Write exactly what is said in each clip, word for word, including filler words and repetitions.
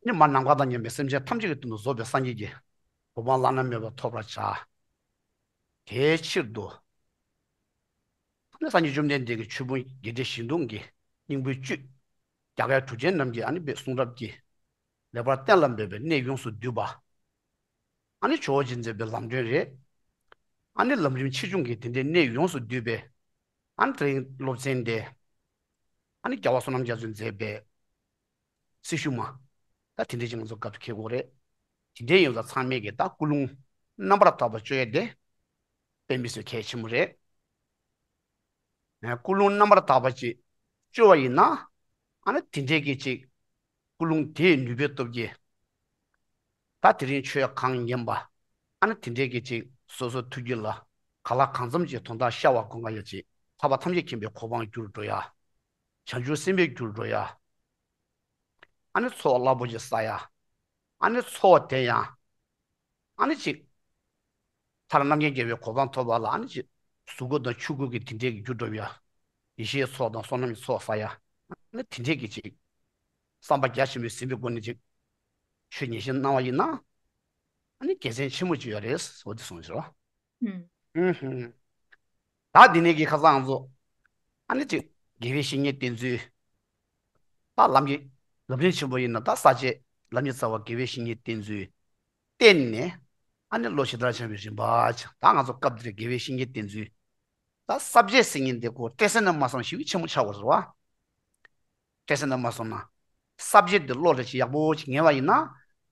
ནི་མ་ནམ་མཁའ་དང་མཉམ་པའི་སེམས་ཅན་ཐམས་ཅད་ཀྱི་དོན་དུ་རྫོགས་པའི་སངས་རྒྱས་ཀྱི་གོ་འཕང་བླ་ན་མེད་པ་ཐོབ་པར་བྱ། དེའི་ཕྱིར་དུ། ཨ་ནི་སངས་རྒྱས་བཅོམ་ལྡན་འདས་ཀྱི་ཆོས་ཕུང་བརྒྱད་ཁྲི་བཞི་སྟོང་གི་སྙིང་པོའི་བཅུད། རྒྱ་གར་གྲུབ་ཆེན་རྣམས་ཀྱིས་ཨ་ནི་པའི་གསུང་རབ་ཀྱི་ལེགས་པར་གཏན་ལ་འབེབས་པའི་གནད་ཡོངས་སུ་བསྡུས་པ། ཨ་ནི་ཇོ་བོ་རྗེས་མཛད་པའི་ལམ་སྒྲོན་རེད། ཨ་ནི་ལམ་རིམ་ཆེ་ཆུང་གི་དེ་འདྲའི་གནད་ཡོངས་སུ་བསྡུས་པའི། ཨ་ནི་དེ་རིང་སློབ་ཚན་དེ། ཨ་ནི་རྒྱལ་བ་བསོད་ནམས་རྒྱ་མཚོས་མཛད་པའི་སྲི་ཞུ་མ། ད་དེ་འདྲའི་ཅིག་ང་ཚོ་སྐབས་སུ་འཁེལ་དགོས་རེད། དེ་འདྲའི་ཡོད་ཙང་ཚང་མས་ཀྱི་ད་ཀུན་སློང་རྣམ་པར་དག་པ་སྤྱོད་ཡ་དེ་དཔེ་མི་སྲིད་གལ་ཆེན་པོ་རེད། ཀུན་སློང་རྣམ་པར་དག་པ་ཅིག་སྤྱོད་པ་ཡིན་ན། ཨ་ནི་དེ་འདྲའི་གི་ཅིག་ཀུན་སློང་དེའི་ནུས་པའི་སྟོབས་ཀྱིས། ད་དེ་རིང་ཆོས་གང་ཉན་པ། ཨ་ནི་དེ་འདྲའི་གི་ཅིག་སོ་སོའི་ཐུགས་རྒྱུད་ལ་ག་ལ་གང་འཚམ་ཅིག་དོན་དག་ཤར་བ་སྒོམ་ག་ཡ་ཅིག་ཐར་པ་ཐམས་ཅད་མཁྱེན་པའི་གོ་འཕང་རྒྱུར་འགྲོ་ཡ། བྱང་ཆུབ་སེམས་དཔའི་རྒྱུར་འགྲོ་ཡ། ཨ་ནི་ཚོགས་རླབས་པོ་ཆེ་བསགས་ཡ། ཨ་ནི་ཚོགས་དེ་ཡང་། ཨ་ནི་ཅིག་ཐར་རྣམ་མཁྱེན་རྒྱལ་བའི་གོ་འཕང་ཐོབ་པ་ལ་ཨ་ནི་ཅིག་གཟུགས་སྐུ་དང་ཆོས་སྐུ་གི་དེ་འདྲའི་གི་རྒྱུ་འགྲོ་བ། ཡེ་ཤེས་ཚོགས་དང་བསོད་ནམས་ཀྱི་ཚོགས་བསགས་ཡ། ཨ་ནི་དེ་འདྲའི་གི་ཅིག་བསམ་པ་རྒྱ་ཆེན་པོས་ཟིན་པའི་སྒོ་ནས་ཅིག་ཆོས་ཉན་བཞིན་གནང་བ་ཡིན་ན། ཨ་ནི་དགེ་མཚན་ཆེན་མོ་ཅིག་ཡོད་རེད་འོ་དེ་གསུངས་ཟེར་བ། ཨུམ། ད་འདི་ནས་ཀྱི་ཁ་སང་ང་ཚོ། ཨ་ནི་ཅིག་དགེ་བའི་བཤེས་གཉེན་བསྟེན་ཚུལ། ད་ལམ་གྱི་ལམ་རིམ་ཆེན་པོ་ཡིན་ན་ད་ས་བཅད་ལམ་གྱི་རྩ་བ་དགེ་བའི་བཤེས་གཉེན་བསྟེན་ཚུལ། བསྟེན་ནས། ཨ་ནི་བློ་ཇི་ལྟར་འཆང་བའི་རིམ་པ་ཅིག་ད་ང་ཚོ་སྐབས་འདིར་དགེ་བའི་བཤེས་གཉེན་བསྟེན་ཚུལ། ད་ས་བཅད་ཟེར་མཁན་དེ་ཀོ་སྤྲད་ས་ན་མ་སོང་ཞིག་ཆེན་པོ་ཆགས་པ་རེད་བ། སྐད་ཆ་འདི་མ་སོང་ན། ས་བཅད་འདི་བློ་ལ་ཅིག་ཡག་པོ་ཅིག་ཉར་བ་ཡིན་ན།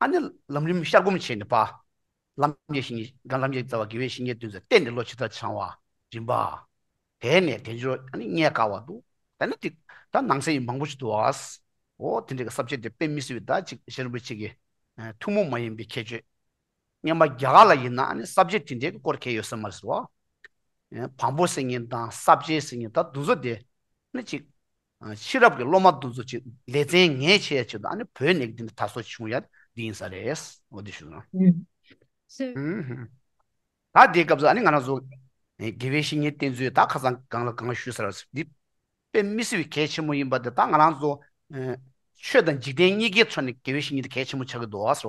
ཨ་ནི་ལམ་རིམ་ཤར་སྒོམ་བྱས་ནས་པ། ལམ་གྱི་བཤེས་གཉེན་ལམ་གྱི་རྩ་བ་དགེ་བའི་བཤེས་གཉེན་བསྟེན་ཚུལ་བསྟེན་ནས་བློ་ཇི་ལྟར་འཆང་བ། རིམ་པ། དེ་ནས་དལ་འབྱོར་ཨ་ནི་རྙེད་དཀའ་བ་འདུག་ད་ནི་དེ་ད་ནང་གསེས་ཡིན་མང་པོ་ཞིག་འདུག་ཨ། འོ་དེ་འདྲའི་གི་ས་བཅད་དེ་དཔེ་མི་སྲིད་པའི་ད་ཅིག་ཤེས་རིན་པོ་ཆེ་གི་ཐུན་མོང་མ་ཡིན་པའི་ཁྱད་ཆོས། སྔོན་མ་རྒྱ་གར་ལ་ཡིན་ན་ཨ་ནི་ས་བཅད་དེ་འདྲའི་གི་སྐོར་གལ་ཡོད་ས་མ་རེད་བ། བམ་པོ་ཟེར་མཁན་དང་ས་བཅད་ཟེར་མཁན་ད་དེ་ཚོ་དེ་ནི་ཅིག་ཕྱི་རབས་ཀྱི་སློབ་མ་དེ་ཚོ་ཅིག་ལེ་ཚན་ངེས་བྱེད་ཡ་ཆེད་དུ་ཨ་ནི་བོད་ནས་འདི་འདྲ་དར་སྲོལ་བྱུང་ཡ་འདི་ཡིན་ས་རེད། འོ་འདི་ཞུ་ན། ཨུམ། སོ། ཨུམ། ད་དེའི་སྐབས་སུ་ཨ་ནི་ང་རང་ཚོ་དགེ་བའི་བཤེས་གཉེན་བསྟེན་ཚུལ་ད་ཁ་སང་གང་ལ་གང་ཞུས་ཚར་འདི། དཔེ་མི་སྲིད་པའི་གལ་ཆེན་པོ་ཡིན་པ་དེ་ད་ང་རང་ཚོ། ཆོས་དང་འཇིག་རྟེན་གཉིས་ཀའི་ཐོག་ནས་དགེ་བའི་བཤེས་གཉེན་དེ་གལ་ཆེན་པོ་ཆགས་ཀྱི་འདུག་ཟེར་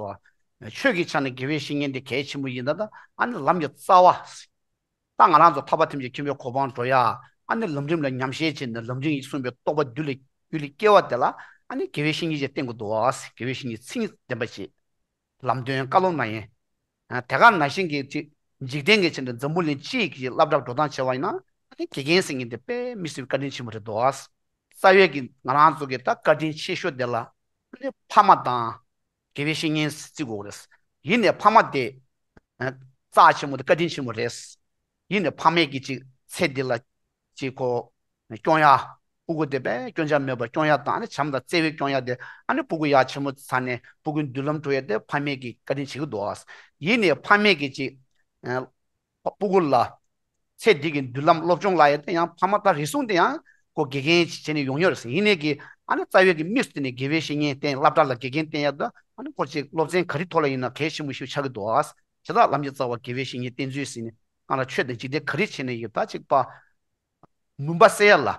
བ། ཆོས་ཀྱི་ཆ་ནས་དགེ་བའི་བཤེས་གཉེན་དེ་གལ་ཆེན་པོ་ཡིན་ན་ད་ཨ་ནི་ལམ་གྱི་རྩ་བ། ད་ང་རང་ཚོ་ཐར་པ་ཐམས་ཅད་མཁྱེན་པའི་གོ་འཕང་འགྲོ་ཡ། ཨ་ནི་ལམ་རིམ་ལ་ཉམས་བཞེས་བྱས་ནས་ལམ་རིམ་གྱིས་གསུངས་པའི་རྟོགས་པ་རྒྱུད་ལ་རྒྱུད་ལ་སྐྱེ་བ་དེ་ལ་ཨ་ནི་དགེ་བའི་བཤེས་གཉེན་ཅིག་བསྟེན་དགོས་འདུག་ཟེར་དགེ་བའི་བཤེས་གཉེན་མཚན་ཉིད་ལྡན་པ་ཅིག་ལམ་སྟོན་བཀའ་སློབ་གནང་ཡས། དེ་ག་ནང་བཞིན་གྱི་ཅིག་འཇིག་རྟེན་གྱི་ཆ་ནས་འཛམ་བུ་གླིང་སྤྱི་ཡི་སློབ་གྲྭ་འགྲོ་སྟངས་བྱས་པ་ཡིན་ན་ཨ་ནི་དགེ་རྒན་ཟེར་མཁན་དེ་དཔེ་མི་སྲིད་པའི་བཀའ་དྲིན་ཆེན་པོ་རེད་འདུག་རྩ་བའི་གི་ང་རང་ཚོ་གི་ད་བཀའ་དྲིན་ཆེ་ཤོས་དེ་ལ་ཨ་ནི་ཕ་མ་དང་དགེ་བའི་བཤེས་གཉེན་བརྩི་དགོས་རེད། ཡིན་ནའི་ཕ་མ་དེ་རྩ་ཆེན་པོ་དེ་བཀའ་དྲིན་ཆེན་པོ་རེད། ཡིན་ནའི་ཕ་མས་གི་ཅིག་ཚེ་འདི་ལ་ཅིག་ཁོ། སྐྱོང་ཡ། སྤུ་གུ་དེ་དཔེ་སྐྱོན་ཆ་མེད་པར་སྐྱོང་ཡ་དང་ཨ་ནི་བྱམས་དང་བརྩེ་བས་སྐྱོང་ཡ་དེ་ཨ་ནི་སྤུ་གུ་ཡག་ཆེན་མོ་ཚར་ནས་སྤུ་གུའི་མདུན་ལམ་འགྲོ་ཡ་དེ་ཕ་མས་ཀྱི་བཀའ་དྲིན་བྱེད་ཀྱི་འདུག་ཨ། ཡིན་ནའི་ཕ་མས་ཀྱི་ཅིག་ཨ། སྤུ་གུ་ལ་ཚེ་འདི་གི་མདུན་ལམ་སློབ་སྦྱོང་ལ་ཡ་དེ་ཡང་ཕ་མ་ད་རེ་ཟུང་དེ་ཡང་ཁོ་དགེ་རྒན་བྱས་ནས་ཡོང་ཡོད་རེད་ཟེར། ཡིན་ནའི་གི་ཨ་ནི་རྩ་བའི་གི་དམིགས་སུ་བསྟན་ནས་དགེ་བའི་བཤེས་གཉེན་བསྟེན་སློབ་གྲྭ་ལ་དགེ་རྒན་བསྟེན་ཡ་ད་ཨ་ནི་ཁོ་ཅིག་སློབ་ཚན་ག་རེ་ཐོག་ལ་ཡིན་ན་གལ་ཆེན་པོ་ཞིག་ཆགས་ཀྱི་འདུག་ཨ། བྱས་ཙང་ལམ་གྱི་རྩ་བ་དགེ་བའི་བཤེས་གཉེན་བསྟེན་ཚུལ་ཟེར་ནས་ང་ལ་ཆོས་དང་འཇིག་རྟེན་ག་རེ་བྱས་ནས་ཡོད་ད་ཅིག་པ། མུན་པ་སེལ་ཡ་ལ།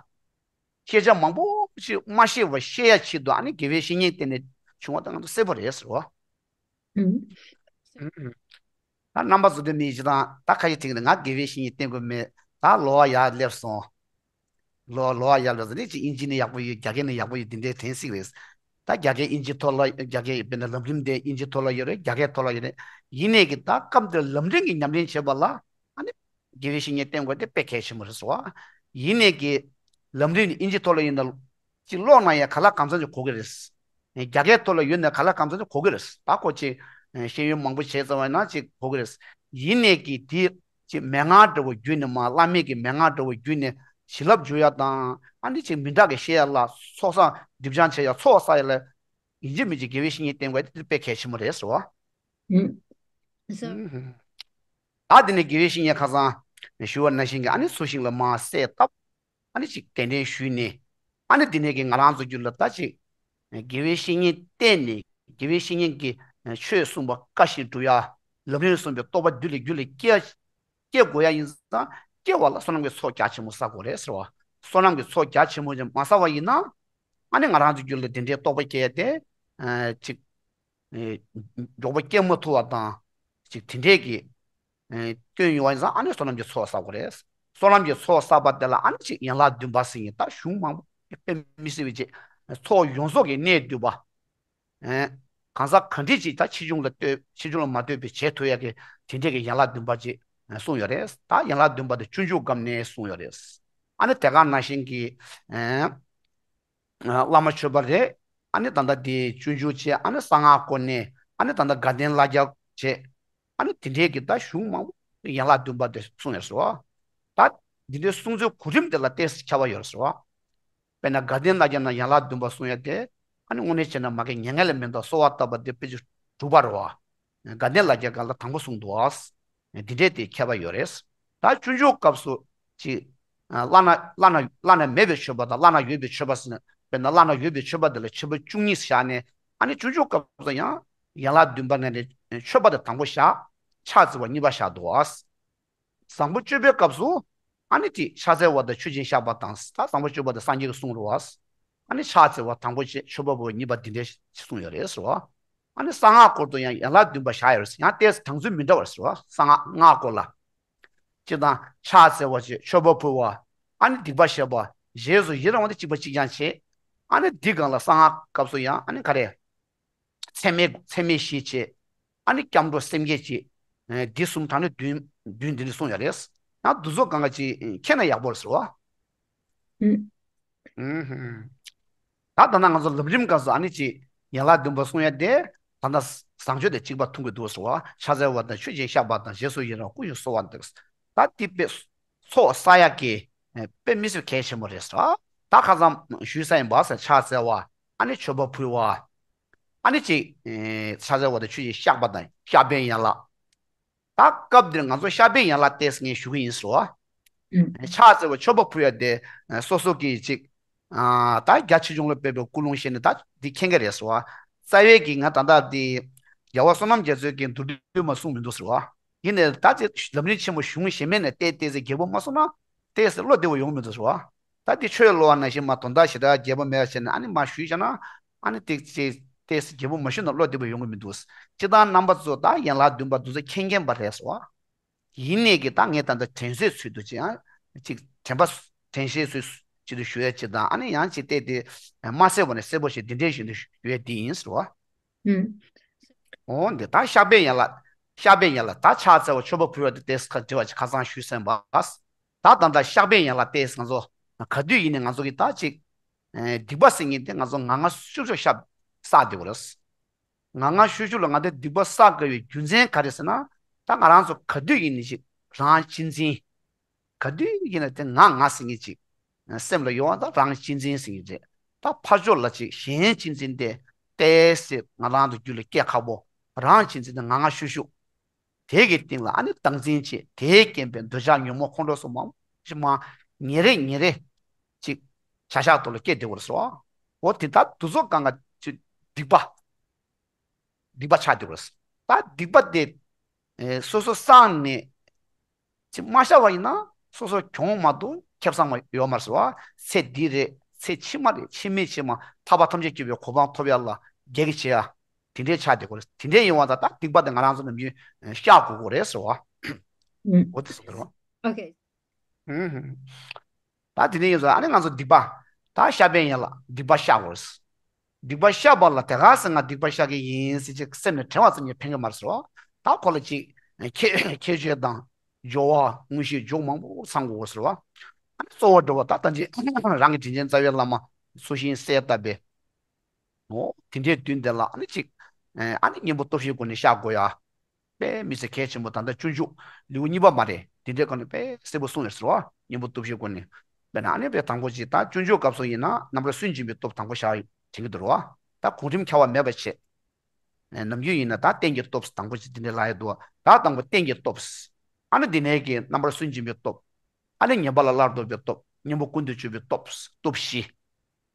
ཤེས་བྱ་མང་པོ་ཞིག་མ་ཤེས་པ་ཤེས་ཡ་ཆེད་དུ་ཨ་ནི་དགེ་བའི་བཤེས་གཉེན་བསྟེན་ནས་བྱུང་བ་དང་ང་ཚོ་གསལ་པོ་རེད་ཟེར་བ། ཨུམ། ད་རྣམ་པ་ཚོ་དེ་མི་ཡི་ཅི་དང་ད་ཁ་ཡི་དྲིང་ནས་ང་དགེ་བའི་བཤེས་གཉེན་བསྟེན་དགོས་མེད་ད་ལོ་བ་ཡར་སླེབས་སོང་། ལོ་ལོ་བ་ཡར་སླེབས་སོང་ནི་ཅི་ཨིན་ཇི་ནི་ཡག་པོ་ཡོད་རྒྱ་སྐད་ནི་ཡག་པོ་ཡོད་དེ་འདྲའི་དྲན་སྲིད་རེད། ད་རྒྱ་སྐད་ཨིན་ཇི་ཐོག་ལ་རྒྱ་སྐད་དཔེར་ན་ལམ་རིམ་དེ་ཨིན་ཇི་ཐོག་ལ་ཡོད་རེད་རྒྱ་སྐད་ཐོག་ལ་ཡོད་རེད། ཡིན་ནའི་གི་ད་སྐབས་འདིར་ལམ་རིམ་གྱི་ཉམས་ལེན་བྱེད་པ་ལ། ཨ་ནི། དགེ་བའི་བཤེས་གཉེན་བསྟེན་དགོས་དེ་དཔེ་གལ་ཆེན་པོ་རེད་ཟེར་བ། ཡིན་ནའི་གི། ལམ་རིམ་ཨིན་ཇི་ཐོག་ལ་ཡིན་ན། ཅིག་ཀློག་ན་ཡང་ག་ལ་གང་འཚམ་ཅིག་གོ་གི་རེད། རྒྱ་སྐད་ཐོག་ལ་ཡོད་ན་ག་ལ་གང་འཚམ་ཅིག་གོ་གི་རེད། ད་ཁོ་ཅིག་ཤེས་ཡོན་མང་པོ་བྱས་ཙང་བ་ན་ཅིག་གོ་གི་རེད། ཡིན་ནའི་གི་དེ། ཅིག་མན་ངག་འདྲ་བོ་བརྒྱུད་ནས་མ་བླ་མེད་ཀྱི་མན་ངག་འདྲ་བོ་བརྒྱུད་ནས་བྱིན་རླབས་འཇུག་ཡ་དང་ཨ་ནི་ཅིག་མི་འདྲ་གི་བཤད་ཡ་ལ་ཚོགས་བསགས་སྒྲིབ་སྦྱང་བྱེད་ཡ་ཚོགས་བསགས་ཡ་ལ། ཡིན་གཅིག་མིན་གཅིག་དགེ་བའི་བཤེས་གཉེན་བསྟེན་དགོས་དེ་དཔེ་གལ་ཆེན་པོ་རེད་ཟེར་བ། ཨུམ། ཟེར། ཨུམ། ད་དེ་ནས་དགེ་བའི་བཤེས་གཉེན་ཁ་སང་ཞུ་བ་ནང་བཞིན་གྱི་ཨ་ནི་ཚུལ་བཞིན་ལ་མར་གསལ་བཏབ། ཨ་ནི་ཅིག་གདན་འདྲེན་ཞུས་ནས། ཨ་ནི་དེ་ནས་ཀྱི་ང་རང་ཚོ་རྒྱུད་ལ་ད་ཅིག་དགེ་བའི་བཤེས་གཉེན་བསྟེན་ནས་དགེ་བའི་བཤེས་གཉེན་གྱི་ཆོས་གསུངས་པ་བཀའ་བཞིན་སྒྲུབ་ཡ། ལམ་རིམ་གསུངས་པའི་རྟོགས་པ་རྒྱུད་ལ་རྒྱུད་ལ་སྐྱེ། སྐྱེ་དགོས་ཡ་ཡིན་ཙང་སྐྱེ་བ་ལ་བསོད་ནམས་ཀྱི་ཚོགས་རྒྱ་ཆེན་པོ་བསགས་དགོས་རེད་ཟེར་བ། བསོད་ནམས་ཀྱི་ཚོགས་རྒྱ་ཆེན་པོ་ཅིག་མ་བསགས་པ་ཡིན་ན། ཨ་ནི་ང་རང་ཚོ་རྒྱུད་ལ་དེ་འདྲའི་རྟོགས་པ་སྐྱེ་ཡ་དེ། ཨ། ཅིག་ཨེ་མགྱོགས་པོ་སྐྱེ་མ་ཐུབ་པ་དང་། ཅིག་དེ་འདྲས་ཀྱི་ཨེ་སྐྱོན་ཡོད་པ་ཡིན་ཙང་ཨ་ནི་བསོད་ནམས་ཀྱི་ཚོགས་བསགས་དགོས་རེད། བསོད་ནམས་ཀྱི་ཚོགས་བསགས་པ་དེ་ལ་ཨ་ནི་ཅིག་ཡན་ལག་བདུན་པ་ཟེར་མཁན་ད་གཞུང་མང་པོ་དཔེ་མི་སྲིད་པའི་ཅིག་ཚོགས་ཡོངས་རྫོགས་ཀྱི་གནས་བསྡུས་པ། ཨེ། གང་ཟག་ག་འདྲས་ཅིག་ད་ཕྱིས་འབྱུང་ལ་ལྟོས་ཕྱིས་འབྱུང་ལ་མ་ལྟོས་པའི་བྱེད་ཐུབ་ཡག་གི་དེ་འདྲས་ཀྱི་ཡན་ལག་བདུན་པ་ཅིག་གསུངས་ཡོད་རེད། ད་ཡན་ལག་བདུན་པ་དེ་སྤྱོད་འཇུག་སྐབས་ནས་གསུངས་ཡོད་རེད། ཨ་ནི་དེ་ག་ནང་བཞིན་གྱི་ཨེ། བླ་མ་མཆོད་པ་རེད། ཨ་ནི་ད་ལྟ་དེ་སྤྱོད་འཇུག་བྱས། ཨ་ནི་གསང་སྔགས་སྐོར་ནས། ཨ་ནི་ད་ལྟ་དགའ་ལྡན་ལྷ་བརྒྱ་བྱས། ཨ་ནི་དེ་འདྲས་ཀྱི་ད་གཞུང་མང་པོ་ཡན་ལག་བདུན་པ་དེ་གསུངས་ཡོད་རེད་ཟེར་བ། ད་འདི་འདྲའི་གསུང་ཚུལ་གོ་རིམ་དེ་ལ་ཏོག་ཙམ་ཁྱད་པར་ཡོད་རེད་ཟེར་བ། དཔེར་ན་དགའ་ལྡན་ལྷ་བརྒྱ་ན་ཡན་ལག་བདུན་པ་གསུང་ཡ་དེ། ཨ་ནི་དངོས་གནས་བྱས་ན་མ་གི་མྱ་ངན་ལས་མི་འདའ་གསོལ་བ་བཏབ་པ་དེ་དཔེ་ཆ་དྲུག་པ་རེད་བ། དགའ་ལྡན་ལྷ་བརྒྱ་སྒང་ལ་དང་པོ་གསུངས་འདུག་བ། འདི་འདྲས་དེ་ཁྱད་པར་ཡོད་རེད། ད་སྤྱོད་འཇུག་སྐབས་སུ་ཅིག་བླ་ན་བླ་ན་བླ་ན་མེད་པའི་མཆོད་པ་དང་བླ་ན་ཡོད་པའི་མཆོད་པ་ཟེར་ན། དཔེར་ན་བླ་ན་ཡོད་པའི་མཆོད་པ་དེ་ལ་མཆོད་པ་བཅུ་གཉིས་བཞག་ནས། ཨ་ནི་སྤྱོད་འཇུག་སྐབས་སུ་ཡང་ཡན་ལག་བདུན་པ་ནས་ནི་མཆོད་པ་དེ་དང་པོ་བཞག་ཕྱག་བཙལ་བ་གཉིས་པ་བཞག་འདུག་བ། བཟང་པོ་སྤྱོད་པའི་སྐབས་སུ་ཨ་ནི་དེ་ཕྱག་འཚལ་བ་དང་མཆོད་ཅིང་བཤགས་པ་དང་། ད་བཟང་པོ་སྤྱོད་པ་དེ་སངས་རྒྱས་ཀྱིས་གསུངས་རེད་བ། ཨ་ནི་ཕྱག་འཚལ་བ་དང་པོ་བྱས། མཆོད་པ་ཕུལ་བ་གཉིས་པ་འདི་འདྲས་གསུངས་ཡོད་རེད་ཟེར་བ། ཨ་ནི་གསང་སྔགས་སྐོར་དུ་ཡང་ཡན་ལག་བདུན་པ་བཞག་ཡོད་རེད། ཡང་ཏོག་ཙམ་དང་ཚུལ་མི་འདྲ་བ་རེད་ཟེར་བ། གསང་སྔགས་སྔགས་སྐོར་ལ། སྤྱིར་བཏང་ཕྱག་འཚལ་བ་བྱས། མཆོད་པ་ཕུལ་བ། ཨ་ནི་སྡིག་པ་བཤགས་པ། རྗེས་སུ་ཡི་རང་བ་དེ་གཅིག་པ་གཅིག་རྐྱང་བྱས། ཨ་ནི་འདི་སྒང་ལ་གསང་སྔགས་སྐབས་སུ་ཡང་ཨ་ནི་ག་རེ། ཚད་མེད་ཚད་མེད་བཞི་བྱས། ཨ་ནི་སྐྱབས་འགྲོ་སེམས་བསྐྱེད་བྱས། ཨེ་འདི་གསུམ་གྲངས་ནི་བདུན་བདུན་འདི་འདྲ་གསུངས་ཡོད་རེད། ཡང་འདི་ཚོ་སྒང་ག་ཅིག་མཁྱེན་ན་ཡག་པོ་རེད་ཟེར་བ། ཨུ། ཨུ་ཧུམ། ད་ད་ལྟ་ང་ཚོ་ལམ་རིམ་སྐབས་སུ་ཨ་ནི་ཅིག་ཡན་ལག་བདུན་པ་གསུང་ཡ་དེ། ད་ལྟ་བཟང་སྤྱོད་དེ་གཅིག་པ་མཐོང་གི་འདུག་ཟེར་བ། ཕྱག་འཚལ་བ་དང་མཆོད་ཅིང་བཤགས་པ་དང་། རྗེས་སུ་ཡི་རང་བ། སྐུ་ཡི་གསོལ་བ་འདེབས། ད་འདི་དཔེ་ཚོགས་བསགས་ཡག་གི་དཔེ་མི་སྲིད་གལ་ཆེན་པོ་རེད་ཟེར་བ། ད་ཁ་སང་ཞུས་ས་ཡིན་པ་ཟེར། ཕྱག་འཚལ་བ། ཨ་ནི་མཆོད་པ་ཕུལ་བ། ཨ་ནི་ཅིག་ཨེ་ཕྱག་འཚལ་བ་དང་མཆོད་ཅིང་བཤགས་པ་དང་། བཤགས་པའི་ཡན་ལག་ད་སྐབས་འདིར་ང་ཚོ་བཤགས་པའི་ཡན་ལག་ཏོག་ཙམ་ངས་ཞུ་གི་ཡིན་ཟེར་བ། ཨུ། ཕྱག་འཚལ་བ་མཆོད་པ་ཕུལ་ཡ་དེ་སོ་སོ་གིས་ཅིག་ཨ་ད་རྒྱ་ཆེ་ཆུང་ལ་ཕེབས་པའི་ཀུན་སློང་བཤད་ནས་ད་འདི་མཁྱེན་གྱི་རེད་ཟེར་བ། རྩ་བའི་གི་ང་ད་ལྟ་འདི་རྒྱལ་བ་བསོད་ནམས་རྒྱ་མཚོས་ཀྱི་མདོར་བསྡུས་མ་གསུངས་མི་འདུག་ཟེར་བ། ཡིན་ནའི་ད་དེ་ལམ་རིམ་ཆེན་མོ་གཞུང་གཞན་མ་ནས་བལྟས་བལྟས་ཚེ་རྒྱས་པོ་མ་གསུངས་ན་ཏོག་ཙམ་བློ་བདེ་བོ་ཡོང་མི་འདུག་ཟེར་བ། ད་དེ་ཆོས་ལབ་པ་ནང་བཞིན་མ་དོན་དག་ཞེ་དྲག་རྒྱས་པོ་མེད་པ་བྱས་ནས་ཨ་ནི་མ་ཞུས་བྱས་ན། ཨ་ནི་ཏོག་ཙམ་ཏོག་ཙམ་རྒྱས་པོ་མ་ཞུས་ན་བློ་བདེ་བོ་ཡོང་གི་མི་འདུག་སྤྱིར་བཏང་རྣམ་པ་ཚོ་ད་ཡན་ལག་བདུན་པ་འདི་ཚོ་མཁྱེན་མཁྱེན་པ་རེད་ཟེར་བ། ཡིན་ནའི་གི་ད་ངས་ད་ལྟ་དྲན་གསོའི་ཚུལ་དུ་ཅིག་ཨ་ཅིག་དྲན་པ་དྲན་ཤེས་ཚུལ་ཅིག་ཏུ་ཞུ་ཡ་ཅིག་དང་། ཨ་ནི་ཡང་ཅིག་བལྟས་ཏེ་མ་གསལ་བ་ནས་གསལ་པོ་ཞིག་འདི་འདྲའི་བཞིན་དུ་ཞུ་ཡ་འདི་ཡིན་ཟེར་བ། ཨུ། འོ་འདི་ད་བཤགས་པའི་ཡན་ལག་བཤགས་པའི་ཡན་ལག་ད་ཕྱག་འཚལ་བ་མཆོད་པ་ཕུལ་བ་དེ་ཏོག་ཙམ་ཁ་འབྲེལ་བ་ཅིག་ཁ་སང་ཞུས་ཟིན་པ། ད་ད་ལྟ་བཤགས་པའི་ཡན་ལག་ཏོག་ཙམ་ང་ཚོ་ག་དུས་ཡིན་ནའི་ང་ཚོ་གི་ད་ཅིག་ཨེ་སྡིག་པ་ཟེར་མཁན་དེ་ང་ཚོ་ངར་ངར་ཤུགས་ཤུགས་བཤགས་བསགས་བསྡད་དགོས་རེད། ངར་ངར་ཤུགས་ཤུགས་ལ་ང་ཚོ་སྡིག་པ་བསགས་དགོས་པའི་རྒྱུ་མཚན་ག་རེ་ཟེར་ན། ད་ང་རང་ཚོ་ག་དུས་ཡིན་ནའི་ཅིག་རང་གཅེས་འཛིན། ག་དུས་ཡིན་ན་དེ་ང་ང་ཟེར་མཁན་ཅིག་སེམས་ལ་ཡོང་བ་དང་། རང་གཅེས་འཛིན་ཟེར་མཁན་རེད། ད་ཕར་ཕྱོགས་ལ་ཅིག་གཞན་གཅེས་འཛིན་དེ་ཏོག་ཙམ་ང་རང་ཚོ་རྒྱུད་ལ་སྐྱེ་ཁག་པོ། རང་གཅེས་འཛིན་དེ་ངར་ངར་ཤུགས་ཤུགས། དེ་གི་སྟེང་ལ་ཨ་ནི་སྟངས་འཛིན་བྱས། དེའི་རྐྱེན་པས་འདོད་ཆགས་ཉོན་མོངས་ཁོང་ཁྲོ་སོགས་མང་པོ་ཞིག་མར་ཉིན་རེ་ཉིན་རེ་ཅིག་བྱ་བཞག་ཐོག་ལ་སྐྱེ་བསྡད་པ་རེད་ཟེར་བ། འོ་དེ་ད་དེ་ཚོ་སྒང་ག་ཅིག་སྡིག་པ། སྡིག་པ་ཆགས་བསྡད་པ་རེད། ད་སྡིག་པ་དེ་ཨེ་སོ་སོ་བསགས་ནས་ཅིག་མ་བཤགས་པ་ཡིན་ན་སོ་སོ་གྱོང་མ་གཏོགས་ཁེ་བཟང་མ་ཡོད་མ་རེད་ཟེར་བ། ཚེ་འདི་རེད། ཚེ་ཕྱི་མ་རེད། ཕྱི་མའི་ཕྱི་མ་ཐར་པ་ཐམས་ཅད་སྐྱོབ་པའི་གོ་འཕང་ཐོབ་ཡ་ལ་རྒྱ་གི་བྱེད་ཡ། དེ་འདྲའི་ཆགས་བསྡད་ཀྱི་རེད། དེ་འདྲའི་ཡིན་པ་ད་ད་སྡིག་པ་དེ་ང་རང་ཚོ་ནམ་རྒྱུན་བཤགས་དགོས་ཀྱི་རེད་ཟེར་བ། ཨུ། འོ་དེ་ཟེར་བ། ཨོ་ཁེ། ཨུ་ཧུམ། ད་དེ་འདྲ་ཡིན་ཙང་ཨ་ནི་ང་ཚོ་སྡིག་པ། ད་བཤགས་པའི་ཡན་ལག་སྡིག་པ་བཤགས་དགོས། སྡིག་པ་བཤགས་པ་ལ་དེ་ག་ཟེར་ང་སྡིག་པ་བཤགས་ཀྱི་ཡིན་ཟེར་ཅིག་སེམས་ནས་དྲན་པ་ཙམ་གྱིས་ཕན་གྱི་མ་རེད་ཟེར་བ། ད་ཁོ་ལ་ཅིག་ཁྱད་ཁྱད་ཆོས་དང་སྦྱོར་བ་དངོས་གཞི་སྦྱོར་མང་པོ་ཚང་དགོས་ཟེར་བ། ཨ་ནི་གཙོ་བོ་འགྲོ་བ་ད་ད་ཅིག་རང་གི་དྲིན་ཅན་རྩ་བའི་བླ་མ་ཚུལ་བཞིན་གསལ་བཏབ་པའི། འོ་དེ་འདྲའི་མདུན་དེ་ལ་ཨ་ནི་ཅིག་ཨ་ནི་གཉེན་པོ་སྟོབས་བཞིའི་སྒོ་ནས་བཤགས་དགོས་ཡ། དཔེ་མི་སྲིད་གལ་ཆེན་པོ། ད་ལྟ་སྤྱོད་འཇུག་ལེའུ་གཉིས་པ་མ་རེད། དེ་འདྲའི་སྒང་ནས་དཔེ་གསལ་པོ་གསུངས་ཡོད་ཟེར་བ། གཉེན་པོ་སྟོབས་བཞིའི་སྒོ་ནས། དཔེར་ན་ཨ་ནི་དཔེ་དང་པོ་ཅིག་ད་སྤྱོད་འཇུག་སྐབས་སུ་ཡིན་ན་རྣམ་པར་སུན་འབྱིན་པའི་སྟོབས་དང་པོ་བཞག་དྲན་གྱི་འདུག་རེད་བ། ད་གོང་རིམ་ཁྱབ་པ་མེད་པ་བྱས། ནམ་རྒྱུན་ཡིན་ན་ད་རྟེན་གྱི་སྟོབས་དང་པོ་ཅིག་དེ་འདྲའི་ལབ་ཡོད་འདུག་བ། ད་དང་པོ་རྟེན་གྱི་སྟོབས། ཨ་ནི་དེ་ནས་ཀྱི་རྣམ་པར་སུན་འབྱིན་པའི་སྟོབས། ཨ་ནི་ཉན་པ་ལ་སླར་ལྡོག་པའི་སྟོབས། གཉེན་པོ་ཀུན་ཏུ་སྤྱོད་པའི་སྟོབས། སྟོབས་བཞི།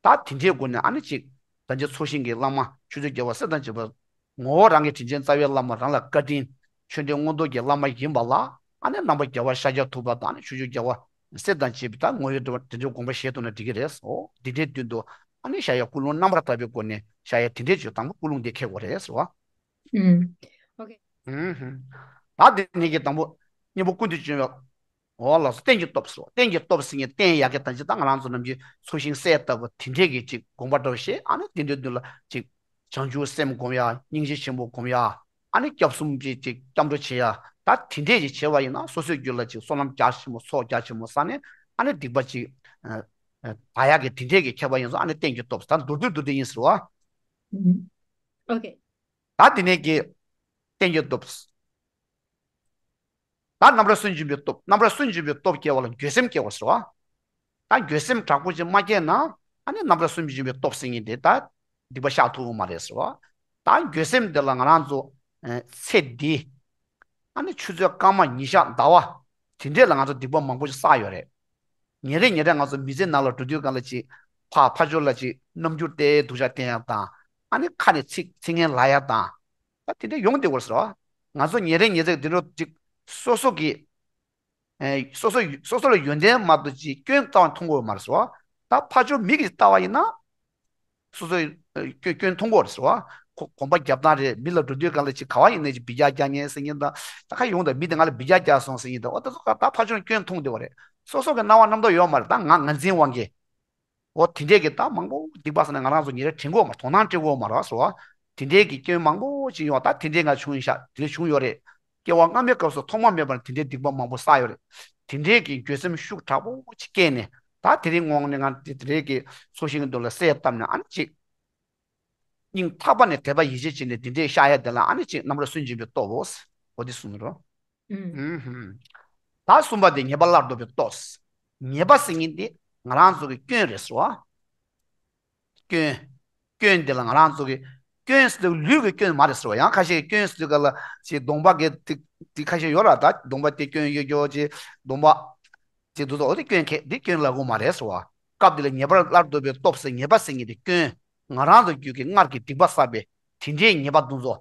ད་དེ་འདྲའི་སྒོ་ནས་ཨ་ནི་ཅིག་ད་ཅི་ཚོགས་ཞིང་གི་བླ་མ་ཆོས་སྐྱོང་རྒྱལ་བ་སྲས་དང་བཅས་པ། ངོ་བོ་རང་གི་དྲིན་ཅན་རྩ་བའི་བླ་མ། རང་ལ་བཀའ་དྲིན། ཆོས་འབྲེལ་མངོན་རྟོགས་ཀྱི་བླ་མ་ཡིན་པ་ལ། ཨ་ནི་ནང་པ་རྒྱལ་བ་ཤཱཀྱ་ཐུབ་པ་དང་ཨ་ནི་ཆོས་སྐྱོང་རྒྱལ་བ་སྲས་དང་བཅས་པའི་ད་ངོ་བོའི་དྲི་བ་དེ་འདྲའི་དགོངས་པ་བཞེས་ཐུབ་ན་འགྲིག་གི་རེད། འོ་འདི་འདྲའི་མདུན་དུ་ཨ་ནི་བཤགས་ཡ་ཀུན་སློང་རྣམ་པར་དག་པའི་སྒོ་ནས་བཤགས་ཡ་དེ་འདྲའི་ཆོས་དང་པོ་ཀུན་སློང་འདི་འཁྱེར་དགོས་རེད་ཟེར་བ། ཨུམ། ཨོ་ཁེ། ཨུམ། ད་དེ་ནས་ཀྱི་དང་པོ་གཉེན་པོ་ཀུན་ཏུ་སྤྱོད་པའི། འོ་ལགས་སོ། རྟེན་གྱི་སྟོབས་སོ། རྟེན་གྱི་སྟོབས་ཟེར་མཁན་རྟེན་ཡ་གི་ད་ཅི་ད་ང་རང་ཚོ་ནམ་རྒྱུན་ཚོས་ཤིང་གསེར་ལྟ་བུ་དེ་འདྲས་ཀྱི་ཅིག་དགོངས་པ་འགྲོ་བྱེད། ཨ་ནི་དེ་འདྲའི་དུས་ལ་ཅིག་བྱང་ཆུབ་སེམས་སྒོམ་ཡ། སྙིང་རྗེ་ཆེན་པོ་སྒོམ་ཡ། ཨ་ནི་སྐྱབས་གསུམ་གྱི་ཅིག་སྐྱབས་འགྲོ་བྱེད་ཡ། ད་དེ་འདྲས་ཀྱི་བྱེད་པ་ཡིན་ན་སོ་སོའི་རྒྱུད་ལ་ཅིག་བསོད་ནམས་རྒྱ་ཆེན་པོ་ཚོགས་རྒྱ་ཆེན་པོ་བསགས་ནས། ཨ་ནི་སྡིག་པ་ཅིག་ཨ་ཨ་དག་ཡ་གི་དེ་འདྲས་ཀྱི་ཁྱད་པར་ཡིན་སོང་། ཨ་ནི་རྟེན་གྱི་སྟོབས་ད་མདོར་བསྡུས་མདོར་བསྡུས་ཡིན་ཟེར་བ། ཨོ་ཁེ། ད་དེ་ནས་ཀྱི་རྟེན་གྱི་སྟོབས། ད་རྣམ་པར་སུན་འབྱིན་པའི་སྟོབས། རྣམ་པར་སུན་འབྱིན་པའི་སྟོབས་སྐྱེ་བ་ལ་འགྱོད་སེམས་སྐྱེ་བ་ཟེར་བ། ད་འགྱོད་སེམས་དྲག་པོ་ཅིག་མ་སྐྱེས་ན། ཨ་ནི་རྣམ་པར་སུན་འབྱིན་པའི་སྟོབས་ཟེར་མཁན་དེ་ད་སྡིག་པ་བཤགས་ཐུབ་ཀྱི་མ་རེད་ཟེར་བ། ད་འགྱོད་སེམས་དེ་ལ་ང་རང་ཚོ་ཨ་ཚེ་འདི། ཨ་ནི་ཆུ་ཚོད་སྐར་མ་ཉིན་ཞག་ཟླ་བ། དེ་འདྲས་ལ་ང་ཚོ་སྡིག་པ་མང་པོ་ཞིག་བསགས་ཡོད་རེད། ཉིན་རེ་ཉིན་རེ་ང་ཚོ་མི་ཚེ་ནང་ལ་འགྲོ་དུས་སྒང་ལ་ཅིག་ཕར་ཕར་ཕྱོགས་ལ་ཅིག་རྣམ་འགྱུར་བལྟས་སྡུག་ཅག་བསྟན་ཡ་དང་། ཨ་ནི་ཁ་ནས་ཚིག་ཚིག་ངན་ལབ་ཡ་དང་། ད་དེ་འདྲ་ཡོང་བསྡད་ཡོད་རེད་ཟེར་བ། ང་ཚོ་ཉིན་རེ་ཉིན་རེ་འདི་འདྲ་ཅིག་སོ་སོ་གི་ཨེ་སོ་སོ་སོ་སོ་ལ་ཡོན་ཏན་མ་གཏོགས་ཅིག་སྐྱོན་རྩ་བ་མཐོང་གི་ཡོད་མ་རེད་ཟེར་བ། ད་ཕར་ཕྱོགས་མི་གིས་ལྟ་བ་ཡིན་ན། སོ་སོའི་ཨ་སྐྱོན་སྐྱོན་མཐོང་གི་ཡོད་རེད་ཟེར་བ། ཁོ་གོམ་པ་རྒྱབ་སྟངས་རེད། མི་ལ་འགྲོ་དུས་སྒང་ལ་ཅིག་ག་བ་ཡིན་ནའི་ཅིག་འབུད་རྒྱག་རྒྱག་མཁན་ཟེར་མཁན་དང་། ད་ག་ཡོང་དང་མི་དེ་ང་ལ་འབུད་རྒྱག་རྒྱག་སོང་ཟེར་མཁན་དང་། འོ་ད་ཚོ་ད་ཕར་ཕྱོགས་སྐྱོན་མཐོང་བསྡད་པ་རེད། སོ་སོ་གི་སྣང་བ་རྣམ་རྟོག་ཡོད་མ་རེད། ད་ང་ངར་འཛིན་དབང་གིས། འོ་དེ་འདྲས་ཀྱི་ད་མང་པོ་སྡིག་པ་བསགས་ནས་ང་རང་ཚོ་ཉིན་རེ་དྲན་གྱི་ཡོད་མ་རེད། དོ་སྣང་སྤྲད་ཀྱི་ཡོད་མ་རེད་ཟེར་བ། དེ་འདྲས་ཀྱི་སྐྱོན་མང་པོ་ཅིག་ཡོད། ད་དེ་འདྲས་ང་བྱུང་ཡིན་ཤག་དེ་འདྲས་བྱུང་ཡོད་རེད། སྐྱེ་བ་སྔ་མའི་སྐབས་སུ་ཐོག་མ་མེད་པར་དེ་འདྲའི་སྡིག་པ་མང་པོ་བསགས་ཡོད་རེད། དེ་འདྲའི་གི་འགྱོད་སེམས་ཤུགས་དྲག་པོ་ཅིག་སྐྱེས་ནས། ད་དེ་རིང་དངོས་གནས་ང་དེ་དེ་འདྲའི་གི་ཚོས་ཤིང་གི་མདུན་ལ་གསེར་བཏབ་ནས། ཨ་ནི་ཅིག་སྙིང་ཐག་པ་ནས་དད་པ་ཡིད་ཆེས་བྱས་ནས་དེ་འདྲའི་བཤགས་ཡ་དེ་ལ་ཨ་ནི་ཅིག་རྣམ་པར་སུན་འབྱིན་པའི་སྟོབས་འོ། འོ་དེ་གསུངས་རོ། ཨུམ། ཨུམ་ཧུམ། ད་གསུམ་པ་དེ་ཉེས་པ་སླར་ལྡོག་པའི་སྟོབས། ཉེས་པ་ཟེར་མཁན་དེ་ང་རང་ཚོ་གི་སྐྱོན་རེད་ཟེར་བ། སྐྱོན། སྐྱོན་འདི་ལ་ང་རང་ཚོ་གི། སྐྱོན་ཟེར་དུས་ལུས་ཀྱི་སྐྱོན་མ་རེད་ཟེར་བ། ཡང་ཁ་ཤས་ཀྱིས་སྐྱོན་ཟེར་དུས་སྒང་ལ་ཅིག་གདོང་པ་གི་དེ་དེ་ཁ་ཤས་ཡོད་ར། ད་གདོང་པ་དེ་སྐྱོན་ཡོད་ཀྱོག་ཅིག་གདོང་པ་ཅིག་འདུག་ཟེར། འོ་དེ་སྐྱོན་ཁེ་དེ་སྐྱོན་ལབ་དགོས་མ་རེད་ཟེར་བ། སྐབས་འདི་ལ་ཉེས་པ་སླར་ལྡོག་པའི་སྟོབས་ཟེར། ཉེས་པ་ཟེར་མཁན་དེ་སྐྱོན། ང་རང་ཚོ་རྒྱུད་ཀྱི་སྔར་གྱི་སྡིག་པ་བསགས་པའི་དེ་འདྲའི་ཉེས་པ་དེ་ཚོ།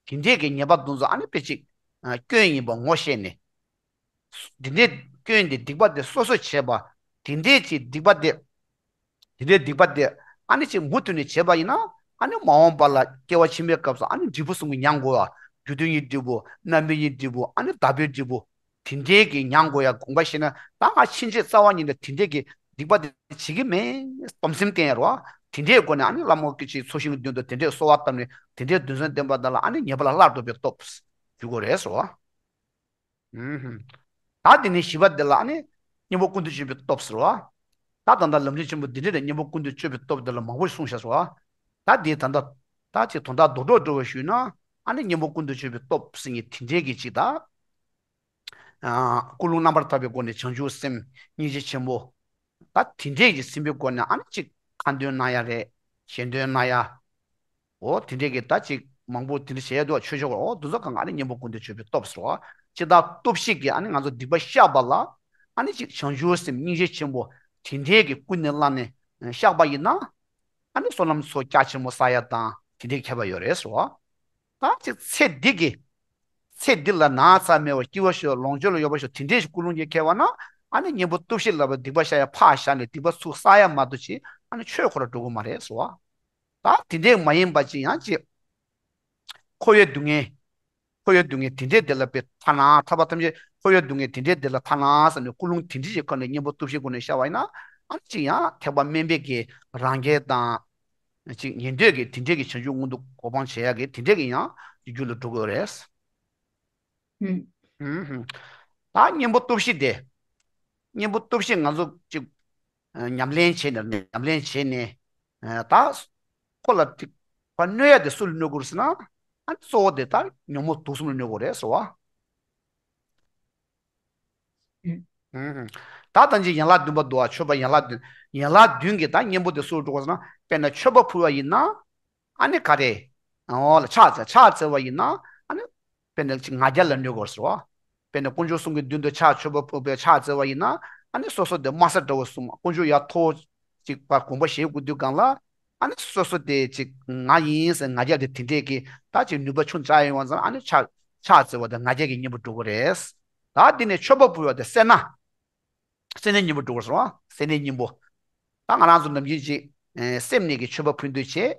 དེ་འདྲའི་གི་ཉེས་པ་དེ་ཚོ་ཨ་ནི་དཔེ་ཅིག་ཨ་སྐྱོན་ཡིན་པ་ངོ་ཤེས་ནས། འདི་འདྲའི་སྐྱོན་འདི་སྡིག་པ་འདི་སོ་སོས་བྱས་པ། དེ་འདྲའི་ཅིག་སྡིག་པ་འདི། དེ་འདྲའི་སྡིག་པ་འདི་ཨ་ནི་ཅིག་མུ་མཐུད་ནས་བྱས་པ་ཡིན་ན། ཨ་ནི་མ་འོངས་པ་ལ་སྐྱེ་བ་ཕྱི་མའི་སྐབས་སུ་ཨ་ནི་འབྲས་བུ་གསུམ་གྱི་མྱང་དགོས་ཡ། རྒྱུ་མཐུན་གྱི་འབྲས་བུ། རྣམ་སྨིན་གྱི་འབྲས་བུ། ཨ་ནི་བདག་པོའི་འབྲས་བུ། དེ་འདྲའི་གི་མྱང་དགོས་ཡ་དགོངས་པ་བཞེས་ན། ད་ང་ཕྱིན་ཆད་རྩ་བ་ཉིད་ནས་དེ་འདྲའི་གི་སྡིག་པ་འདི་བྱེད་ཀྱི་མེད་སྡོམ་སེམས་བསྟེན་ཡ་རོ། དེ་འདྲའི་སྒོ་ནས་ཨ་ནི་བླ་མ་གི་ཅིག་ཚོགས་ཞིང་གི་མདུན་དུ་དེ་འདྲའི་གསོལ་བ་བཏབ་ནས། དེ་འདྲའི་འདུན་སེམས་བསྟེན་པ་དག་ལ་ཨ་ནི་ཉེས་པ་ལ་སླར་ལྡོག་པའི་སྟོབས་འཇུག་དགོས་རེད་ཟེར་བ། ཨུམ། ད་དེ་ནས་བཞི་པ་འདི་ལ་ཨ་ནི་གཉེན་པོ་ཀུན་ཏུ་སྤྱོད་པའི་སྟོབས་ཟེར་བ། ད་ད་ལྟ་ལམ་རིམ་ཆེན་པོ་འདི་འདྲ་ནས་གཉེན་པོ་ཀུན་ཏུ་སྤྱོད་པའི་སྟོབས་འདི་ལ་མང་པོ་གསུངས་བཞག་ཟེར་བ། ད་འདི་ད་ལྟ་ད་ཅིག་དོན་དག་རྡོག་རྡོག་འགྲོ་བ་ཞུས་ན། ཨ་ནི་གཉེན་པོ་ཀུན་ཏུ་སྤྱོད་པའི་སྟོབས་ཟེར་མཁན་དེ་འདྲའི་གི་ཅིག་ད། ཨ་ཀུན་སློང་རྣམ་པར་དག་པའི་སྒོ་ནས་བྱང་ཆུབ་སེམས། སྙིང་རྗེ་ཆེན་པོ། ད་དེ་འདྲའི་གི་སེམས་པའི་སྒོ་ནས་ཨ་ནི་ཅིག་ཁ་འདོན་གནང་ཡ་རེད། ཞལ་འདོན་གནང་ཡ། འོ་དེ་འདྲའི་གི་ད་ཅིག་མང་པོ་དེ་འདྲ་བྱས་འདུག་ཆོས་ཕྱོགས་ཀྱི། འོ་དེ་ཚོ་གང་ག་ཨ་ནི་གཉེན་པོ་ཀུན་ཏུ་སྤྱོད་པའི་སྟོབས་ཟེར་བ། ཅི་ལྟར་སྟོབས་བཞི་གིས་ཨ་ནི་ང་ཚོ་སྡིག་པ་བཤགས་པ་ལ། ཨ་ནི་ཅིག་བྱང་ཆུབ་སེམས་སྙིང་རྗེ་ཆེན་པོ་དེ་འདྲའི་གི་ཀུན་ནས་བསླངས་ནས་བཤགས་པ་ཡིན་ན། ཨ་ནི་བསོད་ནམས་ཚོགས་རྒྱ་ཆེན་པོ་བསགས་ཡ་དང་དེ་འདྲའི་ཁྱད་པར་ཡོད་རེད་ཟེར་བ། ད་ཅིག་ཚེ་འདི་གི། ཚེ་འདི་ལ་ན་ཚ་མེད་པར་སྐྱིད་པ་ཤོག་ལོངས་སྤྱོད་ལ་ཡོད་པ་ཤོག་དེ་འདྲའི་ཞིག་ཀུན་སློང་གི་ཁྱད་པར་ན། ཨ་ནི་གཉེན་པོ་སྟོབས་བཞི་ལབ་པ་སྡིག་པ་བཤགས་ཡ་ཕར་བཞག་ནས་སྡིག་པ་ཚུར་བསགས་ཡ་མ་གཏོགས་ཅིག་ཨ་ནི་ཆོས་འཁོར་ལ་འགྲོ་གི་མ་རེད་ཟེར་བ། ད་དེ་འདྲའི་མ་ཡིན་པ་ཅིག་ཡང་ཅིག་འཁོར་བའི་སྡུག་བསྔལ། འཁོར་བའི་སྡུག་བསྔལ་དེ་འདྲའི་དེ་ལ་དཔེ་ཐ་ན་ཐར་པ་ཐམས་ཅད། འཁོར་བའི་སྡུག་བསྔལ་དེ་འདྲའི་དེ་ལ་ཐ་ན་ཟེར་ནས་ཀུན་སློང་དེ་འདྲའི་ཞིག་ཁོ་ནས་གཉེན་པོ་སྟོབས་བཞིའི་སྒོ་ནས་བཤགས་པ་ཡིན་ན། ཨ་ནི་ཅིག་ཡང་ཐེག་པ་དམན་པའི་གི་རང་རྒྱལ་དང་། ཅིག་ཉན་ཐོས་ཀྱི་དེ་འདྲའི་གི་བྱང་ཆུབ་མངོན་མཐོ་གོ་འཕང་བྱེད་ཡ་གི་དེ་འདྲའི་གི་ཡང་རྒྱུད་ལ་འགྲོ་དགོས་རེད། ཨུམ། ཨུམ། ད་གཉེན་པོ་སྟོབས་བཞི་དེ། གཉེན་པོ་སྟོབས་བཞི་ང་ཚོ་ཅིག་ཉམས་ལེན་བྱས་ནས། ཉམས་ལེན་བྱས་ནས། ད་ཁོ་ལ་ཅིག་ཕར་གནོད་ཡ་དེ་སུ་ལ་གནོད་དགོས་རེད་ཟེར་ན། ཨ་ནི་གཙོ་བོ་དེ་ད་ཉོན་མོངས་དུག་གསུམ་ལ་གནོད་དགོས་རེད་ཟེར་བ། ཨུམ། ད་ལྟ་ཅིག་ཡན་ལག་བདུན་པ་འདུག་ཨ། མཆོད་པ་ཡན་ལག་བདུན། ཡན་ལག་བདུན་གྱི་ད་གཉེན་པོ་དེ་སུ་ལ་འགྲོ་དགོས་ཟེར་ན། དཔེར་ན་མཆོད་པ་ཕུལ་བ་ཡིན་ན། ཨ་ནི་ག་རེ། འོ་ལ་ཕྱག་འཚལ། ཕྱག་འཚལ་བ་ཡིན་ན། ཨ་ནི་དཔེར་ན་ཅིག་ང་རྒྱལ་ལ་གནོད་དགོས་ཟེར་བ། དཔེར་ན་དཀོན་མཆོག་གསུམ་གྱི་མདུན་དུ་ཕྱག་མཆོད་པ་ཕུལ་བའི་ཕྱག་འཚལ་བ་ཡིན་ན། ཨ་ནི་སོ་སོ་དེ་དམའ་ས་འདྲ་བོ་གསུམ། དཀོན་མཆོག་ཡར་མཐོ་ཅིག་པར་དགོངས་པ་བཞེས་དགོས་དུས་སྒང་ལ། ཨ་ནི་སོ་སོ་དེ་ཅིག་ང་ཡིན་ཟེར་ང་རྒྱལ་དེ་དེ་འདྲས་ཀྱི་ད་ཅིག་ནུས་པ་ཆུང་ཙག་ཡོང་བ་ཙང་། ཨ་ནི་ཕྱག་ཕྱག་འཚལ་བ་དེ་ང་རྒྱལ་གྱི་གཉེན་པོ་འགྲོ་གི་རེད། ད་དེ་ནས་མཆོད་པ་ཕུལ་བ་དེ་སེར་སྣ། སེར་སྣའི་གཉེན་པོ་འགྲོ་གི་རེད་ཟེར་བ། སེར་སྣའི་གཉེན་པོ། ད་ང་རང་ཚོ་ནམ་རྒྱུན་ཅིག་ཨེ་སེམས་ནས་ཀྱི་མཆོད་པ་ཕུལ་འདོད་བྱེད།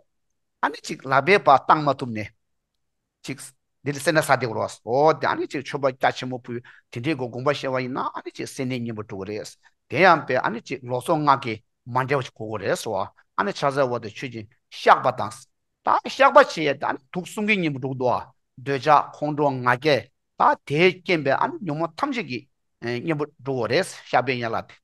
ཨ་ནི་ཅིག་ལག་པས་ཕར་བཏང་མ་ཐུབ་ནས། ཅིག་འདི་ལ་སེར་སྣ་ཟ་བསྡད་དགོས་རེད་བ། འོ་དེ་ཨ་ནི་ཅིག་མཆོད་པ་རྒྱ་ཆེན་པོ་ཕུལ། དེ་འདྲའི་གི་དགོངས་པ་བཞེས་པ་ཡིན་ན་ཨ་ནི་ཅིག་སེར་སྣའི་གཉེན་པོ་འགྲུབ་ཀྱི་རེད། དེ་ཡང་དཔེ་ཨ་ནི་ཅིག་ལོ་ཚོད་ལྔ་གི་མ་འབྲེལ་བ་ཞིག་དགོས་ཀྱི་རེད་ཟེར་བ། ཨ་ནི་ཕྱག་འཚལ་བ་དང་མཆོད་ཅིང་བཤགས་པ་དང་། ད་བཤགས་པ་བྱེད་ཡས་དེ་ཨ་ནི་དུག་གསུམ་གྱི་གཉེན་པོ་འགྲུབ་འདུག་བ། འདོད་ཆགས་ཁོང་ཁྲོ་ང་རྒྱལ་ད་དེའི་རྐྱེན་པས་ཨ་ནི་ཉོན་མོངས་ཐམས་ཅད་ཀྱི་གཉེན་པོ་འགྲུབ་དགོས་རེད། བཤགས་པའི་ཡན་ལག་དེ།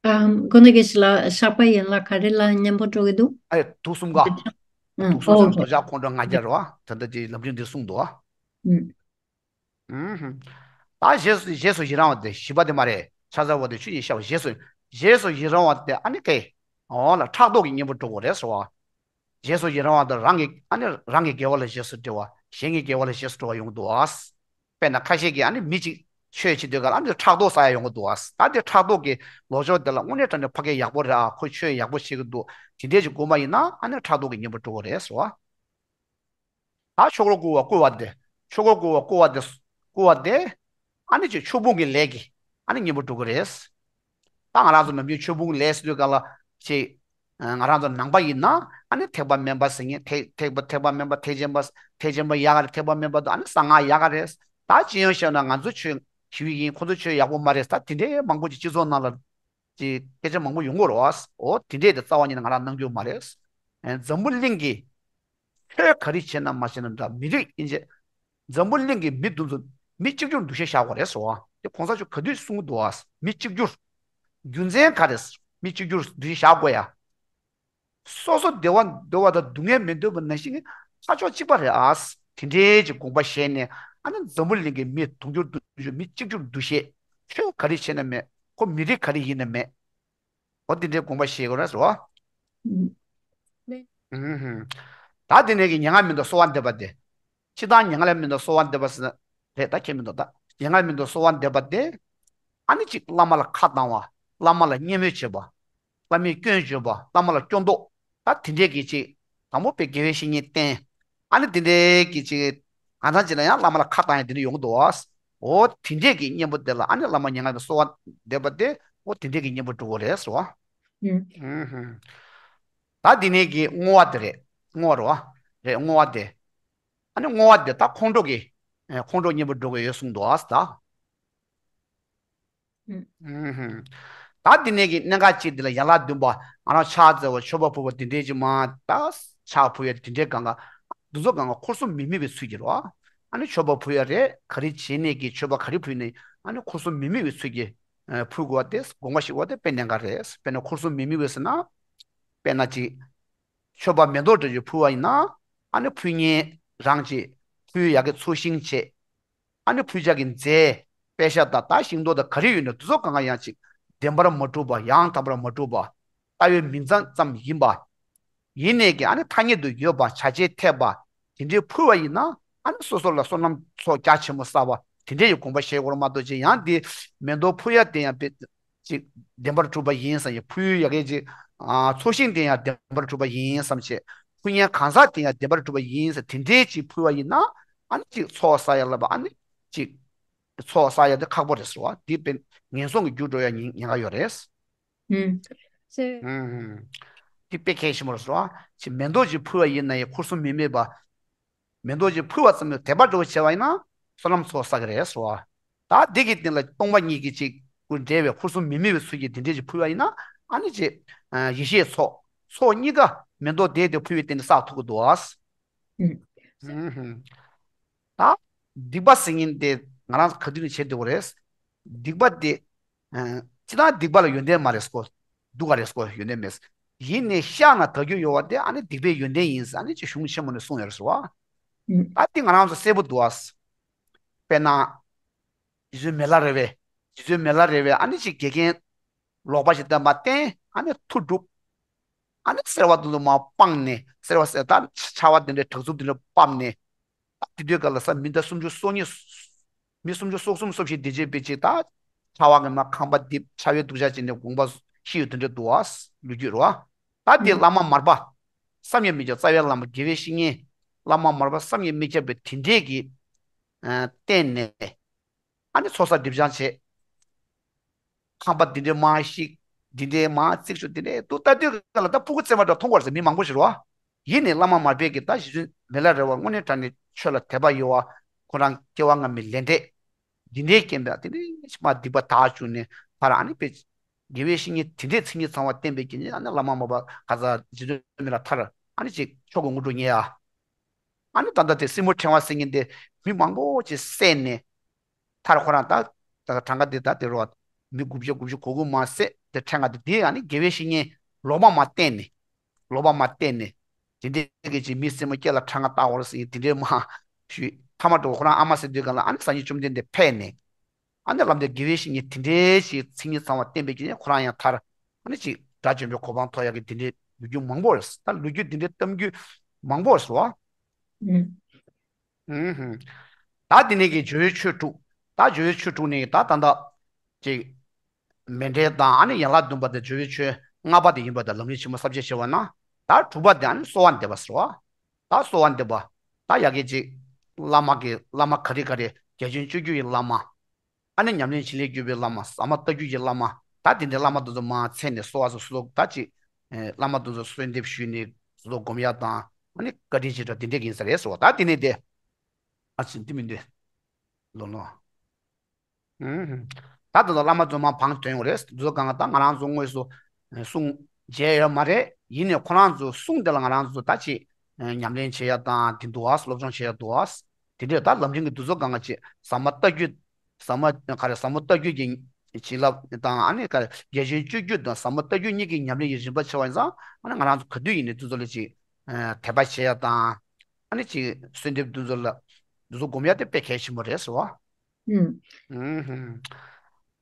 ཨམ། དགོན་པ་དགེ་བཤེས་ལགས། བཤགས་པ་ཡན་ལག་ག་རེ་ལ་གཉེན་པོ་འགྲོ་གི་འདུག་ཨེ། དུག་གསུམ་ཀ། ཨང་། དུག་གསུམ་ཟེར་ན་འདོད་ཆགས་ཁོང་ཁྲོ་ང་རྒྱལ་རེད་བ། ད་ལྟ་དེ་ལམ་རིམ་འདིར་གསུངས་འདུག་བ། ཨུམ། ད་རྗེས་སུ་རྗེས་སུ་ཡི་རང་བ་དེ་བཞི་པ་དེ་མ་རེད། ཕྱག་འཚལ་བ་དང་མཆོད་ཅིང་བཤགས་པ། རྗེས་སུ་རྗེས་སུ་ཡི་རང་བ་དེ་ཨ་ནི་ཀའི། འོ་ལ་ཕྲག་དོག་གི་གཉེན་པོ་འགྲུབ་དགོས་རེད་ཟེར་བ། རྗེས་སུ་ཡི་རང་བ་དང་རང་གི་ཨ་ནི་རང་གི་དགེ་བ་ལ་རྗེས་སུ་འགྲོ་བ། གཞན་གྱི་དགེ་བ་ལ་རྗེས་སུ་འགྲོ་བ་ཡོང་གི་འདུག་བ། དཔེར་ན་ཁ་ཤས་ཀྱིས་ཨ་ནི་མི་གཅིག་ཆོས་བྱེད་དུས་སྐབས་ལ་ཨ་ནི་ཕྲག་དོག་ཟ་ཡ་ཡོང་གི་འདུག་བ། ད་དེ་ཕྲག་དོག་གི་ལོ་ཅོག་དེ་ལ་དངོས་གནས་དྲང་གནས་ཕ་གི་ཡག་པོ་རེད་ཨ། ཁོ་ཆོས་ཡག་པོ་བྱེད་ཀྱི་འདུག་དེ་འདྲས་ཅིག་དགོངས་པ་ཡིན་ན་ཨ་ནི་ཕྲག་དོག་གི་གཉེན་པོ་འགྲུབ་དགོས་རེད་ཟེར་བ། ད་ཆོས་འཁོར་བསྐོར་བ་བསྐོར་བ་དེ། ཆོས་འཁོར་བསྐོར་བ་བསྐོར་བ་དེ། བསྐོར་བ་དེ། ཨ་ནི་ཅིག་ཆོས་ཕུང་གི་ལས་ཀྱི་ཨ་ནི་གཉེན་པོ་འགྲུབ་ཀྱི་རེད། ད་ང་རང་ཚོ་ནམ་རྒྱུན་ཆོས་ཕུང་ལས་ཟེར་དུས་སྒང་ལ་ཅིག་ང་རང་ཚོ་ནང་པ་ཡིན་ན་ཨ་ནི་ཐེག་པ་དམན་པ་ཟེར་མཁན། ཐེག་ཐེག་པ་ཐེག་པ་དམན་པ། ཐེག་ཆེན་པ། ཐེག་ཆེན་པ་ཡག་ག་རེད། ཐེག་པ་དམན་པ་དང་ཨ་ནི་གསང་སྔགས་ཡག་ག་རེད། ད་སྤྱི་ཡོངས་བཤད་ན་ང་ཚོ་ཆོས་ཞུ་ཡི་ཡིན། ཁོ་ཚོ་ཆོས་ཡག་པོ་མ་རེད། ད་དེ་འདྲའི་མང་པོ་ཅིག་སྤྱི་ཚོགས་ནང་ལ་ཅིག་སྐད་ཆ་མང་པོ་ཡོང་གི་རེད་བ། འོ་དེ་འདྲས་དེ་རྩ་བ་ཉིད་ནས་ང་རང་གནང་རྒྱུ་མ་རེད། ཨེ། འཛམ་བུ་གླིང་གི་ཆོས་ག་རེ་བྱས་ན་མ་བྱས་ན་འདྲ། མི་རིགས་ཡིན་ཆད་འཛམ་བུ་གླིང་གི་མི་དེ་ཚོ་མི་གཅིག་གྱུར་འདུ་ཤེས་བཞག་དགོས་རེད་ཟེར་བ། དེ་གོང་ས་མཆོག་ག་དུས་གསུང་གི་འདུག་བ། མི་གཅིག་གྱུར། རྒྱུ་མཚན་ག་རེ། མི་གཅིག་གྱུར་འདུ་ཤེས་བཞག་དགོས་ཡ། སོ་སོ་བདེ་བ་འདོད་པ་དང་སྡུག་བསྔལ་མི་འདོད་པ་ནང་བཞིན་གྱི་ས་ཕྱོགས་གཅིག་པ་རེད་ཨ། དེ་འདྲའི་ཅིག་དགོངས་པ་བཞེས་ནས་ཨ་ནི་འཛམ་བུ་གླིང་གི་མི་དུང་ཕྱུར་བདུན་ཅུ། མི་གཅིག་གྱུར་འདུ་ཤེས། ཆོས་ག་རེ་བྱས་ན་མེད། ཁོ་མི་རིགས་ག་རེ་ཡིན་ན་མེད། འོ་དེ་འདྲའི་དགོངས་པ་བཞེས་དགོས་རེད་ཟེར་བ། ཨུམ། ད་དེ་ནས་ཀྱི་མྱ་ངན་མི་འདའ་གསོལ་བ་འདེབས་པ་དེ། སྤྱིར་བཏང་མྱ་ངན་མི་འདའ་གསོལ་བ་འདེབས་པ་ཟེར་ན་རེད། ད་ཁྱད་མི་འདུག་ད་མྱ་ངན་མི་འདའ་གསོལ་བ་འདེབས་པ་དེ། ཨ་ནི་ཅིག་བླ་མ་ལ་ཁ་བཏང་བ། བླ་མ་ལ་བརྙས་སྨོད་བྱེད་པ། བླ་མའི་སྐྱོན་བརྗོད་པ། བླ་མ་ལ་སྐྱོན་འདོགས། ད་དེ་འདྲས་ཀྱི་ཅིག་དང་པོ་དཔེ་དགེ་བའི་བཤེས་གཉེན་བསྟེན། ཨ་ནི་དེ་འདྲས་ཀྱི་ཅིག་གང་ལྟར་ཅིག་ལ་ཡང་བླ་མ་ལ་ཁ་བཏང་ཡ་དེ་འདྲས་ཡོང་གི་འདུག་བ། འོ་དེ་འདྲས་ཀྱི་གཉེན་པོ་དེ་ལ་ཨ་ནི་བླ་མ་མྱ་ངན་ལས་གསོལ་བ་འདེབས་པ་དེ། འོ་དེ་འདྲས་ཀྱི་གཉེན་པོ་འགྲུབ་དགོས་རེད་ཟེར་བ། ཨུམ། ད་འདི་ནས་ཀྱི་བསྔོ་བ་དེ་རེད། བསྔོ་བ་རེད་བ། རེད། བསྔོ་བ་དེ། ཨ་ནི་བསྔོ་བ་དེ་ད་ཁོང་ཁྲོ་གི། ཨེ། ཁོང་ཁྲོ་གཉེན་པོ་འགྲུབ་དགོས་ཡོད་གསུངས་འདུག་ཨ་ད། ཨུམ། ཨུམ། ད་འདི་ནས་ཀྱི་གནད་འགག་ཅིག་འདི་ལ་ཡན་ལག་བདུན་པ། ང་རང་ཕྱག་འཚལ་བ། མཆོད་པ་ཕུལ་བ་འདི་འདྲས་ཅིག་མ། ད་ཕྱག་ཕུལ་ཡ་འདི་འདྲས་གང་ག་འདི་ཚོ་གང་ག་འཁོར་གསུམ་མི་དམིགས་པའི་ཚུལ་གྱིས་རེད་བ། ཨ་ནི་མཆོད་པ་ཕུལ་ཡ་རེད། ག་རེ་བྱས་ནས་ཀྱི་མཆོད་པ་ག་རེ་ཕུལ་ནས་ཨ་ནི་འཁོར་གསུམ་མི་དམིགས་པའི་ཚུལ་གྱིས་ཕུལ་དགོས་པ་དེ། དགོངས་པ་བཞེས་དགོས་པ་དེ་དཔེ་གནད་འགག་རེད། དཔེར་ན་འཁོར་གསུམ་མི་དམིགས་པའི་ཟེར་ན། དཔེར་ན་ཅིག་མཆོད་པ་མེ་ཏོག་འདྲ་ཅིག་ཕུལ་བ་ཡིན་ན། ཨ་ནི་ཕུལ་མཁན་རང་ཅིག་ཕུལ་ཡག་གི་ཚོགས་ཞིང་བྱེད། ཨ་ནི་ཕུལ་བྱ་གི་རྫས། པད་ཤག་དང་ད་ཤིང་ཏོག་དང་ག་རེ་ཡོད་ན་དེ་ཚོ་གང་ག་ཡང་ཅིག་བདེན་པར་མ་གྲུབ་པ། ཡང་དག་པར་མ་གྲུབ་པ། ལྟ་བའི་མིང་ཙམ་ཙམ་ཡིན་པ། ཡིན་ནས་ཀྱི་ཨ་ནི་ཐ་སྙད་དུ་ཡོད་པ། བྱ་བྱེད་འཐད་པ། དེ་འདྲའི་ཕུལ་བ་ཡིན་ན། ཨ་ནི་སོ་སོ་ལ་བསོད་ནམས་ཚོགས་རྒྱ་ཆེན་པོ་བསགས་པ་དེ་འདྲའི་ཡི་དགོངས་པ་བཞེས་དགོས་རེད་མ་གཏོགས། ཅིག་ཡང་དེ་མེ་ཏོག་ཕུལ་ཡ་དེ་ཡང་དཔེ་ཅིག་བདེན་པར་གྲུབ་པ་ཡིན་བསམ། ཡ་ཕུལ་ཡ་གི་ཅིག་ཨ། ཚོགས་ཞིང་དེ་ཡང་བདེན་པར་གྲུབ་པ་ཡིན་བསམ་བྱས། ཕུལ་མཁན་གང་ཟག་དེ་ཡང་བདེན་པར་གྲུབ་པ་ཡིན་ཟེར། དེ་འདྲའི་ཅིག་ཕུལ་བ་ཡིན་ན། ཨ་ནི་ཅིག་ཚོགས་བསགས་ཡ་ལབ་པ། ཨ་ནི་ཅིག་ཚོགས་བསགས་ཡ་དེ་ཁག་པོ་རེད་ཟེར་བ། འདི་དཔེ་ངན་སོང་གི་རྒྱུར་འགྲོ་ཡ་ཉེན་ཉེན་ཁ་ཡོད་རེད། ཨུམ། ཟེར། ཨུམ། འདི་དཔེ་གལ་ཆེན་པོ་རེད་ཟེར་བ། ཅིག་མེ་ཏོག་ཅིག་ཕུལ་བ་ཡིན་ན་ཡང་འཁོར་གསུམ་མི་དམིགས་པ། མེ་ཏོག་ཅིག་ཕུལ་བ་ཙམ་ལས་དད་པ་འདྲ་བོ་བྱས་པ་ཡིན་ན་བསོད་ནམས་ཚོགས་བསགས་ཀྱི་རེད་ཟེར་བ། ད་འདི་གི་སྟེང་ལ་སྟོང་པ་ཉིད་ཀྱི་ཅིག་ཀུན་བྲལ་བའི་འཁོར་གསུམ་མི་དམིགས་པའི་ཚུལ་གྱིས་དེ་འདྲས་ཅིག་ཕུལ་བ་ཡིན་ན། ཨ་ནི་ཅིག་ཡེ་ཤེས་ཚོགས། ཚོགས་གཉིས་ཀ་མེ་ཏོག་དེ་དེ་ཕུལ་བའི་སྟེང་ནས་བསགས་ཐུབ་ཀྱི་འདུག་ཨ། ཨུམ། ད་སྡིག་པ་ཟེར་མཁན་དེ་ང་རང་ག་དུས་ནས་བྱེད་བསྡད་ཀྱི་རེད། སྡིག་པ་དེ། ཨ། སྤྱིར་བཏང་སྡིག་པ་ལ་ཡོན་ཏན་མ་རེད་ཟེར་གོ། སྡུག་ག་རེད་ཟེར་གོ། ཡོན་ཏན་མེད། ཡིན་ནའི་བཤགས་ན་དག་རྒྱུ་ཡོད་པ་དེ་ཨ་ནི་སྡིག་པའི་ཡོན་ཏན་ཡིན་ཟེར། ཨ་ནི་ཅིག་གཞུང་ཆེན་མོ་ནས་གསུངས་ཡོད་རེད་ཟེར་བ། ཨུམ། ད་དེ་ང་རང་ཚོ་གསལ་པོ་འདུག་ཨ། དཔེར་ན། རྗེ་བཙུན་མི་ལ་རས་པས། རྗེ་བཙུན་མི་ལ་རས་པས་ཨ་ནི་ཅིག་དགེ་རྒན་ལོག་པ་ཞིག་བསྟེན་པ་བསྟེན། ཨ་ནི་མཐུ་སྒྲུབ། ཨ་ནི་སེར་བ་དེ་ཚོ་མར་སྤངས་ནས། སེར་བ་ཟེར་ད་ཆར་པ་དེ་འདྲའི་དྲག་རྩུབ་དེ་འདྲ་ཕབ་ནས། ད་དེ་དུས་སྐབས་ལ་ས་མི་ཟླ་སུམ་ཅུ་སོ་གཉིས། མི་སུམ་ཅུ་སོ་གསུམ་སོ་བཞི་དེ་རྗེས་པའི་ཅིག་ད་ཆར་པ་གིས་མར་ཁང་པ་རྡིབ། ཆར་པའི་སྡུག་ཅག་བྱས་ནས་དགོངས་པ་ཤི་ཡོད་དེ་འདྲ་འདུག་ཨ། ལོ་རྒྱུས་རེད་བ། ད་དེ་ཨུམ། བླ་མ་མར་པ། བསམ་ཡས་མི་ཁྱབ། རྩ་བའི་བླ་མ་དགེ་བའི་བཤེས་གཉེན། བླ་མ་མར་པ་བསམ་ཡས་མི་ཁྱབ་པའི་དེ་འདྲས་ཀྱི། ཨ། བསྟེན་ནས། ཨ་ནི་ཚོགས་བསགས་སྒྲིབ་སྦྱང་བྱེད། ཁང་པ་འདི་འདྲའི་མར་བཤིག་འདི་འདྲའི་མར་བརྩིགས་ཆོག་འདི་འདྲའི་འདུག་ལྟ་དུས་སྒང་ལ་ད་ཕྲུ་གུ་བཙས་པ་འདྲ་མཐོང་གི་རེད་ཟེར། མི་མང་པོ་ཞིག་རེད་བ། ཡིན་ནའི་བླ་མ་མར་པས་ཀྱི་ད་གཞི་བཙུན་མི་ལ་རས་པ་དངོས་གནས་དྲང་གནས་ཆོས་ལ་དད་པ་ཡོད་པ། ཁོ་རང་སྐྱེ་བ་སྔ་མའི་ལས་འབྲས་འདི་འདྲའི་རྐྱེན་པས་དེ་འདྲའི་མ་སྡིག་པ་དག་བཅུག་ནས་ཕར་ཨ་ནི་པའི་དགེ་བའི་བཤེས་གཉེན་དེ་འདྲའི་མཚན་ཉིད་ཚང་བ་བསྟེན་པའི་རྐྱེན་ནས་ཨ་ནི་བླ་མ་མར་པ་ག་ས་རྗེ་བཙུན་མི་ལ་མཐར་ཨ་ནི་ཅིག་མཆོག་གི་དངོས་གྲུབ་བརྙེས་ཡ། ཨ་ནི་ད་ལྟ་དེ་སྲིན་མོ་ཕྲེང་བ་ཟེར་མཁན་དེ་མི་མང་པོ་ཅིག་བསད་ནས་མཐར་ཁོ་རང་ད་ད་གྲངས་ཀ་དེ་ད་དེ་རུ་མི་དགུ་བརྒྱ་དགུ་བཅུ་གོ་དགུ་མ་བསད་དེ་ཕྲེང་བ་དེ་དེ་ཨ་ནི་དགེ་བའི་བཤེས་གཉེན་ལོག་པ་མ་བསྟེན་ནས། ལོག་པ་མ་བསྟེན་ནས། དེ་འདྲའི་གི་ཅིག་མི་སྲིན་མོ་སྐྱེ་ལ་ཕྲེང་བ་བཏགས་པར་ཟེར་དེ་འདྲའི་མ་ཞུས་ཐ་མ་འགྲོ་ཁོ་རང་ཨ་མ་ཟེར་དུས་གང་ལ་ཨ་ནི་སངས་རྒྱས་བཅོམ་ལྡན་འདས་ཕེབས་ནས། ཨ་ནི་ལམ་འདིར་དགེ་བའི་བཤེས་གཉེན་དེ་འདྲའི་ཞིག་མཚན་ཉིད་ཚང་བ་བསྟེན་པའི་རྐྱེན་ཁོ་རང་ཡང་མཐར་ཨ་ནི་ཅིག་དགྲ་བཅོམ་པའི་གོ་འཕང་ཐོབ་ཡག་གི་དེ་འདྲའི་ལོ་རྒྱུས་མང་པོ་རེད། ད་ལོ་རྒྱུས་དེ་འདྲའི་གཏམ་རྒྱུད་མང་པོ་རེད་ཟེར་བ། ཨུམ། ཨུམ་ཧུམ། ད་དེ་ནས་ཀྱི་སྦྱོར་བའི་ཆོས་དྲུག་ད་སྦྱོར་བའི་ཆོས་དྲུག་ནས་ད་ད་ད་ཅིག་མཎྜལ་དང་ཨ་ནི་ཡན་ལག་བདུན་པ་དང་སྦྱོར་བའི་ཆོས་ལྔ་པ་དེ་ཡིན་པ་དང་ལམ་རིམ་ཆེན་མོ་ས་བཅད་བྱས་པ་ན། ད་དྲུག་པ་དེ་ཨ་ནི་གསོལ་བ་འདེབས་པ་ཟེར་བ། ད་གསོལ་བ་འདེབས་པ། ད་ཡ་གི་ཅིག་བླ་མ་གི་བླ་མ་ག་རེ་ག་རེ་རྒྱ་ཆེན་སྤྱོད་བརྒྱུད་ཀྱི་བླ་མ། ཨ་ནི་ཉམས་ལེན་བྱེད་ལས་བརྒྱུད་པའི་བླ་མ། ཟབ་མོ་ལྟ་བརྒྱུད་ཀྱི་བླ་མ། ད་དེ་འདྲའི་བླ་མ་དེ་ཚོ་མར་མཚན་ནས་གསོལ་བ་སོགས་སོགས་ད་ཅིག་ཨེ་བླ་མ་དེ་ཚོ་གསོལ་འདེབས་ཞུས་ནས་སོ་སོ་སྒོམ་ཡ་དང་ཨ་ནི་བཀའ་དྲིན་ཆེ་དྲགས་དེ་འདྲས་ཡིན་ས་རེད་ཟེར་བ། ད་དེ་ནས་དེ་ཨ་ཅི་འདི་མི་འདུག་ལོ་ལོ། ཨུམ། ད་དེ་ཚོ་བླ་མ་དེ་ཚོ་མར་བང་དོན་ཡོད་རེད། དེ་ཚོ་གང་ད་ང་རང་ཚོ་དངོས་སུ་གསུང་མཇལ་ཡོད་མ་རེད། ཡིན་ནའི་ཁོ་རང་ཚོ་གསུང་དེ་ལ་ང་རང་ཚོ་ད་ཅིག་ཉམས་ལེན་བྱེད་ཡ་དང་དེ་འདུག་ཨ། སློབ་སྦྱོང་བྱེད་ཡ་འདུག་ཨ། དེ་འདྲས་ད་ལམ་རིམ་གྱི་འདུ་ཚོགས་སྒང་ག་ཅིག་ཟབ་མོ་ལྟ་བརྒྱུད། ཟབ་མོ་ག་རེ་ཟབ་མོ་ལྟ་བརྒྱུད་ཀྱི་བྱིན་རླབས་དང་ཨ་ནི་ག་རེ་རྒྱ་ཆེན་སྤྱོད་བརྒྱུད་དང་ཟབ་མོ་ལྟ་བརྒྱུད་གཉིས་ཀྱི་ཉམས་ལེན་གྱི་རིམ་པ་ཆེ་བ་ཡིན་ཙང་ཨ་ནི་ང་རང་ཚོ་ག་དུས་ཡིན་ནའི་འདི་ཚོ་ལ་ཅིག་དད་པ་བྱེད་ཡ་དང་ཨ་ནི་ཅིག་གསོལ་འདེབས་འདི་ཚོ་ལ་འདི་ཚོ་སྒོམ་ཡ་དེ་དཔེ་གལ་ཆེན་པོ་རེད་ཟེར་བ། ཨུམ། ཨུམ།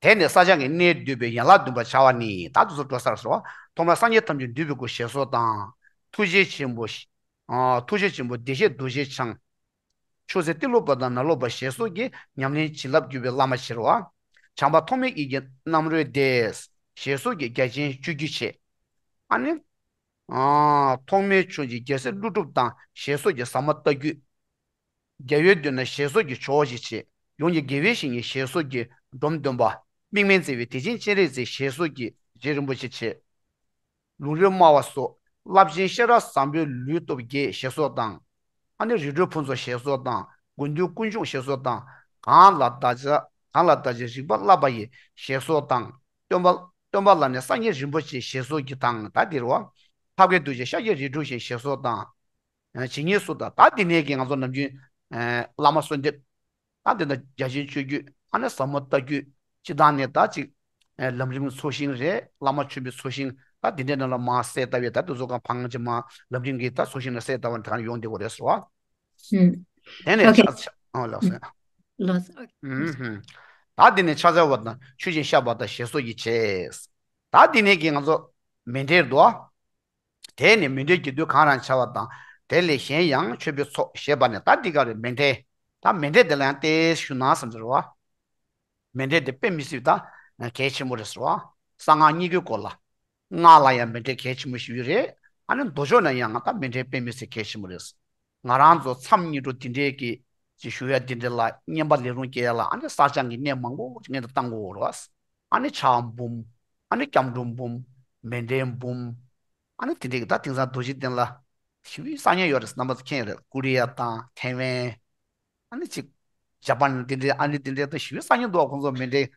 དེ་ནས་བསགས་སྦྱང་གི་གནད་བསྡུས་པའི་ཡན་ལག་བདུན་པ་བྱ་བ་ནི་ད་འདི་ཚོ་འགྲོ་སར་ཟེར་བ། ཐོག་མར་སངས་རྒྱས་ཐམས་ཅད་འདུས་པའི་སྐུ་ཞེས་སོགས་དང་། ཐུགས་རྗེ་ཆེན་པོ། ཨ། ཐུགས་རྗེ་ཆེན་པོ་བདེ་གཤེགས་རྡོ་རྗེ་འཆང་། མཆོག་སྲེད་ཏི་ལོ་པ་དང་ནཱ་རོ་པ་ཞེས་སོགས་ཀྱི་ཉམས་ལེན་བྱིན་རླབས་བརྒྱུད་པའི་བླ་མ་ཕྱིར་བ། བྱམས་པ་ཐོགས་མེད་ཡིད་ཀྱི་རྣམ་རོལ་ཏེ། ཞེས་སོགས་ཀྱི་རྒྱ་ཆེན་སྤྱོད་བརྒྱུད་ཆེ། ཨ་ནི། ཨ། ཐོགས་མེད་མཆོག་གི་རྒྱལ་སྲས་ཀླུ་སྒྲུབ་དང་ཞེས་སོགས་ཀྱི་ཟབ་མོ་ལྟ་བརྒྱུད། རྒྱལ་བའི་མདུན་ན་ཞེས་སོགས་ཀྱི་ཇོ་བོ་རྗེ་ཆེ། ཡོངས་ཀྱི་དགེ་བའི་བཤེས་གཉེན་ཞེས་སོགས་ཀྱི་འབྲོམ་སྟོན་པ། མིག་སྨན་བརྩེ་བའི་བདེ་ཆེན་སྤྱན་རས་གཟིགས་ཞེས་སོགས་ཀྱི་རྗེ་རིན་པོ་ཆེ་ཆེ། ལུང་རིགས་སྨྲ་བ་སོགས་རླབས་ཆེན་ཤེས་རབ་བཟང་པོའི་ལུས་སྟོབས་རྒྱས་ཞེས་སོགས་དང་། ཨ་ནི་རི་ཁྲོད་ཕུན་ཚོགས་ཞེས་སོགས་དང་། དགེ་འདུན་ཀུན་འབྱུང་ཞེས་སོགས་དང་། གང་ལ་བདག་ཅག་གང་ལ་བདག་ཅག་རིག་པ་བསླབ་པ་ཡི་ཞེས་སོགས་དང་། སྟོན་པ་སྟོན་པ་ལ་ནི་སངས་རྒྱས་རིན་པོ་ཆེ་ཞེས་སོགས་ཀྱི་དང་ད་འདིར་བ། ཐབས་མཁས་རྡོ་རྗེ་ཤཱཀྱ་རིགས་དྲུག་ཞེས་ཞེས་སོགས་དང་། ཇི་སྙེད་སུ་དང་ད་འདི་ནས་ཀྱི་ང་ཚོ་ནམ་རྒྱུན་བླ་མ་གསོལ་འདེབས། ད་འདི་ན་རྒྱ་ཆེན་སྤྱོད་བརྒྱུད་ཨ་ནི་ཟབ་མོ་ལྟ་བརྒྱུད་སྤྱི་བཏང་ནས་ད་ཅིག་ལམ་རིམ་ཚོགས་ཞིང་རེད། བླ་མ་མཆོད་པའི་ཚོགས་ཞིང་ད་འདི་འདྲའི་ནང་ལ་མ་གསལ་ལྟ་བའི་ད་འདི་ཚོ་གང་ཕང་ཅི་མ་ལམ་རིམ་གྱི་ད་ཚོགས་ཞིང་ལ་གསལ་ལྟ་བ་འདི་གང་ཡོང་བསྡད་དགོས་རེད་ཟེར་བ། ཨུམ། དེ་ནས་ཨོ་ཁེ། ཕྱག་ཕྱག་ཨོ་ལགས་སོ། ལགས་སོ། ཨུམ་ཧུམ། ད་འདི་ནས་ཕྱག་འཚལ་བ་དང་མཆོད་ཅིང་བཤགས་པ་དང་ཞེས་སོགས་ཀྱིས་བྱས། ད་འདི་ནས་ཀྱི་ང་ཚོ་མཎྜལ་འདུག་ཨ། དེ་ནི་མཎྜལ་གྱི་དུས་གང་རང་བྱ་བ་དང་། དེ་ལས་གཞན་ཡང་མཆོད་པའི་ཚོགས་ཞེས་པ་ནི་ད་འདི་ག་རེ་མཎྜལ། ད་མཎྜལ་དེ་ལ་ཡང་ཏོག་ཙམ་ཞུ་ན་བསམ་ཟེར་བ། མཎྜལ་དེ་དཔེ་མི་སྲིད་ད་གལ་ཆེན་པོ་རེད་ཟེར་བ། གསང་སྔགས་གཉིས་ཀྱི་སྐོར་ལ། སྔགས་ལ་ཡང་མཎྜལ་གལ་ཆེན་པོ་ཞིག་ཡོད་རེད། ཨ་ནི་མདོ་ཕྱོགས་ན་ཡང་ད་མཎྜལ་དཔེ་མི་སྲིད་གལ་ཆེན་པོ་རེད། ང་རང་ཚོ་མཚམས་སྙིགས་དྲུག་འདི་འདྲའི་གི་ཅིག་ཞུ་ཡ་འདི་འདྲ་ལ་བསྙེན་པ་ལས་རུང་སྐྱེ་ཡ་ལ་ཨ་ནི་བསགས་སྦྱང་གི་གནད་མང་པོ་ཅིག་སྔོན་དུ་བཏང་དགོས་རེད་བ། ཨ་ནི་ཕྱག་འབུམ། ཨ་ནི་སྐྱབས་འགྲོ་འབུམ། མཎྜལ་འབུམ། ཨ་ནི་དེ་འདྲའི་གི་ད་དེང་སང་རྡོ་རྗེ་གདན་ལ་ཞི་བའི་སང་ཉིན་ཡོད་རེད། རྣམ་པ་ཚོ་མཁྱེན་ཡོད་རེད། ཀོ་རི་ཡ་དང་ཐའེ་ཝན། ཨ་ནི་ཅིག་ཇ་པན་དེ་འདྲའི་ཨ་ནི་དེ་འདྲའི་ད་ཞི་བའི་སང་ཉིན་འདུག་ཁོང་ཚོ་མཎྜལ་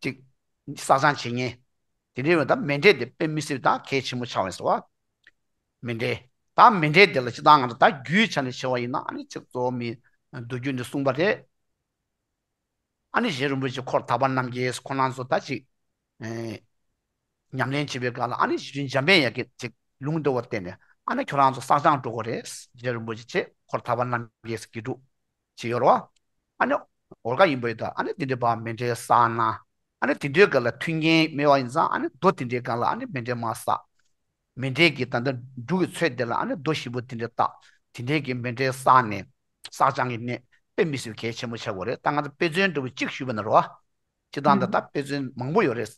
ཅིག་བསགས་སྦྱང་བྱེད་མཁན། དེ་འདྲའི་ཡོད་ད་མཎྜལ་དེ་དཔེ་མི་སྲིད་ད་གལ་ཆེན་པོ་ཆགས་ཡོད་ཟེར་བ། མཎྜལ། ད་མཎྜལ་དེ་ལ་སྤྱི་བཏང་ང་ཚོ་ད་རྒྱུའི་ཆ་ནས་བྱས་པ་ཡིན་ན་ཨ་ནི་ཅིག་གཙོ་བོ་མི་མདོ་རྒྱུད་འདི་གསུངས་པ་རེད། ཨ་ནི་རྗེ་རིན་པོ་ཆེ་འཁོར་དག་པ་རྣམས་ཀྱིས་ཁོང་རྣམ་ཚོ་ད་ཅིག་ཨེ་ཉམས་ལེན་བྱེད་པའི་སྐབས་ལ་ཨ་ནི་རྗེ་བཙུན་འཇམ་དཔལ་དབྱངས་ཀྱིས་ཅིག་ལུང་བསྟན་པ་བརྟེན་ནས་ཨ་ནི་ཁྱོད་རང་ཚོ་བསགས་སྦྱང་འགྲོ་དགོས་རེད། རྗེ་རིན་པོ་ཆེ་འཁོར་དག་པ་རྣམས་ཀྱིས་དགེ་ཕྲུག་ཅིག་ཡོད་རེད་བ། ཨ་ནི་འོལ་ཁ་ཡིན་པ་ཡོད་ད་ཨ་ནི་དེ་འདྲའི་བར་མཎྜལ་བསགས་ན། ཨ་ནི་དེ་འདྲའི་སྐབས་ལ་མཐུན་རྐྱེན་མེད་པ་ཡིན་ཙང་ཨ་ནི་རྡོ་དེ་འདྲའི་སྒང་ལ་ཨ་ནི་མཎྜལ་མར་བསགས། མཎྜལ་གྱི་ད་ལྟ་འབྲུ་གི་ཚོད་དེ་ལ་ཨ་ནི་རྡོ་ཞིམ་པོ་དེ་འདྲ་བཏགས། དེ་འདྲའི་གི་མཎྜལ་བསགས་ནས་བསགས་སྦྱང་གི་གནད་དཔེ་མི་སྲིད་གལ་ཆེན་པོ་ཆགས་དགོས་རེད། ད་ང་ཚོ་དཔེ་མཚོན་འདྲ་བོ་གཅིག་ཞུས་པ་ན་རོ། སྤྱིར་བཏང་ད་ལྟ་དཔེ་མཚོན་མང་པོ་ཡོད་རེད།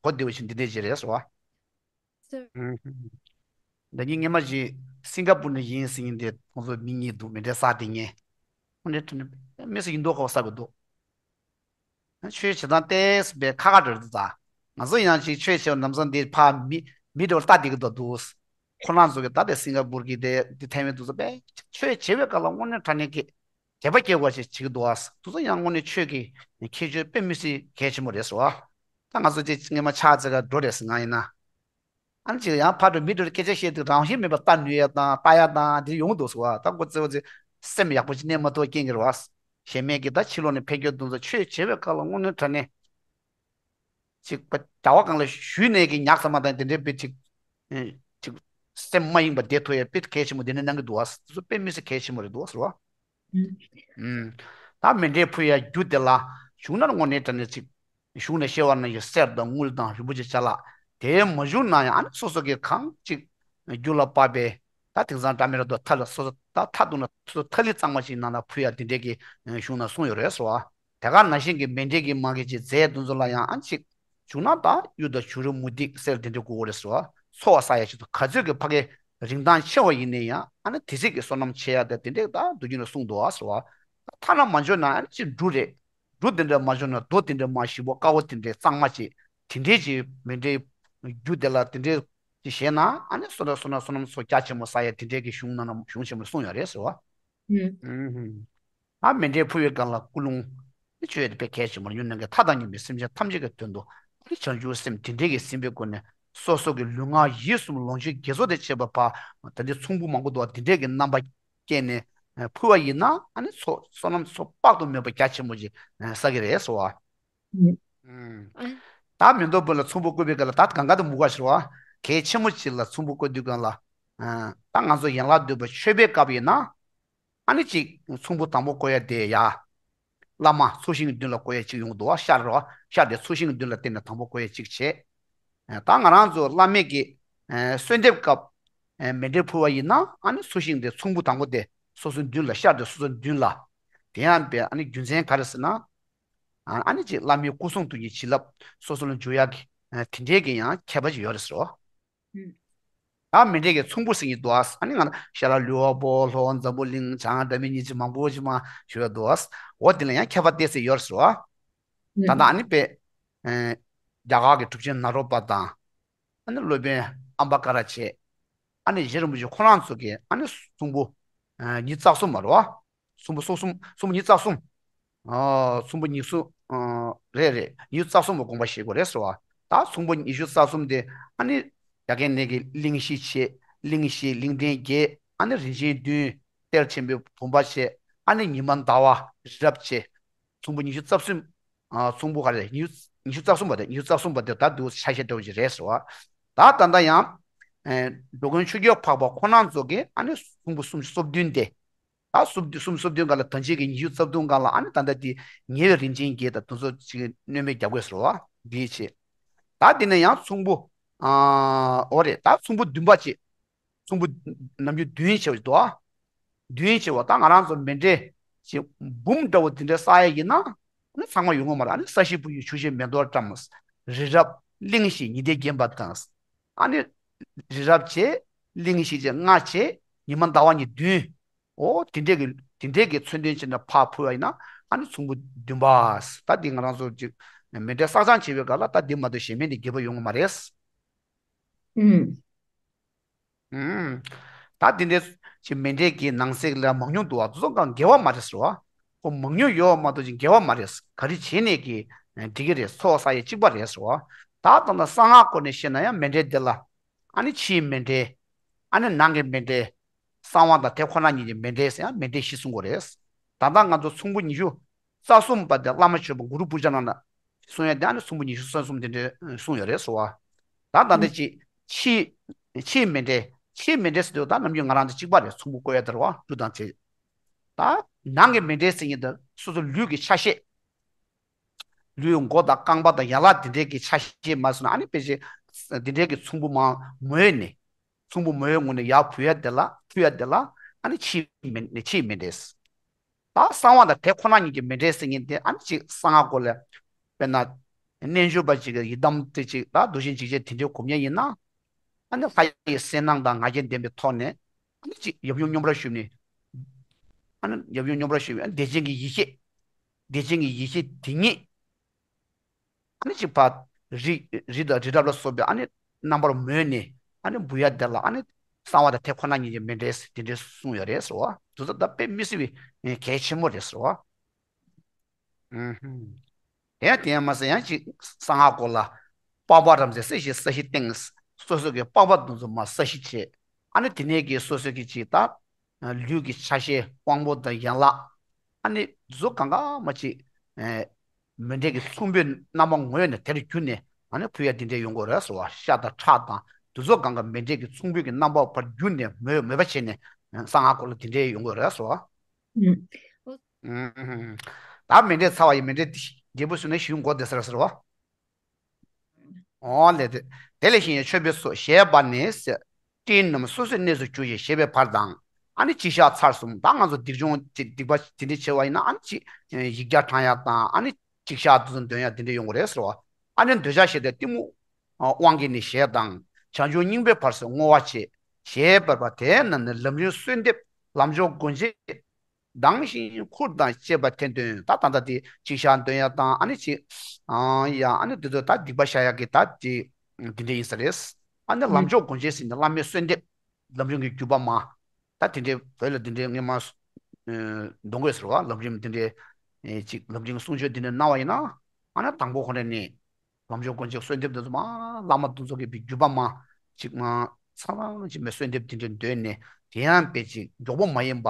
གོ་བདེ་བོ་ཞིག་འདི་འདྲས་ཅིག་རེད་ཟེར་བ། ཟེར། ཨུམ། ཟླ་ཉིན་སྔོན་མ་ཞིག་སིང་ག་པུར་ནས་ཡིན་ཟེར་མཁན་དེ་ཁོང་ཚོ་མི་གཉིས་འདུག་མཎྜལ་བསགས་བསྡད་མཁན། ཁོང་ནས་དྲིས་ནས་མི་སུ་ཡིན་མདོག་ཁ་པོ་བསགས་དགོས་འདུག་ཆོས་བྱེད་སྟངས་ཏོག་ཙམ་པའི་ཁ་ཁ་འདྲ་འདུག་ད། ང་ཚོ་ཡང་ཅིག་ཆོས་བྱེད་པ་ནམ་སང་འདི་ཕ་མི་མི་འདྲ་བོ་ལྟ་བསྡད་ཀྱི་འདུག་འདུག་ཁོ་རང་ཚོ་གི་ད་དེ་སིང་ག་པུར་གི་དེ་དེ་ཐའེ་ཝན་དེ་ཚོ་དཔེ་ཆོས་བྱེད་པའི་སྐབས་ལ་དངོས་གནས་དྲང་གནས་ཀྱི་དད་པ་སྐྱེ་བ་ཞིག་བྱེད་ཀྱི་འདུག་ཨ། དེ་ཚོ་ཡང་དངོས་གནས་ཆོས་ཀྱི་ཁྱད་ཆོས་དཔེ་མི་སྲིད་གལ་ཆེན་པོ་རེད་ཟེར་བ། ད་ང་ཚོ་ཅིག་སྔས་མ་ཕྱག་འཚལ་ག་འགྲོ་རེད་ཟེར་ང་ཡིན་ན། ཨ་ནི་ཅིག་ཡང་ཕར་འགྲོ་མི་འགྲོ་སྐད་ཆ་བཤད་དུས་རང་བཞིན་མེད་པར་ལྟ་ནུས་ཡ་དང་ལྟ་ཡ་དང་དེ་ཡོང་གི་འདུག་ཟེར་བ། ད་ཁོ་ཚེ་བ་ཚེ་སེམས་ཡག་པོ་ཅིག་གནས་མ་ཐུབ་རྐྱེན་གྱིས་རེད་བ། གཞན་མེད་ཀྱི་ད་ཕྱི་ལོགས་ནས་ཕེབས་སྐྱོར་དུས་ཚོད་ཆོས་བྱེད་པའི་སྐབས་ལ་དངོས་གནས་དྲང་གནས། ཅིག་པ་རྒྱ་བ་གང་ལ་ཞུས་ནས་ཀྱི་ཉག་ཚ་མ་དང་དེ་འདྲའི་དཔེ་ཅིག་ཨེ། ཅིག་སེམས་མ་ཡེངས་པ་བསྡད་ཐུབ་ཡ་དཔེ་གལ་ཆེན་པོ་འདི་ནས་གནང་གི་འདུག་བ། དེ་ཚོ་དཔེ་མི་སྲིད་གལ་ཆེན་པོ་རེད་འདུག་བ་ཟེར་བ། ཨུམ། ད་མཎྜལ་ཕུལ་ཡ་རྒྱུ་དེ་ལ་གཞུང་ན་དངོས་གནས་དྲང་གནས་ཅིག་གཞུང་ནས་བཤད་པ་ནང་བཞིན་གསེར་དང་དངུལ་དང་རིན་པོ་ཆེ་ཅ་ལག་དེ་མ་བྱུང་ན་ཡང་ཨ་ནི་སོ་སོ་གི་གང་ཅིག་རྒྱུ་ལ་དཔག་པའི་ད་དེང་སང་འདྲ་མི་འདྲ་འདུག་ཐ་ལ་སོ་སོ་ད་ཐ་དུང་ན་སོ་སོ་ཐ་ལི་གཙང་མ་ཞིག་ནང་ལ་ཕུལ་ཡ་དེ་འདྲས་ཀྱི་གཞུང་ན་གསུངས་ཡོད་རེད་ཟེར་བ། དེ་ག་ནང་བཞིན་གྱི་མཎྜལ་གྱི་མ་གི་ཅིག་རྫས་དེ་ཚོ་ལ་ཡང་ཨ་ཅིག་བྱུང་ན་ད་གཡུ་དང་བྱུ་རུ་མུ་ཏིག་གསེར་དེ་འདྲ་དགོས་ཀྱི་རེད་ཟེར་བ། འཚོ་བ་ས་ཡ་ཆེད་དུ་ག་ཚོད་ཀྱི་ཕ་གི་རིན་ཐང་ཆེ་བ་ཡིན་ན་ཡང་ཨ་ནི་དེ་ཚིག་གི་བསོད་ནམས་ཆེ་ཡ་དེ་དེ་འདྲས་ད་དུས་རྒྱུན་ལ་གསུངས་འདུག་བ་ཟེར་བ། ཐ་ན་མ་འབྱོར་ན་ཨ་ནི་ཅིག་འབྲུ་རེད། འབྲུ་དེ་འདྲ་མ་འབྱོར་ན་རྡོ་དེ་འདྲ་མ་ཞིམ་པོ་དཀར་པོ་དེ་འདྲས་གཙང་མ་ཅིག་དེ་འདྲས་ཀྱི་མཎྜལ་རྒྱུ་དེ་ལ་དེ་འདྲས་ཀྱི་བཞེས་ན་ཨ་ནི་བསོད་ནམས་བསོད་ནམས་བསོད་ནམས་ཚོགས་རྒྱ་ཆེན་པོ་བསགས་ཡ་དེ་འདྲས་ཀྱི་གཞུང་ནང་ན་གཞུང་ཆེན་མོ་ལ་གསུངས་ཡོད་རེད་ཟེར་བ། ཨུམ། ཨུམ། ད་མཎྜལ་ཕུལ་བའི་སྒང་ལ་ཀུན་སློང་ནི་ཆོས་དེ་དཔེ་གལ་ཆེན་པོ་རེད། ཉོན་མོངས་པའི་མཐའ་དང་མཉམ་པའི་སེམས་ཅན་ཐམས་ཅད་ཀྱི་དོན་དུ་ནི་བྱང་ཆུབ་སེམས་དེ་འདྲའི་གི་སེམས་པའི་སྒོ་ནས་སོ་སོ་གི་ལུས་ངག་ཡིད་གསུམ་ལོངས་སྤྱོད་དགེ་ཚོགས་དང་བཅས་པ་ཕར་ད་འདི་ཚོམ་བུ་མང་པོ་འདུག་བ། དེ་འདྲའི་གི་རྣམ་པ་བསྐྱེད་ནས་ཕུལ་བ་ཡིན་ན་ཨ་ནི་ཚོགས་བསོད་ནམས་ཚོགས་དཔག་ཏུ་མེད་པ་རྒྱ་ཆེན་པོ་ཅིག་བསགས་ཀྱི་རེད་ཟེར་བ། ཨུམ། ཨུམ། ད་མེ་ཏོག་དཔོན་ལ་ཚོམ་བུ་བཀོད་པའི་སྐབས་ལ་ད་གང་ག་དུ་མུ་ག་ཞུ་བ། གལ་ཆེན་པོ་ཅིག་ལ་ཚོམ་བུ་བཀོད་དུས་སྒང་ལ། ད་ང་ཚོ་ཡན་ལག་བསྡུས་པ་མཆོད་པའི་སྐབས་ཡིན་ན། ཨ་ནི་ཅིག་ཚོམ་བུ་དང་པོ་བཀོད་ཡ་དེ་ཡ། བླ་མ་ཚོགས་ཞིང་གི་མདུན་ལ་བཀོད་ཡ་ཅིག་ཡོང་གི་འདུག་བ། ཤར་རོ་ཤར་དེ་ཚོགས་ཞིང་གི་མདུན་ལ་བསྟན་ནས་དང་པོ་བཀོད་ཡ་ཅིག་བྱས། ད་ང་རང་ཚོ་བླ་མེད་ཀྱི་གསོལ་འདེབས་སྐབས་མཎྜལ་ཕུལ་བ་ཡིན་ན་ཨ་ནི་ཚོགས་ཞིང་དེ་ཚོམ་བུ་དང་པོ་དེ་སོ་སོའི་མདུན་ལ། ཤར་དེ་སོ་སོའི་མདུན་ལ། དེ་ཡང་པའི་ཨ་ནི་རྒྱུ་མཚན་ག་རེ་ཟེར་ན། ཨ་ནི་ཅིག་བླ་མའི་སྐུ་གསུང་ཐུགས་ཀྱི་བྱིན་རླབས་སོ་སོ་ལ་འཇུག་ཡག་གི་དེ་འདྲའི་གི་ཡང་ཁྱད་པར་ཅིག་ཡོད་རེད་ཟེར་རོ། ཨུམ། ད་མཎྜལ་གྱི་ཚོམ་བུ་ཟེར་གྱི་འདུག་ཨ། ཨ་ནི་ང་ལ་ཤ་ལ་ལུས་འོག་པོ་ལྷོ་འཛམ་བུ་གླིང་བྱང་སྒྲ་མི་སྙན་ཅིག་མང་པོ་ཅིག་མ་ཞུ་ཡ་འདུག་ཨ། འོ་དེ་ལ་ཡང་ཁྱད་པར་ཏོག་ཙམ་ཡོད་རེད་ཟེར་རོ། ད་ལྟ་ཨ་ནི་པའི་རྒྱ་གར་གྱི་གྲུབ་ཆེན་ནཱ་རོ་པ་དང་། ཨ་ནི་སློབ་དཔོན་ཨམ་བ་ཀ་ར་བྱས། ཨ་ནི་རྗེ་རིན་པོ་ཆེ་ཁོ་རང་ཚོ་གིས་ཨ་ནི་ཚོམ་བུ་ཉི་ཤུ་རྩ་གསུམ་མ་རེད་བ། ཚོམ་བུ་སོ་གསུམ། ཚོམ་བུ་ཉི་ཤུ་རྩ་གསུམ། ཨ། ཚོམ་བུ་ཉི་ཤུ། ཨ། རེད་རེད། ཉི་ཤུ་རྩ་གསུམ་པ་དགོངས་པ་བཞེས་དགོས་རེད་ཟེར་བ། ད་ཚོམ་བུ་ཉི་ཤུ་རྩ་གསུམ་དེ་ཨ་ནི་རྒྱ་སྐད་ནང་གི་གླེང་གཞི་བྱས། གླེང་གཞི་གླེང་ཕྲན་བརྒྱད། ཨ་ནི་རིན་ཆེན་བདུན། གཏེར་ཆེན་པོའི་བུམ་པ་བྱས། ཨ་ནི་ཉི་མ་ཟླ་བ་རི་རབ་བྱས། ཚོམ་བུ་ཉི་ཤུ་རྩ་གསུམ། ཨ། ཚོམ་བུ་ག་རེ་ཉི་ཤུ་ཉི་ཤུ་རྩ་གསུམ་པ་དེ། ཉི་ཤུ་རྩ་གསུམ་པ་དེ་ད་འདུག་ཆ་ཤས་འདྲ་བོ་ཅིག་རེད་ཟེར་བ། ད་ད་ལྟ་ཡང་། ཨེ། འགྲོ་མགོན་ཆོས་རྒྱལ་འཕགས་པ་ཁོ་རང་ཚོ་གིས་ཨ་ནི་ཚོམ་བུ་སུམ་ཅུ་སོ་བདུན་དེ། ད་སུམ་ཅུ་སོ་བདུན་སྒང་ལ་ད་ཅི་གི་ཉི་ཤུ་རྩ་བདུན་སྒང་ལ་ཨ་ནི་ད་ལྟ་དེ་ཉེ་བའི་རིན་ཆེན་བརྒྱད་དང་དེ་ཚོ་ཅིག་སྣོན་པ་རྒྱག་དགོས་ཟེར་བ་འདིའི་ཆེད། ད་དེ་ནས་ཡང་ཚོམ་བུ། ཨ། འོ་རེད། ད་ཚོམ་བུ་བདུན་པ་ཅིག་ཚོམ་བུ་ནམ་རྒྱུན་བདུན་བྱས་པ་འདུག་ཨ། བདུན་བྱས་པ་ད་ང་རང་ཚོ་མཎྜལ་ཅིག་འབུམ་འདྲ་བོ་དེ་འདྲ་བསགས་ཡ་ཡིན་ན། ཨ་ནི་ཚང་མ་ཡོང་གི་མ་རེད། ཨ་ནི་ས་གཞི་བུ་ཡི་ཆུ་སྐྱེས་མེ་ཏོག་བཀྲམ། རི་རབ་གླིང་བཞི་ཉི་ཟླས་བརྒྱན་པ་དང་། ཨ་ནི་རི་རབ་བྱས། གླིང་བཞི་བྱས། ལྔ་བྱས། ཉི་མ་ཟླ་བ་གཉིས་བདུན། འོ་དེ་འདྲས་ཀྱི་དེ་འདྲས་ཀྱི་མཚོན་དོན་བྱས་ནས་ཕར་ཕུལ་བ་ཡིན་ན་ཨ་ནི་ཚོམ་བུ་བདུན་པ། ད་འདི་ང་རང་ཚོ་ཅིག་མཎྜལ་བསགས་སྦྱང་བྱེད་པའི་སྐབས་ལ་ད་འདི་མ་གཏོགས་གཞན་མི་འདི་དགེ་བ་ཡོང་གི་མ་རེད། ཨུམ། ཨུམ། ད་འདི་འདྲའི་ཅིག་མཎྜལ་གྱི་ནང་གསེས་ལ་མང་ཉུང་འདུག་བ། དེ་ཚོ་གང་དགེ་བ་མ་རེད་ཟེར་བ། ཁོ་མང་ཉུང་ཡོད་མ་གཏོགས་ཅིག་དགེ་བ་མ་རེད། ག་རེ་བྱས་ནས་ཀྱི་འགྲིག་གི་རེད། ཚོགས་བསགས་ཡས་གཅིག་པ་རེད་ཟེར་བ། ད་ད་ལྟ་གསང་སྔགས་སྐོར་ནས་བཤད་ན་ཡང་མཎྜལ་འདི་ལ། ཨ་ནི་ཕྱིའི་མཎྜལ། ཨ་ནི་ནང་གི་མཎྜལ། གསང་བ་དང་དེ་ཁོ་ན་ཉིད་ཀྱི་མཎྜལ་ཟེར་ཡང་མཎྜལ་བཞི་གསུང་གི་རེད། ད་ལྟ་ང་ཚོ་ཚོམ་བུ་ཉི་ཤུ་རྩ་གསུམ་པ་དེ་བླ་མ་མཆོད་པ་གུ་རུ་པུ་ཇ་ནང་ན་གསུང་ཡ་དེ་ཨ་ནི་ཚོམ་བུ་ཉི་ཤུ་རྩ་གསུམ་དེ་འདྲའི་གསུང་ཡོད་རེད་ཟེར་བ། ད་ད་ལྟ་ཅི་ཕྱི་ཕྱིའི་མཎྜལ། ཕྱིའི་མཎྜལ་ཟེར་དུས་ད་ནམ་རྒྱུན་ང་རང་ཚོ་གཅིག་པ་རེད། ཚོམ་བུ་བཀོད་ཡ་དེ་རེད་བ། འབྲུ་དང་བཅས། ད་ནང་གི་མཎྜལ་ཟེར་མཁན་དེ་སོ་སོ་ལུས་ཀྱི་ཆ་ཤས། ལུས་མགོ་དང་རྐང་པ་དང་ཡན་ལག་དེ་འདྲའི་གི་ཆ་ཤས་མ་སོང་ན་ཨ་ནི་ཕལ་ཆེར་དེ་འདྲའི་གི་ཚོམ་བུ་མང་མོས་ནས། ཚོམ་བུ་མོའི་ངོས་ནས་ཡར་ཕུལ་ཡ་དེ་ལ། ཕུལ་ཡ་དེ་ལ་ཨ་ནི་ཕྱིའི་མཎྜལ། ཕྱིའི་མཎྜལ། ད་གསང་བ་དང་དེ་ཁོ་ན་ཉིད་ཀྱི་མཎྜལ་ཟེར་མཁན་དེ་ཨ་ནི་ཅིག་གསང་སྔགས་སྐོར་ལ། དཔེར་ན། རྣལ་འབྱོར་པ་ཅིག་གིས་ཡི་དམ་དེ་ཅིག་ད་མདོ་ཆེན་འཇིགས་བྱེད་དེ་འདྲའི་སྒོམ་ཡ་ཡིན་ན། ཨ་ནི་ལྷ་ཡི་གསལ་སྣང་དང་ང་རྒྱལ་ལྡན་པའི་ཐོག་ནས། ཨ་ནི་ཅིག་ཡབ་ཡུམ་སྙོམས་པར་ཞུགས་ནས། ཨ་ནི་ཡབ་ཡུམ་སྙོམས་པར་ཞུགས་པའི་བདེ་ཆེན་གྱི་ཡེ་ཤེས། བདེ་ཆེན་གྱི་ཡེ་ཤེས་དེ་ཉིད། ཨ་ནི་ཅིག་ཕར་རི་རི་དང་རི་རབ་ལ་སོགས་པའི་ཨ་ནི་རྣམ་པར་མོས་ནས་ཨ་ནི་འབུལ་ཡ་དེ་ལ་ཨ་ནི་ གསང་བ་དང་དེ་ཁོ་ན་ཉིད་ཀྱི་མི་འདྲེས་དེ་འདྲའི་གསུངས་ཡོད་རེད་ཟེར་བ། དེ་ཚོ་ད་དཔེ་མི་སྲིད་པའི་གལ་ཆེན་པོ་རེད་ཟེར་བ། ཨུ་ཧུམ། དེ་ཡང་དེ་ཡང་མ་ཟད་ཡང་ཅིག་གསང་སྔགས་སྐོར་ལ། པགས་པ་རབ་མཛེས་སྲིད་ཞིའི་ས་གཞི་སྟེང་། སོ་སོ་གི་པགས་པ་དེ་ཚོ་མར་ས་གཞི་བྱས། ཨ་ནི་དེ་ནས་ཀྱི་སོ་སོ་གི་ཅིག་ད་ལུས་ཀྱི་ཆ་ཤས་དབང་པོ་དང་ཡན་ལག་ཨ་ནི་གཟུགས་གང་ག་མ་ཅིག་ཨེ་མི་འདྲེས་ཀྱི་ཚོམ་བུའི་རྣམ་པ་ངོས་ནས་དེར་གྱུར་ནས་ཨ་ནི་ཕུལ་ཡ་དེ་འདྲས་ཡོང་གི་རེད་ཟེར་བ། ཤ་དང་ཁྲག་དང་དེ་ཚོ་གང་ག་མི་འདྲེས་ཀྱི་ཚོམ་བུ་གི་རྣམ་པ་བར་གྱུར་ནས་མོས་མོས་པ་བྱས་ནས་གསང་སྔགས་སྐོར་ལ་དེ་འདྲས་ཡོང་གི་རེད་ཟེར་བ། ཨུམ། ཨུམ། ད་མི་འདྲེས་ཚ་བ་ཡི་མི་འདྲེས་འབྲས་བུ་ཟོས་ན་ཞིང་མགོ་བདེ་སར་ཟེར་བ། འོ་ལེ་དེ། དེ་ལས་གཞན་ཡང་མཆོད་པའི་ཚོགས་ཞེས་པ་ནི་སྤྲིན་རྣམས་སོ་སོའི་གནས་སུ་གྱུར་ཞིང་ཞེས་པའི་བར་དང་། ཨ་ནི་ཅིག་ཤར་ཚར་གསུམ་ད་ང་ཚོ་སྡིག་སྦྱོང་ཅིག་སྡིག་པ་དེ་འདྲ་བྱེད་པ་ཡིན་ན་ཨ་ནི་ཅིག་ཡིག་བརྒྱ་བགྲང་ཡ་དང་ཨ་ནི་ཅིག་ཤར་དུ་འདོན་ཡ་དེ་འདྲ་ཡོང་གི་རེད་ཟེར་བ། ཨ་ནི་འདོད་ཆགས་ཞེ་སྡང་གཏི་མུག་དབང་གིས་ནི་ཞེས་དང་བྱང་ཆུབ་སྙིང་པོའི་བར་དུ་བསྔོ་བ་བྱེད་ཞེས་པ་དེ་རྣམས་ནི་ལམ་རིམ་གསོལ་འདེབས་ལམ་མཆོག་སྒོ་འབྱེད་དང་ཞིང་ཁུར་དང་བཅས་པ་འཐེན་དོན་ད་ད་ལྟ་དེ་ཅིག་ཤར་འདོན་ཡ་དང་ཨ་ནི་ཅིག་ཨང་ཡ་ཨ་ནི་དེ་ཚོ་ད་སྡིག་པ་བཤགས་ཡ་གི་ད་དེ་དེ་འདྲ་ཡིན་ས་རེད། ཨ་ནི་ལམ་མཆོག་སྒོ་འབྱེད་ཟེར་ནི་བླ་མའི་གསོལ་འདེབས་ལམ་རིམ་གྱི་བརྒྱུད་པ་མ་ད་དེ་འདྲའི་བོད་ལ་དེ་འདྲའི་སྔོན་མ་འདོན་དགོས་ཟེར་བ། ལམ་རིམ་དེ་འདྲའི་ཅིག་ལམ་རིམ་གསུང་ཆོས་དེ་འདྲ་གནང་བ་ཡིན་ན་ཨ་ནི་དང་པོ་ཁོ་ནས་ནི། ལམ་མཆོག་སྒོ་འབྱེད་གསོལ་འདེབས་འདི་ཚོ་མ་བླ་མ་དེ་ཚོ་གི་བརྒྱུད་པ་མ་ཅིག་མ་ཚང་ཚང་ཅིག་མའི་གསོལ་འདེབས་དེ་འདྲ་འདོན་ནས་དེ་ཡང་དཔེ་ཅིག་མགྱོགས་པོ་མ་ཡིན་པ་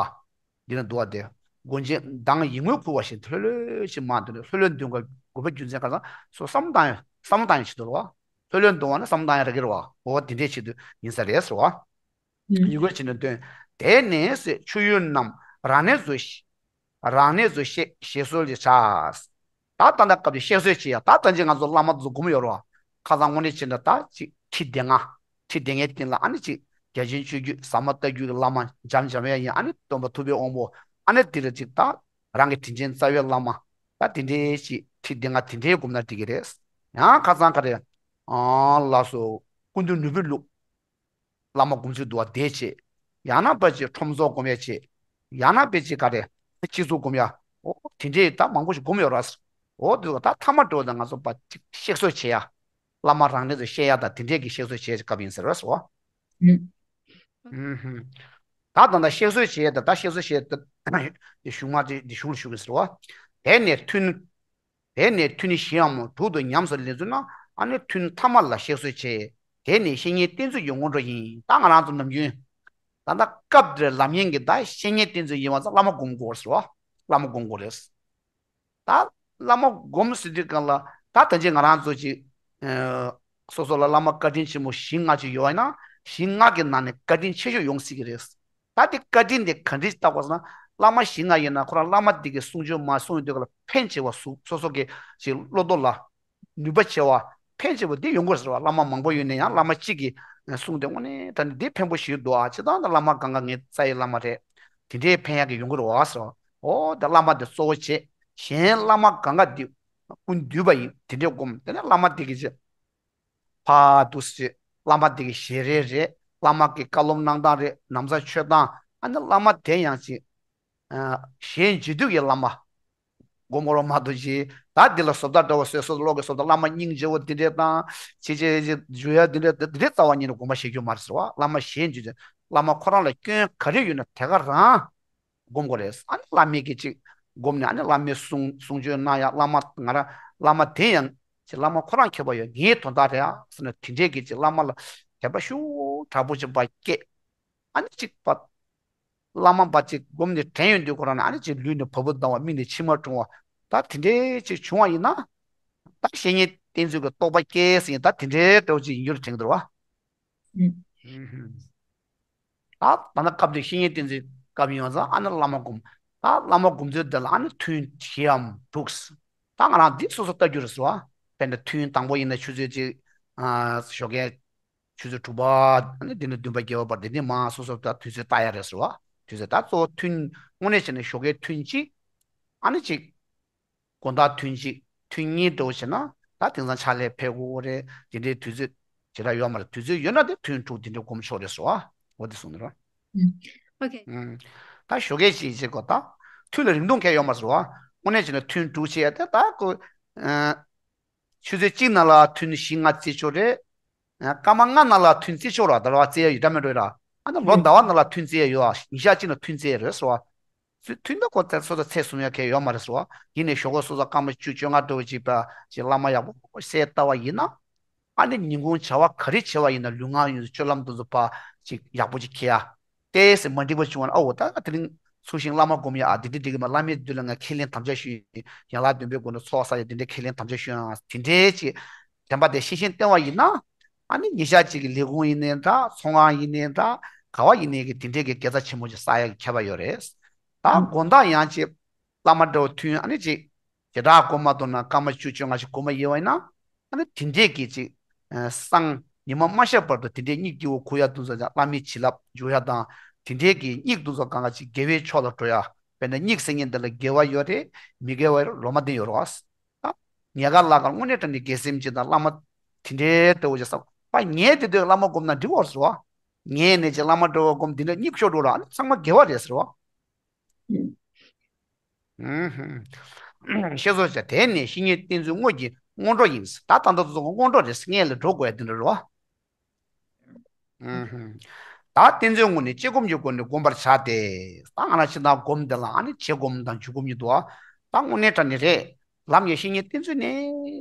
འདི་ན་འདུག་བ། དེ་སྒོ་འབྱེད་མདང་ཡིད་ངོར་ཁུ་བ་བཞིན་ལྷོད་ལྷོད་ཅིག་མ་འདོན་ནས་ལྷོད་ལྷོད་འདོན་དགོས་པའི་རྒྱུ་མཚན་ག་ཚང་སོ་བསམ་བཏང་ཡང་བསམ་བཏང་ཡང་ཆེད་དུ་རེད་བ། ལྷོད་ལྷོད་འདོན་བ་ན་བསམ་བཏང་ཡང་རག་གི་རེད་བ། འོ་དེ་འདྲས་ཆེད་དུ་ཡིན་ས་རེད་ཟེར་བ། ཡིད་ངོར་ཆེད་དུ་འདོན། དེ་ནས་ཆུ་ཡུར་རྣམས་རང་གནས་སུ་རང་གནས་སུ་གཤེགས་གཤེགས་གསོལ་གྱི་ཕྱག་ད་ལྟ་ན་སྐབས་ཀྱི་གཤེགས་གསོལ་བྱེད་ཡ་ད་ལྟ་ཅི་ང་ཚོ་བླ་མ་ཚོ་སྒོམ་ཡོད་རོ། ཁ་སང་དངོས་གནས་ཕྱིན་ན་ད་ཅིག་ཁྲི་སྡེ་ལྔ། ཁྲི་སྡེ་ལྔའི་སྟེང་ལ་ཨ་ནི་ཅིག་རྒྱ་ཆེན་ཆོས་བརྒྱུད་ཟབ་མོ་ལྟ་བརྒྱུད་ཀྱི་བླ་མ་འཇམ་འཇམ་ཡ་ཡིན་ཨ་ནི་སྟོན་པ་ཐུབ་པའི་དབང་པོ་ཨ་ནི་དེ་ལ་ཅིག་ད་རང་གི་དྲིན་ཅན་རྩ་བའི་བླ་མ་ད་དེ་འདྲའི་ཅིག་ཁྲི་སྡེ་ལྔ་དེ་འདྲའི་སྒོམ་ན་འགྲིག་གི་རེད། ཡང་ཁ་སང་ག་རེ་ཨ་ལགས་སོ་སྐུ་མདུན་ནོར་བུའི་ལུགས། བླ་མ་སྒོམ་ཚུལ་འདུལ་བ་དེ་བྱེད། ཡང་ན་ཕར་ཅིག་ཁྲོམ་ཚོགས་སྒོམ་ཡ་བྱེད། ཡང་ན་ཕར་ཅིག་ག་རེ། སྤྱི་ཚོགས་སྒོམ་ཡ། འོ་དེ་འདྲའི་ད་མང་པོ་ཞིག་སྒོམ་ཡོད་ར། འོ་དེ་ད་ཐ་མ་འགྲོ་ད་ང་ཚོ་ཕར་ཅིག་གཤེགས་གསོལ་བྱེད་ཡ། བླ་མ་རང་གནས་སུ་གཤེགས་ཡ་ད་དེ་འདྲའི་གི་གཤེགས་གསོལ་བྱེད་ཡ་སྐབས་ཡིན་ཟེར་བ་སོ། ཨུམ། ཨུམ་ཧུམ། ད་ད་ད་གཤེགས་གསོལ་བྱེད་ཡ་ད་ད་གཤེགས་གསོལ་བྱེད་ཡ་ད་དེ་གཞུང་མ་དེ་དེ་གཞུང་ལ་ཞུགས་གི་ཟེར་བ། དེ་ནས་ཐུན། དེ་ནས་ཐུན་བཞིའམ་དྲུག་ཏུ་ཉམས་སུ་ལེན་ཚུལ་ན་ཨ་ནི་ཐུན་ཐ་མ་ལ་གཤེགས་གསོལ་བྱེད། དེ་ནས་བཤེས་གཉེན་བསྟེན་ཚུལ་གྱི་སྔོན་འགྲོ་ཡིན། ད་ང་རང་ཚོ་ནམ་རྒྱུན། ད་ལྟ་སྐབས་འདིར་ལམ་ཡིན་གྱི་ད་བཤེས་གཉེན་བསྟེན་ཚུལ་ཡིན་བ་ཚོ་བླ་མ་སྒོམ་དགོས་ཟེར་བ། བླ་མ་སྒོམ་དགོས་རེད། ད་བླ་མ་སྒོམ་ཟེར་དུས་གང་ལ་ད་ད་ཅི་ང་རང་ཚོ་ཅིག་ཨ་སོ་སོ་ལ་བླ་མ་བཀའ་དྲིན་ཆེན་མོ་བཞི་ལྔ་ཅིག་ཡོད་བ་ཡིན་ན་བཞི་ལྔ་གི་ནང་ནས་བཀའ་དྲིན་ཆེ་ཤོས་ཡོང་སྲིད་ཀྱི་རེད། ད་དེ་བཀའ་དྲིན་དེ་ག་འདྲ་བཏགས་པ་ཟེར་ན་བླ་མ་བཞི་ལྔ་ཡིན་ན་ཁོ་རང་བླ་མ་དེ་གི་གསུང་ཆོས་མ་གསུང་ཡོང་དུས་ག་ལ་ཕན་ཆེ་བ་སུ་སོ་སོ་གི་ཅིག་བློ་ལྟོ་ལ་ནུས་པ་ཆེ་བ་ཕན་ཆེ་བ་འདི་ཡོང་གི་རེད་ཟེར་བ། བླ་མ་མང་པོ་ཡོད་ནས་ཡང་བླ་མ་གཅིག་གིས་གསུང་དེ་དངོས་གནས་ད་ནི་འདི་ཕན་པོ་ཞིག་འདུག་ཨ། ཅི་ལྟར་ད་བླ་མ་གང་ག་ངའི་རྩ་ཡི་བླ་མ་རེད། དེ་འདྲའི་ཕན་ཡག་གི་ཡོང་གི་རེད་བ་ཟེར་བ། ཨོ་ད་བླ་མ་དེ་གཙོ་བོ་བྱེད། གཞན་བླ་མ་གང་ག་འདི་སྐུ་འདུས་པ་ཡིན་དེ་འདྲའི་སྒོམ་དེ་ནས་བླ་མ་དེ་གི་ཅི། ཕ་དུ་སི། བླ་མ་དེ་གི་ཞལ་རས་རེད། བླ་མ་གི་བཀའ་སློབ་གནང་སྟངས་རེད། ན་བཟའ་མཆོད་སྟངས། ཨ་ནི་བླ་མ་དེ་ཡང་ཅིག་ཨ་གཞན་རྗེས་མཐུན་གྱི་བླ་མ། སྒོམ་དགོས་རོགས་མ་གཏོགས་ཅིག་ད་འདི་ལ་བཟོ་ལྟ་འདྲ་བོ་བཟོས་སོ་བློ་གི་བཟོ་ལྟ་བླ་མ་སྙིང་རྗེ་བོ་འདི་འདྲས་དང་། ཅི་ཅི་ཅི་འཇུ་ཡ་འདི་འདྲས་འདི་འདྲས་རྩ་བ་ཉིད་ནས་སྒོམ་པ་བྱེད་རྒྱུ་མ་རེད་ཟེར་བ། བླ་མ་གཞན་རྗེས་མཐུན་བླ་མ་ཁོ་རང་ལ་སྐྱོན་ག་རེ་ཡོད་ན་དེ་ག་རང་། སྒོམ་དགོས་རེད། ཨ་ནི་བླ་མའི་གི་ཅིག་སྒོམ་ནས་ཨ་ནི་བླ་མའི་གསུང་གསུང་ཆོས་གནང་ཡ་བླ་མ་ང་རང་བླ་མ་དེ་ཡང་ཅིག་བླ་མ་ཁོ་རང་མཁས་པ་ཡོད་ངའི་དོན་དག་རེད་ཨ་ཟེར་ནས་དེ་འདྲས་གི་ཅིག་བླ་མ་ལ་དད་པ་ཤུགས་དྲག་པོ་ཅིག་པ་སྐྱེས། ཨ་ནི་ཅིག་པ་བླ་མ་པ་ཅིག་སྒོམ་ནས་དྲན་ཡོང་དུས་ཁོ་རང་ནས་ཨ་ནི་ཅིག་ལུས་ནས་བ་སྤུ་ལྡང་བ་མིག་ནས་མཆི་མ་བཀྲུ་བ་ད་དེ་འདྲས་ཅིག་བྱུང་བ་ཡིན་ན་ད་བཤེས་གཉེན་བསྟེན་ཚུལ་གྱི་རྟོགས་པ་སྐྱེས་ཟིན་ད་དེ་འདྲས་འདྲ་བོ་ཅིག་ཡིན་རྒྱུར་དྲན་གི་འདུག་བ། ད་ད་ནི་སྐབས་དེ་བཤེས་གཉེན་བསྟེན་ཚུལ་སྐབས་ཡོང་ཙང་ཨ་ནི་བླ་མ་སྒོམ། ད་བླ་མ་སྒོམ་ཚུལ་དེ་ལ་ཨ་ནི་ཐུན་བཞིའམ་དྲུག་ད་ང་རང་འདི་སོ་སོ་ལྟ་རྒྱུ་རེད་ཟེར་བ། དཔེར་ན་ཐུན་དང་པོ་ཡིན་ན་ཆུ་ཚོད་གཅིག་ཨ་ཞོགས་ཀས་ཆུ་ཚོད་དྲུག་པ་ཨ་ནི་འདི་ནི་བདུན་པ་བརྒྱད་པ་བར་འདི་ནི་མ་སོ་སོ་ད་དུས་ཚོད་ལྟ་ཡ་རེད་ཟེར་བ། དུས་ཚོད་ད་གཙོ་བོ་ཐུན་དངོས་གནས་བྱས་ན་ཞོགས་ཀས་ཐུན་གཅིག་ཨ་ནི་གཅིག་དགོང་དག་ཐུན་གཅིག་ཐུན་གཉིས་འདྲ་བོ་བྱས་ན་ད་དེང་སང་ཕྱག་ལས་ཕེབས་དགོས་རེད། དེ་འདྲའི་དུས་ཚོད་ཇི་ལྟར་ཡོད་མ་རེད། དུས་ཚོད་ཡོད་ན་དེ་ཐུན་དྲུག་དེ་འདྲ་སྒོམ་ཆོག་རེད་ཟེར་བ། འོ་དེ་གསུངས་ནི་རེད། ཨུམ། ཨོ་ཁེ། ཨུམ། ད་ཞོགས་ཀས་ཅིག་བྱེད་དགོས་ད། ཐུན་ལ་རིང་ཐུང་གང་ཡོད་མ་རེད་ཟེར་བ། དངོས་གནས་བྱས་ན་ཐུན་དྲུག་བྱེད་ཡ་དེ་ད་ཁོ། ཨ། ཆུ་ཚོད་གཅིག་ནང་ལ་ཐུན་བཞི་ལྔ་རྩེ་ཆོག་རེད། ཨ། སྐར་མ་ལྔ་ནང་ལ་ཐུན་རྩེ་ཆོག་ར་ད་ར་བ་རྩེ་ཡ་ཡོད་འདྲ་མེད་འགྲོ་ཡ་ར། ཨ་ནི་ལོ་ཟླ་བ་ནང་ལ་ཐུན་རྩི་ཡ་ཡོད་ཨ། ཉིན་ཞག་གཅིག་ནང་ཐུན་རྩི་ཡ་རེད་ཟེར་བ། ཚུལ་མཐུན་ན་ཁོ་ཚོ་ཚོ་ཚེ་བཟུང་ཡ་གལ་ཡོད་མ་རེད་ཟེར་བ། ཡིན་ནའི་ཞོགས་ཀ་སོ་སོ་སྐར་མ་བཅུ་བཅོ་ལྔ་འགྲོ་བའི་ཅིག་པ་ཅིག་བླ་མ་ཡག་པོ་གསལ་ལྟ་བ་ཡིན་ན། ཨ་ནི་ཉིན་གུང་བྱ་བ་ག་རེ་བྱེད་པ་ཡིན་ན་ལུས་ངག་ཡིད་གསུམ་སྤྱོད་ལམ་དེ་ཚོ་ཕར་ཅིག་ཡག་པོ་ཅིག་འཁྱེར་ཡ། ཏོག་ཙམ་མ་འགྲིག་པ་བྱུང་བ་ན་ཨོ་ད་དེ་རིང་ཚུལ་བཞིན་བླ་མ་སྒོམ་ཡ་ཨ་འདི་འདྲ་འགྲིག་གི་མ། བླ་མའི་མདུན་ལ་ང་ཁས་ལེན་དམ་བཅའ་ཞུ་ཡིན། ཡན་ལག་བདུན་པའི་སྒོ་ནས་ཚོགས་བསགས་ཡ་དེ་འདྲ་ཁས་ལེན་དམ་བཅའ་ཞུ་ཡ་དེ་འདྲའི་ཅིག་དྲན་པ་དེ་ཤེས་བཞིན་བསྟེན་པ་ཡིན་ན། ཨ་ནི་ཉིན་ཞག་གཅིག་གི་ལས་ཁུངས་ཡིན་ནའི་འདྲ། ཚོང་ཁང་ཡིན་ནའི་འདྲ། ག་བ་ཡིན་ནའི་གི་དེ་འདྲའི་གི་དགེ་རྩ་ཆེན་པོ་ཅིག་བསགས་ཡ་གི་ཁྱད་པར་ཡོད་རེད། ད་དགོང་དག་ཡང་ཅིག་བླ་མ་འདྲ་བོ་ཐུན་ཨ་ནི་ཅིག་ཞེ་དྲག་སྒོམ་མ་ཐུབ་ན་སྐར་མ་བཅུ་བཅོ་ལྔ་ཞིག་སྒོམ་པ་ཡིན་པ་ཡིན་ན། ཨ་ནི་དེ་འདྲས་ཀྱི་ཅིག་ཨ་སང་ཉི་མ་མ་ཤར་བར་དུ་དེ་འདྲས་སྙིགས་སྐྱིད་པོ་ཁུར་ཡ་དུས་ཚོད་ཀྱང་བླ་མའི་བྱིན་རླབས་འཇུག་ཡ་དང་། དེ་འདྲས་ཀྱི་སྙིགས་དུས་ཚོད་གང་ག་ཅིག་དགེ་བའི་ཕྱོགས་ལ་འགྲོ་ཡ། དཔེར་ན་སྙིགས་ཟེར་མཁན་འདི་ལ་དགེ་བ་ཡོད་རེད། མི་དགེ་བ་ཡོད་རེད། ལོ་མ་འདི་ཡོད་རེད་བ། ད་ཉལ་ཁ་ལ་གར་དངོས་གནས་དྲང་གནས་དགེ་སེམས་ཅན་དང་བླ་མ་དེ་འདྲའི་ལྟ་བུ་ཅིག་བསམ་པ་ངས་དེ་དུས་བླ་མ་སྒོམ་ན་འགྲིག་བར་ཟེར་བ། ངས་ནས་ཅིག་བླ་མ་འདྲ་བོ་སྒོམ་འདི་འདྲ་སྙིགས་ཤོར་འགྲོ་ར། ཨ་ནི་ཚང་མ་དགེ་བ་རེད་ཟེར་བ། ཤེས་སོ་བྱ། དེ་ནི་བཤེས་གཉེན་བསྟེན་ཚུལ་དངོས་ཀྱི་སྔོན་འགྲོ་ཡིན། ད་ད་ལྟ་དུ་སྔོན་འགྲོ་རེད། སྔོན་ལ་འགྲོ་དགོས་ཡ་དེ་འདྲ་རེད་བ། ད་བསྟེན་ཚུལ་དངོས་ནི་བཅས་སྒོམ་གྱི་སྒོ་ནས་བསྒོམ་པར་བྱ་སྟེ། ད་ང་རང་ཕྱི་ནང་སྒོམ་དེ་ལ་ཨ་ནི་བཅས་སྒོམ་དང་འཇུག་སྒོམ་གཉིས་འདུག་ཨ། ད་དངོས་གནས་དྲང་གནས་རེད། ལམ་གྱི་བཤེས་གཉེན་བསྟེན་ཚུལ་ནི་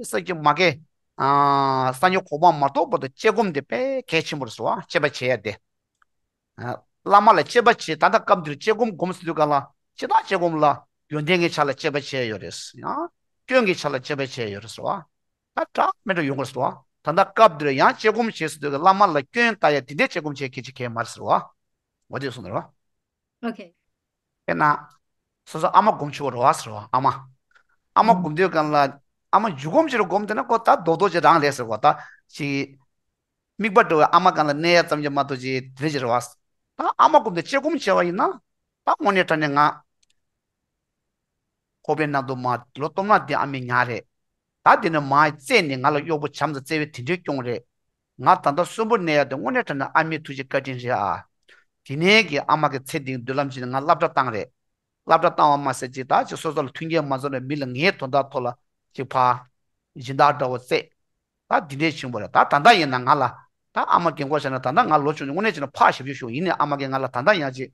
ས་ཀྱི་མ་གེ། སངས་རྒྱས་གོ་འཕང་མ་ཐོབ་བར་དུ་བཅས་སྒོམ་དེ་དཔེ་གལ་ཆེན་པོ་རེད་ཟེར་བ། དཔྱད་པ་བྱེད་ཡ་དེ། བླ་མ་ལ་དཔྱད་པ་བྱེད། ད་ལྟ་སྐབས་འདིར་དཔྱད་སྒོམ་སྒོམ་ཟེར་དུས་ག་ལ་ཅི་ལྟར་དཔྱད་སྒོམ་ལ་ཡོན་ཏན་གྱི་ཆ་ལ་དཔྱད་པ་བྱས་ཡོད་རེད། ཡང་སྐྱོན་གྱི་ཆ་ལ་དཔྱད་པ་བྱས་ཡོད་རེད་ཟེར་བ། ད་འདྲ་མི་འདྲ་ཡོང་གི་རེད་ཟེར་བ། ད་ལྟ་སྐབས་འདིར་ཡང་དཔྱད་སྒོམ་བྱེད་ཟེར་དུས་ག་བླ་མ་ལ་སྐྱོན་ལྟ་ཡ་དེ་འདྲའི་དཔྱད་སྒོམ་བྱེད་གལ་ཆེ་གལ་མ་རེད་ཟེར་བ། འོ་དེ་གསུངས་ནས་རེད་བ། ཨོ་ཁེ། དཔེར་ན། སོ་སོ་ཨ་མ་སྒོམ་ཆོག་རེད་བ་ཟེར་བ་ཨ་མ། ཨ་མ་སྒོམ་དུས་གང་ལ། ཨ་མ་མཇུག་སྒོམ་ཅིག་རུ་སྒོམ་དེ་ན་ཁོ་ད་རྡོག་རྡོག་ཅིག་རང་ལས་ཟེར་བ་ད། ཅིག་དམིགས་པ་འགྲོ་བའི་ཨ་མ་གང་ལ་གནས་ཡ་ཙམ་གྱི་མ་གཏོགས་ཅིག་དེ་ཅིག་རེད་བ། ད་ཨ་མ་སྒོམ་དེ་དཔྱད་སྒོམ་བྱས་པ་ཡིན་ན། ད་དངོས་གནས་དྲང་གནས་ང་ཁོག་པའི་ནང་དུ་མ་ལོ་སྟོང་ན་དེ་ཨ་མའི་ཉག་རེད། ད་དེ་ནས་མ་བཙས་ནས་ང་ལ་གཡོག་པོ་བྱམས་དང་བརྩེ་བའི་དེ་འདྲའི་སྐྱོང་རེད། ང་ད་ལྟ་གསོན་པོ་གནས་ཡ་དེ་དངོས་གནས་དྲང་གནས་ཨ་མའི་ཐུགས་རྗེ་བཀའ་དྲིན་རེད་ཨ། དེ་ནས་ཀྱི་ཨ་མ་གི་ཚེ་འདིའི་མདུན་ལམ་ཅིག་ནས་ང་སློབ་གྲྭ་བཏང་རེད། སློབ་གྲྭ་བཏང་བ་མ་ཟད་ཅིག་ད་ཅིག་སོ་སོ་ལ་མཐུན་རྐྱེན་མ་འཛོམས་ནས་མི་ལ་ངའི་དོན་དག་ཐོག་ལ་ཅིག་ཕར་སྦྱིན་བདག་འདྲ་བོ་བཙས། ད་འདི་འདྲས་བྱུང་བ་རེད། ད་ད་ལྟ་ཡིན་ན་ང་ལ་ད་ཨ་མ་རྒན་གོག་བྱས་ན་ད་ལྟ་ང་ལོ་ཆུང་ཆུང་དངོས་གནས་བྱས་ན་ཕར་ཞབས་ཞུ་ཞུ་ཡིན་ནའི་ཨ་མ་གིས་ང་ལ་ད་ལྟ་ཡང་ཅིག་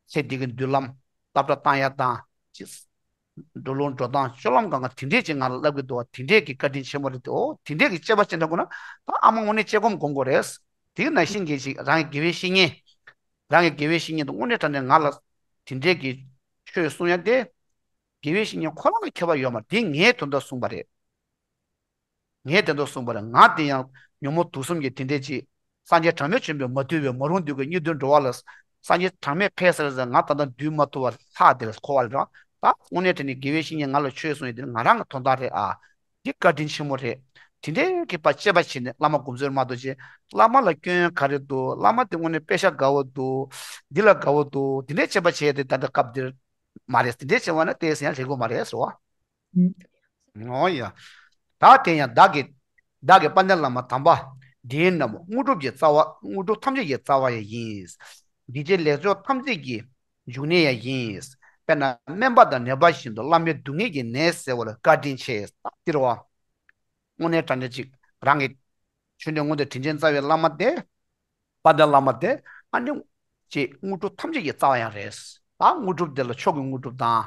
ཚེ་འདི་གི་མདུན་ལམ་སློབ་གྲྭ་བཏང་ཡ་དང་ཅིག་འགྲོ་ལུགས་འགྲོ་སྟངས་སྤྱོད་ལམ་སྒང་ག་དེ་འདྲས་ཅིག་ང་ལ་བསླབ་ཀྱི་འདུག་བ། དེ་འདྲས་ཀྱི་བཀའ་དྲིན་ཆེན་པོ་རེད་དེ། ཨོ་དེ་འདྲས་ཀྱི་དཔྱད་པ་ཅིག་འདྲ་དགོས་ན་ད་ཨ་མ་དངོས་གནས་དཔྱད་སྒོམ་སྒོམ་དགོས་རེད། དེ་ནང་བཞིན་གྱི་ཅིག་རང་གི་དགེ་བའི་བཤེས་གཉེན། རང་གི་དགེ་བའི་བཤེས་གཉེན་དང་དངོས་གནས་དྲང་གནས་ང་ལ་དེ་འདྲས་ཀྱི་ཆོས་གསུང་ཡ་དེ། དགེ་བའི་བཤེས་གཉེན་ཁོ་རང་ལ་ཁྱད་པར་ཡོད་མ་རེད། དེ་ངའི་དོན་དག་གསུངས་པ་རེད། ངས་དེ་འདྲ་གསུངས་པ་རེད། ང་དེ་ཡང་ཉོན་མོངས་དུག་གསུམ་གྱི་དེ་འདྲས་ཅིག་སངས་རྒྱས་གྲངས་མེད་བྱོན་པས་མ་ཐུལ་བའི་མ་རུངས་བདུད་ཀྱི་སྙིགས་དུས་འགྲོ་བ་ལ། སངས་རྒྱས་གྲངས་མེད་ཕེབས་ཟེར་ཟེར་ང་ད་ལྟ་འདུལ་མ་ཐུབ་པ་ལྷག་དེ་ལ་འཁོར་བ་ལ་རག་ད་དངོས་གནས་དྲང་གནས་དགེ་བའི་བཤེས་གཉེན་ང་ལ་ཆོས་གསུངས་ཡོད་དེ་ནི་ང་རང་གི་དོན་དག་རེད་ཨ། འདི་བཀའ་དྲིན་ཆེན་མོ་རེད། དེ་འདྲའི་གི་ཕར་དཔྱད་པ་བྱས་ནས་བླ་མ་སྒོམ་ཚུལ་མ་གཏོགས་ཅིག་བླ་མ་ལ་སྐྱོན་ག་རེ་འདུག་བླ་མ་དེ་དངོས་གནས་དཔེ་ཆ་དགའ་བོ་འདུག་འདི་ལ་དགའ་བོ་འདུག་དེ་འདྲའི་དཔྱད་པ་བྱས་ཏེ་ད་ལྟ་སྐབས་འདིར་མ་རེད། དེ་འདྲའི་བྱས་པ་ན་དེ་ཡང་རེད་དགོས་མ་རེད་ཟེར་བ། འོ་ཡ། ད་དེ་ཡང་བདག་གི། བདག་གི་དཔལ་ལྡན་བླ་མ་དམ་པ་འདི་རྣམས་དངོས་གྲུབ་ཀྱི་རྩ་བ། དངོས་གྲུབ་ཐམས་ཅད་ཀྱི་རྩ་བ་ཡང་ཡིན། འདི་བྱས་ལེགས་ཚོགས་ཐམས་ཅད་ཀྱི་འབྱུང་གནས་ཡང་ཡིན། དཔེར་ན་སྨན་པ་དང་ནད་པ་བཞིན་དུ་བླ་མའི་སྡུག་བསྔལ་གྱི་ནད་སེལ་བར་བཀའ་དྲིན་ཆེ། ད་འདིར་བ། དངོས་གནས་དྲང་གནས་ཅིག་རང་གི་ཆོས་འབྲེལ་མངོན་མཐོ་དྲིན་ཅན་རྩ་བའི་བླ་མ་དེ། དཔལ་ལྡན་བླ་མ་དེ་ཨ་ནི་ཅེས་དངོས་གྲུབ་ཐམས་ཅད་ཀྱི་རྩ་བ་ཡང་རེད། ད་དངོས་གྲུབ་དེ་ལ་མཆོག་གི་དངོས་གྲུབ་དང་།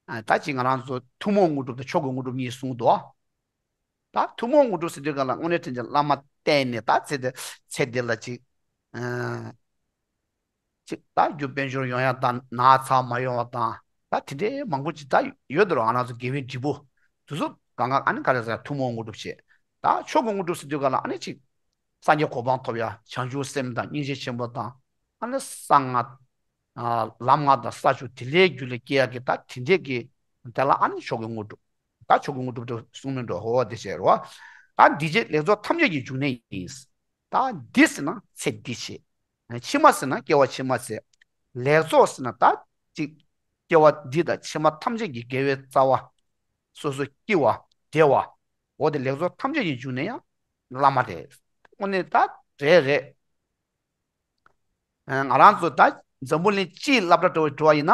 ཨ་ད་ཅིག་ང་རང་ཚོ་ཐུན་མོང་དངོས་གྲུབ་དང་མཆོག་གི་དངོས་གྲུབ་གཉིས་གསུངས་འདུག་ད་ཐུན་མོང་དངོས་གྲུབ་ཟེར་དུས་ག་ལ་དངོས་གནས་དྲིན་ཅན་བླ་མ་བསྟེན་ནས་ད་ཚེ་འདི་ཚེ་འདི་ལ་ཅིག་ཨ་ཅིག་ད་རྒྱུ་དཔལ་འབྱོར་ཡོང་ཡ་དང་ན་ཚ་མ་ཡོང་བ་དང་ད་དེ་འདྲའི་མང་པོ་ཅིག་ད་ཡོད་དོ། ང་རང་ཚོ་དགེ་བའི་འབྲས་བུ་དེ་ཚོ་གང་ག་ཨ་ནི་ག་རེ་ཟེར་ཐུན་མོང་དངོས་གྲུབ་བྱེད། ད་མཆོག་གི་དངོས་གྲུབ་ཟེར་དུས་ག་ལ་ཨ་ནི་ཅིག་སངས་རྒྱས་གོ་འཕང་ཐོབ་ཡ་བྱང་ཆུབ་སེམས་དང་སྙིང་རྗེ་ཆེན་པོ་དང་ཨ་ནི་གསང་སྔགས་ལམ་སྔགས་དང་ས་བཅུ་དེ་ལས་རྒྱུད་ལ་སྐྱེ་ཡ་གི་ད་དེ་འདྲས་ཀྱི་དེ་ལ་ཨ་ནི་མཆོག་གི་དངོས་གྲུབ། ད་མཆོག་གི་དངོས་གྲུབ་དེ་གསུངས་མིན་འགྲོ་ཧོ་དེ་བྱས་རོ། ད་འདི་བྱས་ལེགས་ཚོགས་ཐམས་ཅད་ཀྱི་འབྱུང་གནས་ཡིན། ད་འདི་ཟེར་ན་ཚེ་འདི་བྱེད། ཕྱི་མ་ཟེར་ན་སྐྱེ་བ་ཕྱི་མ་ཟེར། ལེགས་ཚོགས་ཟེར་ན་ད་ཅིག་སྐྱེ་བ་འདི་དང་ཕྱི་མ་ཐམས་ཅད་ཀྱི་དགེ་བའི་རྩ་བ། སོ་སོ་སྐྱིད་པ་བདེ་བ། འོ་དེ་ལེགས་ཚོགས་ཐམས་ཅད་ཀྱི་འབྱུང་གནས་ཡང་བླ་མ་རེད། དངོས་གནས་ད་རེད་རེད། ང་རང་ཚོ་ད་འཛམ་བུ་གླིང་སྤྱིའི་སློབ་གྲྭ་འགྲོ་བའི་འགྲོ་བ་ཡིན་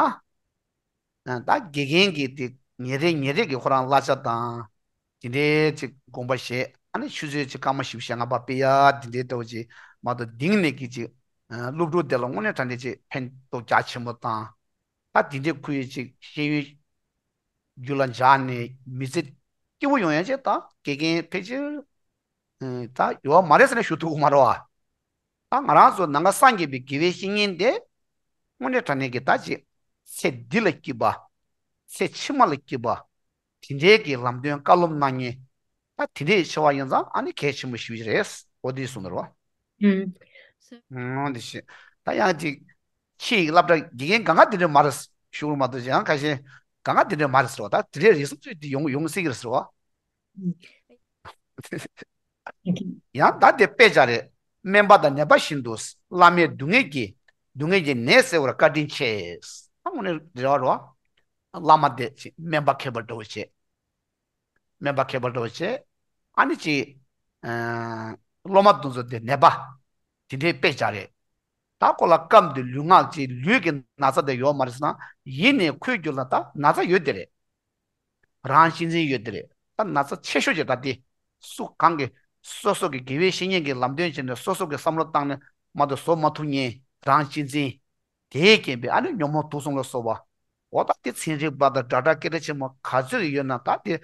ན། ད་དགེ་རྒན་གྱིས་དེ་ཉིན་རེ་ཉིན་རེ་གི་ཁོ་རང་གླ་ཆ་དང་། དེ་འདྲའི་ཅིག་དགོངས་པ་བཞེས། ཨ་ནི་ཆུ་ཚོད་ཅིག་སྐར་མ་བཞི་བཅུ་ཞེ་ལྔ་པ་སྤེལ་ཡ་དེ་འདྲའི་ལྟ་བུ་ཅིག་མ་གཏོགས་དེང་ནས་ཀྱི་ཅིག་ ཨ་སློབ་ཕྲུག་དེ་ལ་དངོས་གནས་དྲང་གནས་ཅིག་ཕན་ཐོགས་རྒྱ་ཆེན་པོ་དང་། ད་དེ་འདྲའི་ཁོའི་ཅིག་ཤེས་ཡོན་རྒྱུད་ལ་འཇགས་ནས་མི་ཚེ་སྐྱིད་པོ་ཡོང་ཡ་ཅིག་ད་དགེ་རྒན་ཕལ་ཆེར་ཨ་ད་ཡོད་མ་རེད་ཟེར་ན་ཞུ་ཐུབ་ཀྱི་མ་རེད་བ། ད་ང་རང་ཚོ་ནང་པ་སངས་རྒྱས་པའི་དགེ་བའི་བཤེས་གཉེན་དེ་དངོས་གནས་དྲང་གནས་ཀྱི་ད་ཅིག་ཚེ་འདི་ལ་སྐྱིད་པ། ཚེ་ཕྱི་མ་ལ་སྐྱིད་པ། དེ་འདྲའི་གི་ལམ་སྟོན་བཀའ་སློབ་གནང་མཁན། ད་དེ་འདྲའི་ཆེ་བ་ཡིན་ཙང་ཨ་ནི་གལ་ཆེན་པོ་ཞེ་པོ་ཅིག་རེད། འོ་དེ་གསུངས་འདུག་རོ། ཨུམ། ཨོ་དེ་ཤེས། ད་ཡང་ཅིག་ཕྱི་ཡི་སློབ་གྲྭ་དགེ་རྒན་གང་ག་དེ་འདྲ་མ་རེད་ཞུ་གི་མ་གཏོགས་ཡང་ཁ་ཤས་གང་ག་དེ་འདྲ་མ་རེད་ཟེར་བ། ད་དེ་འདྲའི་རིགས་སུ་ཚུད་དེ་ཡོང་ཡོང་སྲིད་ཀྱི་རེད་ཟེར་བ། ཨུམ། ཡང་ད་དེ་དཔེ་ཆ་རེད། སྨན་པ་དང་ནད་པ་བཞིན་དུ། བླ་མས་སྡུག་བསྔལ་གྱི། སྡུག་བསྔལ་གྱི་ནད་སེལ་བར་བཀའ་དྲིན་ཆེ། ད་དངོས་གནས་རེད་བ་རོ། བླ་མ་དེ་ཅིག་སྨན་པ་མཁས་པ་འདྲ་བོ་བྱས། སྨན་པ་མཁས་པ་འདྲ་བོ་བྱས། ཨ་ནི་ཅིག་ཨ་སློབ་མ་དེ་ཚོ་དེ་ནད་པ། དེ་འདྲའི་དཔེ་ཆ་རེད། ད་ཁོ་ལ་སྐབས་འདིར་ལུས་ངག་ཅིག་ལུས་ཀྱི་ན་ཚ་དེ་ཡོད་མ་རེད་ཟེར་ན། ཡིན་ནའི་ཁོའི་རྒྱུད་ལ་ད་ན་ཚ་ཡོད་དེ་རེད། རང་གཅེས་འཛིན་ཡོད་དེ་རེད། ད་ན་ཚ་ཆེ་ཤོས་ཀྱི་ད་དེ། སུ་གང་གིས་སོ་སོ་གི་དགེ་བའི་བཤེས་གཉེན་གྱི་ལམ་སྟོན་བྱས་ནས་སོ་སོ་གི་བསམ་བློ་བཏང་ནས་མ་གཏོགས་བཟོ་མ་ཐུབ་མཁན་རང་གཅེས་འཛིན། དེའི་རྐྱེན་པས་ཨ་ནི་ཉོན་མོངས་དུག་གསུམ་ལ་སོགས་པ། འོ་ད་དེ་ཚན་རིག་པ་དང་སྒྲ་གྲགས་སྐད་གྲགས་ཆེན་མོ་ག་ཚོད་ཡོད་ན་ད་དེ་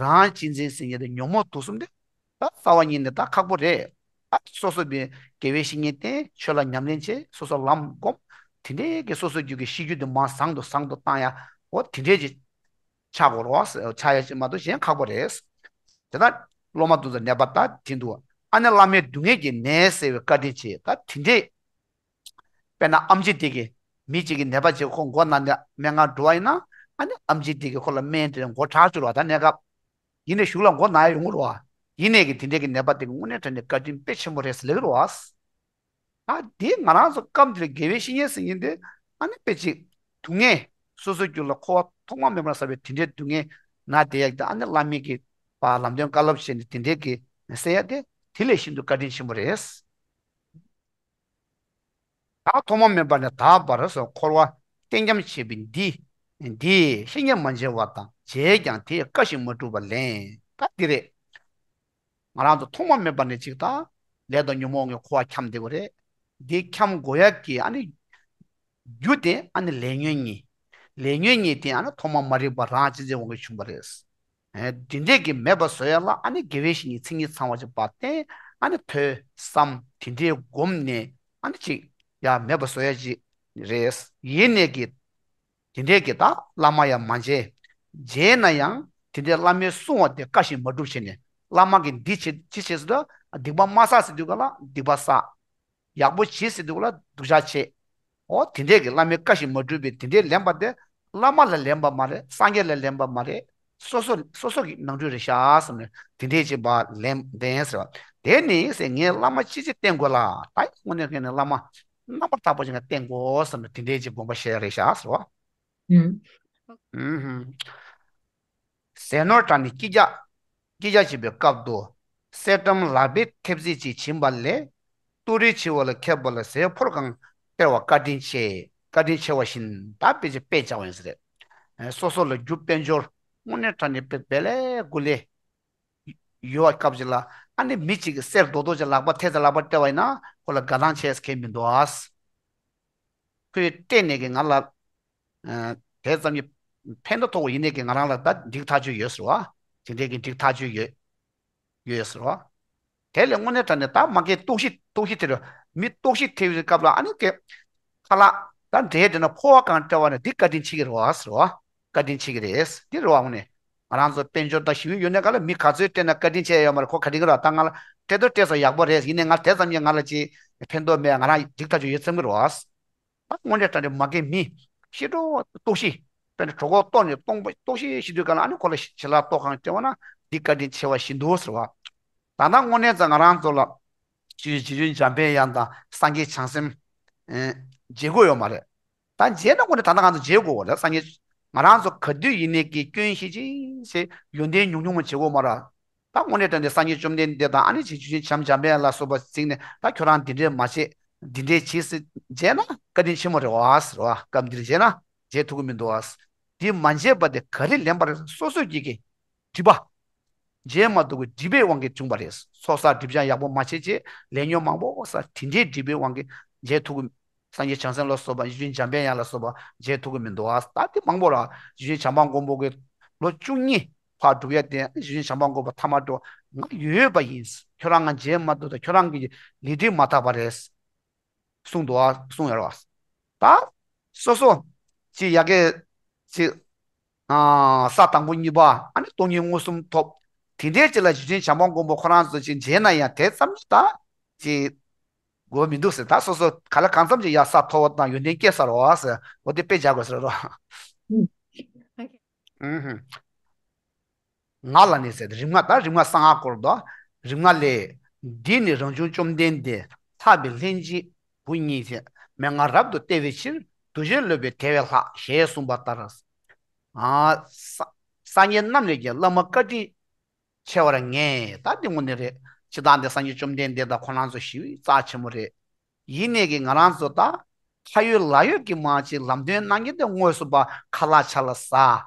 རང་གཅེས་འཛིན་ཟེར་མཁན་དེ་ཉོན་མོངས་དུག་གསུམ་དེ་ད་རྩ་བ་ཉིད་ནས་ད་ཁག་པོ་རེད། ད་སོ་སོ་བའི་དགེ་བའི་བཤེས་གཉེན་བསྟེན། ཆོས་ལ་ཉམས་ལེན་བྱེད། སོ་སོ་ལམ་སྒོམ། དེ་འདྲའི་གི་སོ་སོ་རྒྱུད་ཀྱི་གཤིས་རྒྱུད་དེ་མར་བཟང་དུ་བཟང་དུ་བཏང་ཡ། འོ་དེ་འདྲའི་ཅིག་ཆགས་དགོས་རེད་བ། ཆགས་ཡ་ཅིག་མ་གཏོགས་གཞན་ཁག་པོ་རེད། དེ་ལྟར་སློབ་མ་དེ་ཚོ་ནད་པ་ད་དེ་འདུག་ཨ་ནི་བླ་མས་སྡུག་བསྔལ་གྱི་ནད་སེལ་བའི་བཀའ་དྲིན་ཆེ། ད་དེ་འདྲས། དཔེར་ན་ཨེམ་ཆི་དེ་གིས་མི་གཅིག་གི་ནད་པ་ཅིག་ཁོ་མགོ་ན་ནས་སྨན་ཁང་འགྲོ་བ་ཡིན་ན། ཨ་ནི་ཨེམ་ཆི་དེ་གིས་ཁོ་ལ་སྨན་སྤྲད་མགོ་དྲག་བཅུག་རོགས། ད་གནས་སྐབས་ཡིན་ནའི་གཞུག་ལ་མགོ་ན་ཡ་ཡོང་གི་རེད་བ། ཡིན་ནའི་གི་དེ་འདྲས་ཀྱི་ནད་པ་དེ་གི་དངོས་གནས་དྲང་གནས་བཀའ་དྲིན་དཔེ་ཆེན་པོ་རེད་ཟེར་ལབ་ཀྱི་རེད་བ། ད་དེ་ང་རང་ཚོ་སྐབས་འདིར་དགེ་བའི་བཤེས་གཉེན་ཟེར་མཁན་དེ་ཨ་ནི་དཔེ་ཅིག་སྡུག་བསྔལ། སོ་སོའི་རྒྱུད་ལ་འཁོར་བ་ཐོག་མ་མེད་པར་བསགས་པའི་དེ་འདྲའི་སྡུག་བསྔལ་ན་དེ་ཡག་ད་ཨ་ནི་བླ་མའི་གི་བ་ལམ་སྟོན་བཀའ་སློབ་བྱས་ནས་དེ་འདྲའི་གི་སེལ་ཡ་དེ་དེ་ལས་ཤིན་ཏུ་བཀའ་དྲིན་ཆེན་པོ་རེད། ད་ཐོག་མ་མེད་པ་ནས་ད་བར་སོགས་འཁོར་བ་གཏན་འཁྱམས་བྱེད་པའི་འདི། འདི་བཤེས་གཉེན་མ་མཇལ་བ་དང་། མཇལ་ཀྱང་དེས་བཀའ་ཞིག་མ་བསྒྲུབས་པ་ལན། ད་འདི་རེད། ང་རང་ཚོ་ཐོག་མ་མེད་པ་ནས་ཅིག་ད་ལས་དང་ཉོན་མོངས་ཀྱི་འཁོར་བ་འཁྱམས་བསྡད་པ་རེད། འདི་འཁྱམས་དགོས་ཡ་གི་ཨ་ནི་རྒྱུ་དེ་ཨ་ནི་ལས་ཉོན་གཉིས། ལས་ཉོན་གཉིས་དེ་ཨ་ནི་ཐོག་མ་མ་རིག་པ་རང་གཅེས་འཛིན་དབང་གིས་བྱུང་བ་རེད། ཨེ་འདི་འདྲས་ཀྱི་མེད་པ་བཟོ་ཡ་ལ་ཨ་ནི་དགེ་བའི་བཤེས་གཉེན་མཚན་ཉིད་ཚང་བ་ཅིག་བ་བསྟེན། ཨ་ནི་ཐོས་བསམ་དེ་འདྲས་བསྒོམས་ནས་ཨ་ནི་ཅིག་ཡ་མེད་པ་བཟོ་ཡ་ཅིག་རེད། ཡིན་ནས་ཀྱི་དེ་འདྲས་ཀྱི་ད་བླ་མ་ཡང་མ་མཇལ། མཇལ་ན་ཡང་དེ་འདྲས་བླ་མས་གསུང་བ་དེ་བཀའ་བཞིན་མ་སྒྲུབ་བྱས་ནས། བླ་མ་གིས་འདི་བྱེད་ཅི་བྱེད་ཟེར་དུས་སྡིག་པ་མ་བསགས་ཟེར་དུས་ག་ལ་སྡིག་པ་བསགས། ཡག་པོ་བྱེད་ཟེར་དུས་ག་ལ་སྡུག་ཅག་བྱེད། འོ་དེ་འདྲས་ཀྱི་བླ་མའི་བཀའ་བཞིན་མ་སྒྲུབ་པའི་དེ་འདྲས་ལན་པ་དེ་བླ་མ་ལ་ལན་པ་མ་རེད། སངས་རྒྱས་ལ་ལན་པ་མ་རེད། སོ་སོ་སོ་སོ་གི་ནང་ཁྲོལ་རེད་ཤག་བསམ་ནས་དེ་འདྲས་ཅིག་པ་ལན་བདེན་ཟེར་བ། དེ་ནི་ཟེར་ངས་བླ་མ་ཅི་ཅིག་བསྟེན་དགོས་ལ། ད་དངོས་གནས་ཀྱི་ནི་བླ་མ་རྣམ་པར་དག་པ་ཅིག་ང་བསྟེན་དགོས་བསམ་ནས་དེ་འདྲས་ཅིག་དགོངས་པ་བཞེས་རེད་ཤག་ཟེར་བ། ཨུམ། ཨུམ། ཟས་ནོར་དྲངས་ནས་སྐྱིད་རྒྱག་སྐྱིད་རྒྱག་བྱེད་པའི་སྐབས་སུ། གསེར་སྦྲམ་ལག་པའི་ཐེབས་རྩེག་ཅིག་བྱིན་པ་ལས། ཏུ་རེ་ཆེ་བ་ལ་ཁད་པ་ལ་ཟས་ཕོར་གང་སྟེར་བ་བཀའ་དྲིན་ཆེ། བཀའ་དྲིན་ཆེ་བ་བཞིན་ད་དཔེ་ཆ་དཔེ་བྱ་བ་ཡིན་ས་རེད། ཨེ་སོ་སོ་ལ་རྒྱུ་དཔལ་འབྱོར་དངོས་གནས་དྲང་གནས་དཔེ་དཔེ་ལས་དགུ་ལས་ཡོད་པ་སྐབས་ཅིག་ལ་ཨ་ནི་མི་གཅིག་གིས་གསེར་རྡོག་རྡོག་ཅིག་ལག་པ་ཐེབས་རྩེག་ལག་པ་སྟེར་བ་ཡིན་ན་ཁོ་ལ་དགའ་སྣང་བྱས་ཁེལ་མི་འདུག་ཨ། ཁོས་སྤྲད་ནས་ཀྱི་ང་ལ། ཨ་དེ་ཙམ་གྱིས་ཕན་ཐོགས་ཐོགས་པ་ཡིན་ནས་ཀྱི་ང་རང་ལ་ད་འགྲིག་ཐག་ཆོད་ཡོད་ཟེར་བ། དེ་འདྲའི་གི་འགྲིག་ཐག་ཆོད་ཡོད། ཡོད་ཟེར་བ། དེ་ལས་དངོས་གནས་དྲང་གནས་ད་མ་གིའི་ལྟོགས་ཤི་ལྟོགས་ཤི་དེ་རུ་མི་ལྟོགས་ཤི་ཐེབས་པའི་སྐབས་ལ་ཨ་ནི་ཀྱི་ཁ་ལག་ད་འབྲས་དེ་ན་ཕོར་བ་གང་སྤྲད་བ་ནི་འདི་བཀའ་དྲིན་ཆེ་གི་རེད་བ་ཟེར་བ། བཀའ་དྲིན་ཆེ་གི་རེད། འདི་རེད་བ་དངོས་གནས། ང་རང་ཚོ་དཔལ་འབྱོར་དང་ཞི་བདེ་ཡོད་ནས་ག་ལ་མི་ག་ཚོད་སྤྲད་ན་བཀའ་དྲིན་ཆེ་ཡོད་མ་རེད། ཁོ་ག་དྲིན་གི་རེད་བ། ད་ང་ལ་སྤྲད་དོ་སྤྲད་སོང་ཡག་པོ་རེད། ཡིན་ནའི་ང་དེ་ཙམ་གྱིས་ང་ལ་ཅི་ཕན་ཐོགས་མེད། ང་རང་འགྲིག་ཐག་ཆོད་ཡོད་བསམ་གི་རེད་བ། ད་དངོས་གནས་དྲང་གནས་མ་གིའི་མི་ཤི་འགྲོ་ལྟོགས་ཤི། དཔེར་ན་གྲོད་ཁོག་ལྟོགས་ནས་སྟོང་པ་ལྟོགས་ཤི་ཤི་དུས་ག་ལ་ཨ་ནི་ཁོ་ལ་ཞལ་ལག་ཏོག་གང་སྤྲད་པ་ན་འདི་བཀའ་དྲིན་ཆེ་བ་ཞིག་འདུག་ཟེར་བ། ད་ལྟ་དངོས་གནས་ཙང་ང་རང་ཚོ་ལ་ཆོས་རྗེ་བཙུན་འཇམ་པའི་དབྱངས་དང་སངས་རྒྱས་བྱང་སེམས་ཨེ་མཇལ་དགོས་ཡོད་མ་རེད། ད་མཇལ་ན་དངོས་གནས་ད་ལྟ་ང་ཚོ་མཇལ་དགོས་པ་རེད། སངས་རྒྱས་ང་རང་ཚོ་ག་དུས་ཡིན་ནའི་ཀྱི་སྐྱོན་ཤེས་ཅིག་ཞེས་ཡོན་ཏན་ཉུང་ཉུང་མ་བྱེད་དགོས་མ་རེད། ད་དངོས་གནས་དྲང་གནས་སངས་རྒྱས་བཅོམ་ལྡན་འདས་དང་ཨ་ནི་ཆེ་ཆུང་ཆེན་བྱམས་བྱམས་པ་ལ་སོགས་པ་གཟིགས་ནས་ད་ཁྱོད་རང་འདི་འདྲས་མ་བྱེད། འདི་འདྲས་བྱེད་ཟེར་མཇལ་ན་བཀའ་དྲིན་ཆེན་མོ་རེད་བ་ཟེར་བ། སྐབས་འདིར་མཇལ་ན་མཇལ་ཐུབ་ཀྱི་མི་འདུག་བ། འདི་མ་མཇལ་བ་དེ་ག་རེ་ལན་པ་རེད། སོ་སོ་གྱི་གི་སྒྲིབ་པ། མཇལ་མ་ཐུབ་ཀྱི་སྒྲིབ་པའི་དབང་གིས་བྱུང་བ་རེད། ཚོགས་བསགས་སྒྲིབ་སྦྱང་ཡག་པོ་མ་བྱས་བྱས་ལས་ཉོན་མང་པོ་བསགས། དེ་འདྲའི་སྒྲིབ་པའི་དབང་གིས་ མཇལ་ཐུབ་ཀྱི། སངས་རྒྱས་བྱང་སེམས་ལ་སོགས་པ་ཡིད་བཞིན་འཇམ་པའི་དབྱངས་ལ་སོགས་པ་མཇལ་ཐུབ་ཀྱི་མི་འདུག་ཨ། ད་དེ་མང་པོ་ར་ཡིད་བཞིན་བྱམས་པ་མགོན་པོ་གི་ལོ་བཅུ་གཉིས་ཕར་སྒྲུབ་ཡ་དེ་ཡིད་བཞིན་བྱམས་པ་མགོན་པོ་ཐ་མ་འགྲོ་ང་ཡོད་པ་ཡིན། ཁྱོད་རང་ང་མཇལ་མ་ཐུབ་ད་ཁྱོད་རང་གི་ལས་འབྲས་མ་དག་པ་རེད། གསུངས་འདུག་ཨ། གསུངས་ཡོད་རེད་བ། ད་སོ་སོ་ཅིག་ཡ་གི་ཅིག་ཨ། ས་དང་པོ་གཉིས་པ་ཨ་ནི་སྟོང་ཉིད་མངོན་སུམ་ཐོབ། དེ་འདྲའི་ཅིག་ལ་ཡིད་བཞིན་བྱམས་པ་མགོན་པོ་ཁོ་རང་ཚོ་ཅིག་མཇལ་ན་ཡང་དེ་ཙམ་ད་ཅིག་དགོས་མི་འདུག་ཟེར། ད་སོ་སོ་ག་ལ་གང་འཚམ་ཅིག་ཡར་ས་མཐོ་བོ་དང་ཡོན་ཏན་སྐྱེས་ས་རེད་བ་ཟེར། འོ་དེ་དཔེ་བྱ་དགོས་ཟེར་རོ། ཨུ་ཧུ། ང་ལ་ནི་ཟེར་ཏེ་རིམ་ལྔ། ད་རིམ་ལྔ་གསང་སྔགས་སྐོར་དུ། རིམ་ལྔ་ལས། འདིས་ནི་རང་བྱུང་བཅོམ་ལྡན་འདས། ལྷག་པའི་ལྷན་ཅིག་བུ་ཉིད་ཀྱི། མན་ངག་རབ་ཏུ་བསྟན་པའི་ཕྱིར། འདུ་ཤེས་ལོག་པའི་དལ་བས་ལྷག་ཞེས་གསུངས་པ་ལྟར། ཨ། ས་སངས་རྒྱས་རྣམས་ལས་ཀྱང་བླ་མ་བཀའ་དྲིན་ཆེ་བར་ངེས། ད་འདི་དངོས་གནས་རེད། སྤྱིར་བཏང་འདི་སངས་རྒྱས་བཅོམ་ལྡན་འདས་དང་ཁོང་རྣམ་ཚོ་ཞེ་པོ་རྩ་ཆེན་པོ་རེད། ཡིན་ནའི་གི་ང་རང་ཚོ་ད་ཁ་ཡོད་ལག་ཡོད་ཀྱི་མ་ཅིག་ལམ་སྟོན་གནང་མཁན་དེ་དངོས་སུ་ཕར་ཁ་ལག་ཆ་ལ་ཟ།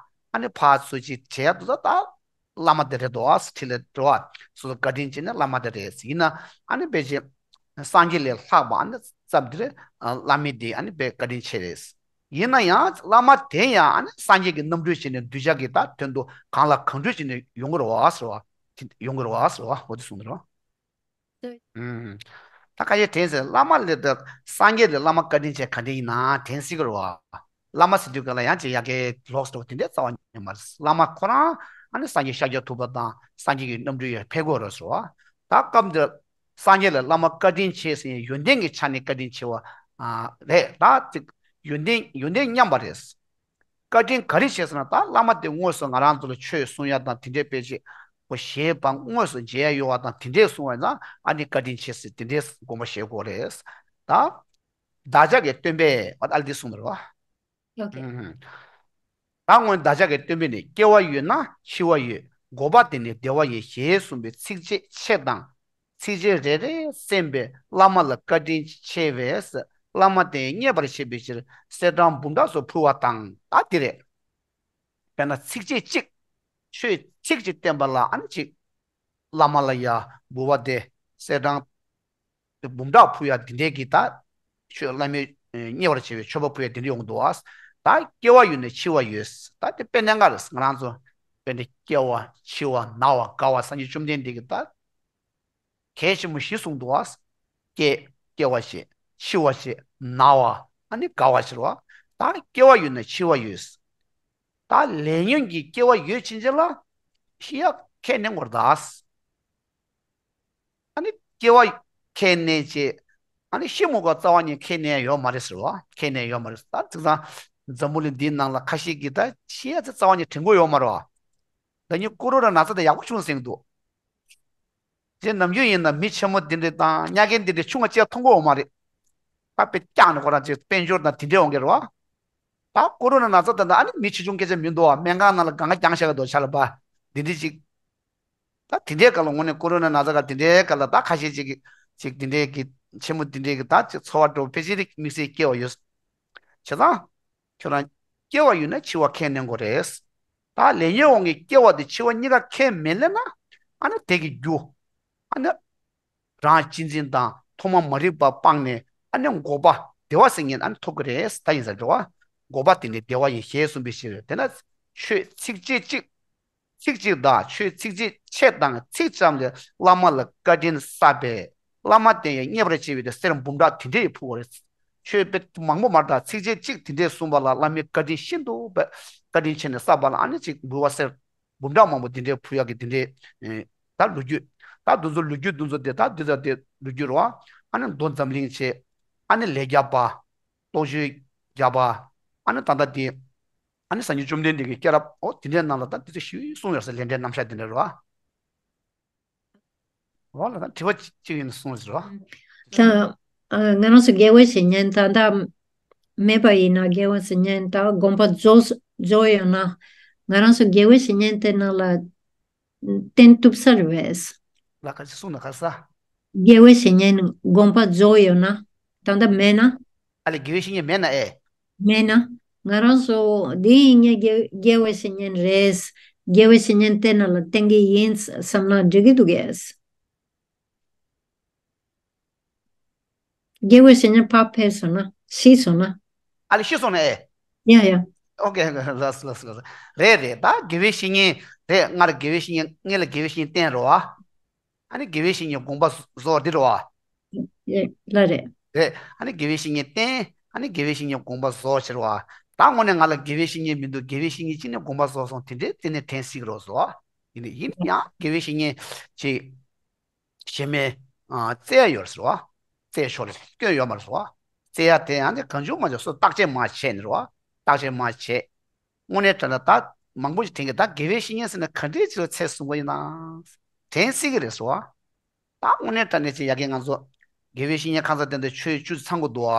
ཨ་ནི་ཕར་ཚུར་ཅིག་བྱེད་ཡ་དུ་ད་ད་བླ་མ་དེ་རེད་དོ། ཨ་སི་ཁྲི་ལ་འགྲོ་བ་སོ་སོ་བཀའ་དྲིན་ཅན་ནི་བླ་མ་དེ་རེད། ཡིན་ན་ཨ་ནི་དཔེ་ཅིག་སངས་རྒྱས་ལས་ལྷག་པ་ཨ་ནི་ཙམ་དེ་རེད། བླ་མ་དེ་ཨ་ནི་དཔེ་བཀའ་དྲིན་ཆེ་རེད། ཡིན་ན་ཡང་བླ་མ་དེ་ཡང་ཨ་ནི་སངས་རྒྱས་ཀྱི་རྣམ་སྤྲུལ་བྱས་ནས་གདུལ་བྱ་གི་ད་དོན་དུ་གང་ལ་གང་འགྲུལ་བྱས་ནས་ཡོང་གི་རེད་བ་ཟེར་བ། ཡོང་གི་རེད་བ་ཟེར་བ་འོ་དེ་གསུངས་ནས་རེད་བ། ཨུམ། ད་ཁ་ཤས་དྲན་ཟེར་བླ་མ་ལས་ད་སངས་རྒྱས་ལས་བླ་མ་བཀའ་དྲིན་ཆེ་ག་འདྲ་ཡིན་ན་དྲན་སྲིད་ཀྱི་རེད་བ། བླ་མ་ཟེར་དུས་ག་ལ་ཡང་ཅིག་ཡ་གི་ལོགས་སུ་དེ་འདྲའི་རྩ་བ་ཉིད་མ་རེད། བླ་མ་ཁོ་རང་ཨ་ནི་སངས་རྒྱས་ཤཱཀྱ་ཐུབ་པ་དང་སངས་རྒྱས་ཀྱི་རྣམ་སྤྲུལ་ཡར་ཕེབས་དགོས་རེད་ཟེར་བ། ད་སྐབས་འདིར་སངས་རྒྱས་ལས་བླ་མ་བཀའ་དྲིན་ཆེ་ཟེར་ཡོན་ཏན་གྱི་ཆ་ནས་བཀའ་དྲིན་ཆེ་བ་རེད། ད་ཅིག་ཡོན་ཏན་ཡོན་ཏན་མཉམ་པ་རེད། བཀའ་དྲིན་ག་རེ་བྱས་ཟེར་ན་ད་བླ་མ་དེ་དངོས་སུ་ང་རང་ཚོ་ལ་ཆོས་གསུང་ཡ་དང་དེ་འདྲའི་དཔེ་ཆ་པོ་ཞེས་པ་དངོས་སུ་མཇལ་ཡ་ཡོད་བ་དང་དེ་འདྲས་གསུང་བ་ན་ཨ་ནི་བཀའ་དྲིན་ཆེ་ཟེར་དེ་འདྲས་དགོངས་པ་བཞེས་དགོས་རེད། ད་བདག་ཅག་གི་སྟོན་པས་ཨ་ལ་འདི་གསུངས་པ་རེད་བ། ཨོ་ཁེ། ཨུམ། ད་སྔོན་བདག་ཅག་གི་སྟོན་པས་ནི། སྐྱེ་བ་ཡོད་ན་འཆི་བ་ཡོད། འགོག་པ་དེ་ནི་བདེ་བ་ཡིན། ཞེས་གསུངས་པའི་ཚིགས་བཅད་ཕྱེད་དང་། ཚིགས་བཅད་རེ་རེ་གསན་པས་བླ་མ་ལ་བཀའ་དྲིན་ཆེ་བས། བླ་མ་དེ་མཉེས་པར་བྱེད་པའི་ཕྱིར་གསེར་སྦྲང་འབུམ་ཕྲག་སོགས་ཕུལ་བ་དང་། ད་འདི་རེད། དཔེར་ན་ཚིགས་བཅད་གཅིག་ཆོས་ཚིག་གཅིག་བསྟན་པ་ལ་ཨ་ནི་གཅིག་བླ་མ་ལ་ཡ་འབུལ་བ་དེ་གསེར་སྦྲང་འབུམ་ཕྲག་ཕུལ་ཡ་འདི་འདྲའི་གི་ད་ཆོས་བླ་མས་མཉེས་པར་བྱེད་པའི་མཆོད་པ་ཕུལ་ཡ་འདི་འདྲ་ཡོང་འདུག་ཨ། ད་སྐྱེ་བ་ཡོད་ན་འཆི་བ་ཡོད། ད་དེ་དཔེ་གནད་འགག་རེད། ང་རང་ཚོ་དཔེ་འདི་སྐྱེ་བ་འཆི་བ་ན་བ་རྒ་བ་སངས་རྒྱས་བཅོམ་ལྡན་འདས་ཀྱིས་ད་གལ་ཆེན་པོ་བཞི་གསུངས་འདུག་ཨ། སྐྱེ་སྐྱེ་བ་ཞེས་འཆི་བ་ཞེས་ན་བ་ཨ་ནི་རྒ་བ་ཞེས་རེད་བ། ད་སྐྱེ་བ་ཡོད་ན་འཆི་བ་ཡོད། ད་ལས་ཉོན་གྱི་སྐྱེ་བ་ཡོད་ཕྱིན་ཆད་ལ་ཤི་ཡ་ཁས་ལེན་དགོས་རེད་ད། ཨ་ནི་སྐྱེ་བ་ཁས་ལེན་བྱས། ཨ་ནི་ཤི་མི་དགོས་རྩ་བ་ཉིད་ཁས་ལེན་ཡ་ཡོད་མ་རེད་ཟེར་བ། ཁས་ལེན་ཡ་ཡོད་མ་རེད། ད་དེང་སང་འཛམ་བུ་གླིང་འདིའི་ནང་ལ་ཁ་ཤས་ཀྱིས་ད་ཤི་ཡ་ཚེ་རྩ་བ་ཉིད་དྲན་གྱི་ཡོད་མ་རེད་བ། ད་ནི་ཀོ་རོ་ན་ན་ཚ་དེ་ཡག་པོ་བྱུང་ཟེར་གྱི་འདུག་ཅེས་ནམ་རྒྱུན་ཡིན་ན་མི་ཆེན་མོ་འདི་འདྲ་དང་མྱ་རྒན་འདི་འདྲ་ཆུང་བ་ཅིག་མཐོང་གི་ཡོད་མ་རེད། ད་དཔེ་བཀྱག་ནས་ཁོ་རང་ཅིག་དཔལ་འབྱོར་དང་དེ་འདྲའི་འོང་གི་རེད་བ། ད་ཀོ་རོ་ན་ན་ཚ་དེ་འདྲ་ཨ་ནི་མི་ཆེ་ཆུང་སྐད་ཆ་མི་འདུག་བ། སྨན་ཁང་ནང་ལ་གང་ག་རྒྱང་བཞག་གི་འདུག་ཆ་ལ་པ། འདི་འདྲ་ཅིག་ད་དེ་འདྲའི་སྐབས་ལ་དངོས་གནས་ཀོ་རོ་ན་ན་ཚ་ག་དེ་འདྲའི་སྐབས་ལ་ད་ཁ་ཤས་ཅིག་གིས་ཅིག་དེ་འདྲའི་གི་ཆེན་མོ་དེ་འདྲའི་གི་ད་ཅིག་ཚོར་བ་འགྲོ་ཕལ་ཆེར་དམིགས་བསལ་སྐྱེ་བ་ཡོད། བྱས་ཙང་། ཁྱོད་རང་སྐྱེ་བ་ཡོད་ན་འཆི་བ་ཁས་ལེན་དགོས་རེད། ད་ལས་ཉོན་དབང་གིས་སྐྱེ་བ་དེ་འཆི་བ་གཉིས་ཀ་ཁས་མི་ལེན་ན། ཨ་ནི་དེ་གི་རྒྱུ། ཨ་ནི། རང་གཅེས་འཛིན་དང་ཐོག་མ་མ་རིག་པ་སྤངས་ནས་ཨ་ནི་འགོག་པ་བདེ་བ་ཟེར་མཁན་ཨ་ནི་ཐོབ་ཀྱི་རེད། ད་ཡིན་ས་འགྲོ་བ། འགོག་པ་དེ་ནི་བདེ་བ་ཡིན། ཞེས་གསུངས་པའི་ཕྱིར་དེ་ན་ཆོས་ཚིགས་བཅད་གཅིག་ཚིག་གཅིག་དང་ཆོས་ཚིགས་བཅད་ཕྱེད་དང་ཚིག་ཙམ་ལས་བླ་མ་ལ་བཀའ་དྲིན་བསགས་པས་བླ་མ་དེ་ཡང་མཉེས་པར་བྱེད་པའི་དེ་གསེར་འབུམ་ཕྲག་དེ་འདྲས་ཕུལ་བ་རེད། ཆོས་དཔེ་མང་པོ་མ་རེད་ད་ཚིགས་བཅད་གཅིག་དེ་འདྲས་གསུངས་པ་ལ་བླ་མའི་བཀའ་དྲིན་ཤིན་ཏུ་བཀའ་དྲིན་ཆེ་ནས་བསགས་པ་ལ་ཨ་ནི་ཅིག་འབུལ་བ་གསེར་འབུམ་ཕྲག་མང་པོ་དེ་འདྲས་ཕུལ་ཡག་གི་དེ་འདྲས་ད་ལོ་རྒྱུས། ད་འདི་ཚོ་ལོ་རྒྱུས་འདི་ཚོ་དེ་ད་འདི་ཚོ་དེ་ལོ་རྒྱུས་རེད་བ། ཨ་ནི་མདོ་འཛམ་གླིང་ཆེ། ཨ་ནི་ལས་བརྒྱ་པ། རྟོགས་བརྗོད་བརྒྱ་པ། ཨ་ནི་ད་ལྟ་དེ། ཨ་ནི་སངས་རྒྱས་བཅོམ་ལྡན་འདས་ཀྱི་སྐྱེས་རབས་འོ་དེ་འདྲའི་ནང་ལ་ད་དེ་ཚོ་ཞིག་གསུངས་ཡོད་ས་ལས་འབྲས་རྣམ་གཞག་དེ་འདྲ་རེད་བ། འོ་ལ་ད་དྲི་བ་གཅིག་ཡིན་གསུངས་ཟེར་བ། ད་ང་རང་ཚོ་དགེ་བའི་བཤེས་གཉེན་ད་ད་མེད་པ་ཡིན་ན་དགེ་བའི་བཤེས་གཉེན་ད་དགོངས་པ་རྫོགས་རྫོགས་ཡོད་ན་ང་རང་ཚོ་དགེ་བའི་བཤེས་གཉེན་དེ་ནང་ལ་བསྟེན་ཐུབ་ས་རེད་བས། ལ་ཁ་ཅིག་གསུངས་ན་ཁ་ས། དགེ་བའི་བཤེས་གཉེན་དགོངས་པ་རྫོགས་ཡོད་ན་ད་ལྟ་མེད་ན། ཨ་ལས་དགེ་བའི་བཤེས་གཉེན་མེད་ན་ཨེ། མེད་ན། ང་རང་ཚོ་འདི་ཡིན་ངའི་དགེ་དགེ་བའི་བཤེས་གཉེན་རེད། དགེ་བའི་བཤེས་གཉེན་དེ་ནང་ལ་བསྟེན་གྱི་ཡིན་བསམ་ན་འགྲིག་གི་འདུག་གས། དགེ་བའི་བཤེས་གཉེན་ཕར་ཕེབས་སོང་ན། ཤི་སོང་ན། ཨ་ལེ་ཤི་སོང་ན་ཨེ། ཡ་ཡ། ཨོ་ཀེ་ལགས་ལགས་ལགས། རེད་རེད། ད་དགེ་བའི་བཤེས་གཉེན་རེད། སྔར་དགེ་བའི་བཤེས་གཉེན་སྔོན་ལ་དགེ་བའི་བཤེས་གཉེན་བསྟེན་རོ་ཨ། ཨ་ནི་དགེ་བའི་བཤེས་གཉེན་དགོངས་པ་རྫོགས་འདི་རོ་ཨ། ཡ་ལ་རེད། རེད། ཨ་ནི་དགེ་བའི་བཤེས་གཉེན་བསྟེན། ཨ་ནི་དགེ་བའི་བཤེས་གཉེན་དགོངས་པ་རྫོགས་ཕྱིར་རོ་ཨ། ད་དངོས་གནས་ང་ལ་དགེ་བའི་བཤེས་གཉེན་མི་འདུག་དགེ་བའི་བཤེས་གཉེན་གཅིག་ནས་དགོངས་པ་རྫོགས་སོང་། དེ་འདྲའི་རྩིས་ནས་དྲན་སྲིད་ཀྱི་རོ་ཟོ་ཨ། ཡིན་ཡིན་ཡང་དགེ་བའི་བཤེས་གཉེན་ཅིག་གཞན་མའི་ཨ་བཙལ་ཡ་ཡོད་རེད་ཟེར་བ། བཙལ་ཆོག་རེད། སྐྱོན་ཡོད་མ་རེད་ཟེར་བ། བཙལ་ཡ་དེ་ཡང་ནི་གང་བྱུང་མང་བྱུང་སུ་བརྟག་དཔྱད་མ་བྱས་ནས་རེད་བ། བརྟག་དཔྱད་མ་བྱས། དངོས་གནས་དྲང་གནས་ད་མང་པོ་ཞིག་དྲན་གྱི། ད་དགེ་བའི་བཤེས་གཉེན་ཟེར་ན་ག་འདྲའི་ཆེད་དུ་ཚད་བཟུང་བ་ཡིན་ན་དྲན་སྲིད་ཀྱི་རེད་ཟེར་བ། ད་དངོས་གནས་དྲང་གནས་ཅིག་ཡ་གི་ང་ཚོ་དགེ་བའི་བཤེས་གཉེན་ཁང་ཚན་དེ་འདྲ་ཆོས་བཅུ་ཚང་དགོས་འདུག་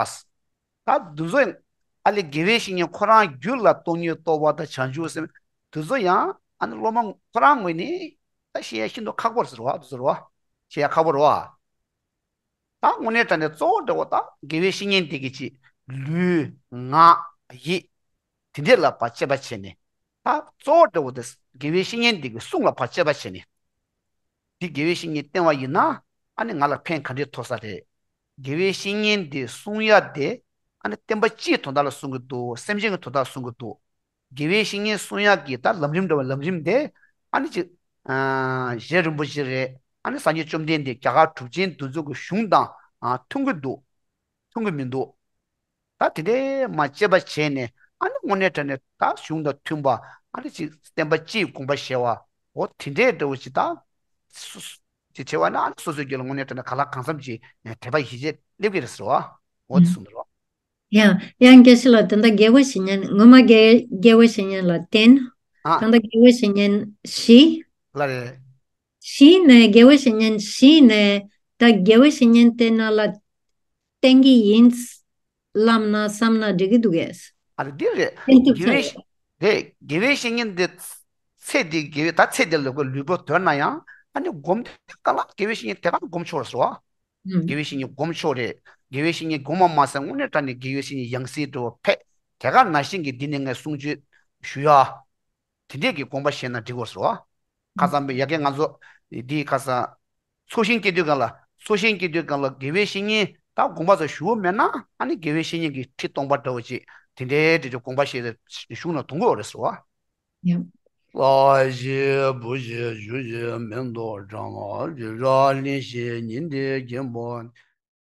ཨ། ད་འདི་ཚོ་ཨ་ལེ་དགེ་བའི་བཤེས་གཉེན་ཁོ་རང་རྒྱུད་ལ་སྟོང་ཉིད་རྟོགས་པ་དང་བྱང་ཆུབ་སེམས་འདི་ཚོ་ཡང་ཨ་ནི་སློབ་མ་ཁོ་རང་ངོས་ནས་ད་ཤེས་ཡ་ཤིན་ཏུ་ཁག་པོ་རེད་ཟེར་བ། འདི་ཚོ་རེད་བ། ཤེས་ཡ་ཁག་པོ་རེད་བ། ད་དངོས་གནས་དྲང་གནས་གཙོ་བོ་འདྲ་བོ་ད་དགེ་བའི་བཤེས་གཉེན་དེ་གི་ཅིག་ལུས་ངག་ཡིད་དེ་འདྲས་ལ་ཕར་དཔྱད་པ་བྱས་ནས། ད་གཙོ་བོ་འདྲ་བོ་དེ་དགེ་བའི་བཤེས་གཉེན་དེ་གི་གསུང་ལ་ཕར་དཔྱད་པ་བྱས་ནས། འདི་དགེ་བའི་བཤེས་གཉེན་བསྟེན་པ་ཡིན་ན་ཨ་ནི་ང་ལ་ཕན་ག་འདྲས་ཐོགས་ས་རེད། དགེ་བའི་བཤེས་གཉེན་དེ་གསུང་ཡ་དེ་ཨ་ནི་བསྟན་པ་སྤྱིའི་དོན་དག་ལ་གསུང་གི་འདུག་སེམས་ཅན་གྱི་དོན་དག་གསུང་གི་འདུག་དགེ་བའི་བཤེས་གཉེན་གསུང་ཡག་གི་ད་ལམ་རིམ་འདྲ་བ་ལམ་རིམ་དེ་ཨ་ནི་ཅིག་ཨ་རྗེ་རིན་པོ་ཆེ་རེད། ཨ་ནི་སངས་རྒྱས་བཅོམ་ལྡན་འདས་རྒྱ་གར་གྲུབ་ཆེན་འདི་ཚོ་གི་གཞུང་དང་ཨ་མཐུན་གི་འདུག་མཐུན་གི་མི་འདུག་ད་དེ་འདྲའི་མ་དཔྱད་པ་བྱས་ནས་ཨ་ནི་དངོས་གནས་དྲང་གནས་ད་གཞུང་དང་མཐུན་པ། ཨ་ནི་ཅིག་བསྟན་པ་སྤྱིའི་དགོངས་པ་བཞེས་པ། འོ་དེ་འདྲའི་འདྲ་བོ་ཅིག་ད་སུ་སུ་ཅིག་བྱས་པ་ན་ཨ་ནི་སོ་སོའི་རྒྱུད་ལ་དངོས་གནས་དྲང་གནས་གང་ལ་གང་འཚམ་ཅིག་དད་པ་ཡིད་ཆེས་སླེབས་ཀྱི་རེད་ཟེར་བ། འོ་དེ་གསུངས་འདུག་རོ། ཡང་ཡང་དགེ་བཤེས་ལགས། དེ་འདྲ་དགེ་བའི་བཤེས་གཉེན་ངོ་མ་དགེ་དགེ་བའི་བཤེས་གཉེན་ལ་བསྟེན། ཨ། དེ་འདྲ་དགེ་བའི་བཤེས་གཉེན་ཤི། ལ་རེད། ཤི་ནས་དགེ་བའི་བཤེས་གཉེན་ཤི་ནས་ད་དགེ་བའི་བཤེས་གཉེན་དེ་ན་ལ་བསྟེན་གྱི་ཡིན་ལབ་ན་བསམ་ན་འགྲིག་གི་འདུག་གས། ཨ་རེད་འདི་རེད། བསྟེན་ཐུབ་དགེ་ས་བའི་རེད། རེད། དགེ་བའི་བཤེས་གཉེན་དེ་ཚེ་འདི་དགེ་བའི་ད་ཚེ་འདི་ལ་ལུས་པོ་དོར་ན་ཡང་ཨ་ནི་སྒོམ་དེ་ག་ལ་དགེ་བའི་བཤེས་གཉེན་དེ་ག་ལ་སྒོམ་ཆོག་རེད་ཟེར་བ། དགེ་བའི་བཤེས་གཉེན་སྒོམ་ཆོག་རེད། དགེ་བའི་བཤེས་གཉེན་སྒོམ་མ་མ་ཟད་དངོས་གནས་དྲང་གནས་དགེ་བའི་བཤེས་གཉེན་ཡང་སྲིད་འགྲོ་བ་ཕེབས་དེ་ག་ནང་བཞིན་གྱི་འདི་ནས་ངས་གསུང་ཆོས་ཞུ་ཡ། དེ་འདྲས་ཀྱི་དགོངས་པ་བཞེས་ན་འགྲིག་གོ་ཟེར་བ། ཁ་སང་པའི་ཡ་གི་ང་ཚོ་འདིའི་ཁ་སང་ཚོགས་ཞིང་སྐྱེ་དུས་སྒང་ལ་ཚོགས་ཞིང་སྐྱེ་དུས་སྒང་ལ་དགེ་བའི་བཤེས་གཉེན་ད་དགོངས་པ་ཚོ་ཞུ་བ་མེད་ན་ཨ་ནི་དགེ་བའི་བཤེས་གཉེན་གྱི་ཁྲི་སྟོང་པ་འདྲ་བོ་ཅིག་དེ་འདྲས་དེ་ཚོ་དགོངས་པ་བཞེས་ཏེ་གཞུང་ལ་དོན་གོ་རེད་ཟེར་བ། ཡ། ལྷ་ཞིག་བུ་ཞིག་ཇོ་ཞིག་མེ་ཏོག་བཀྲ་མ་ཞིག་ར་གླིང་ཞིག་ཉི་ཟླའི་རྒྱལ་པོ།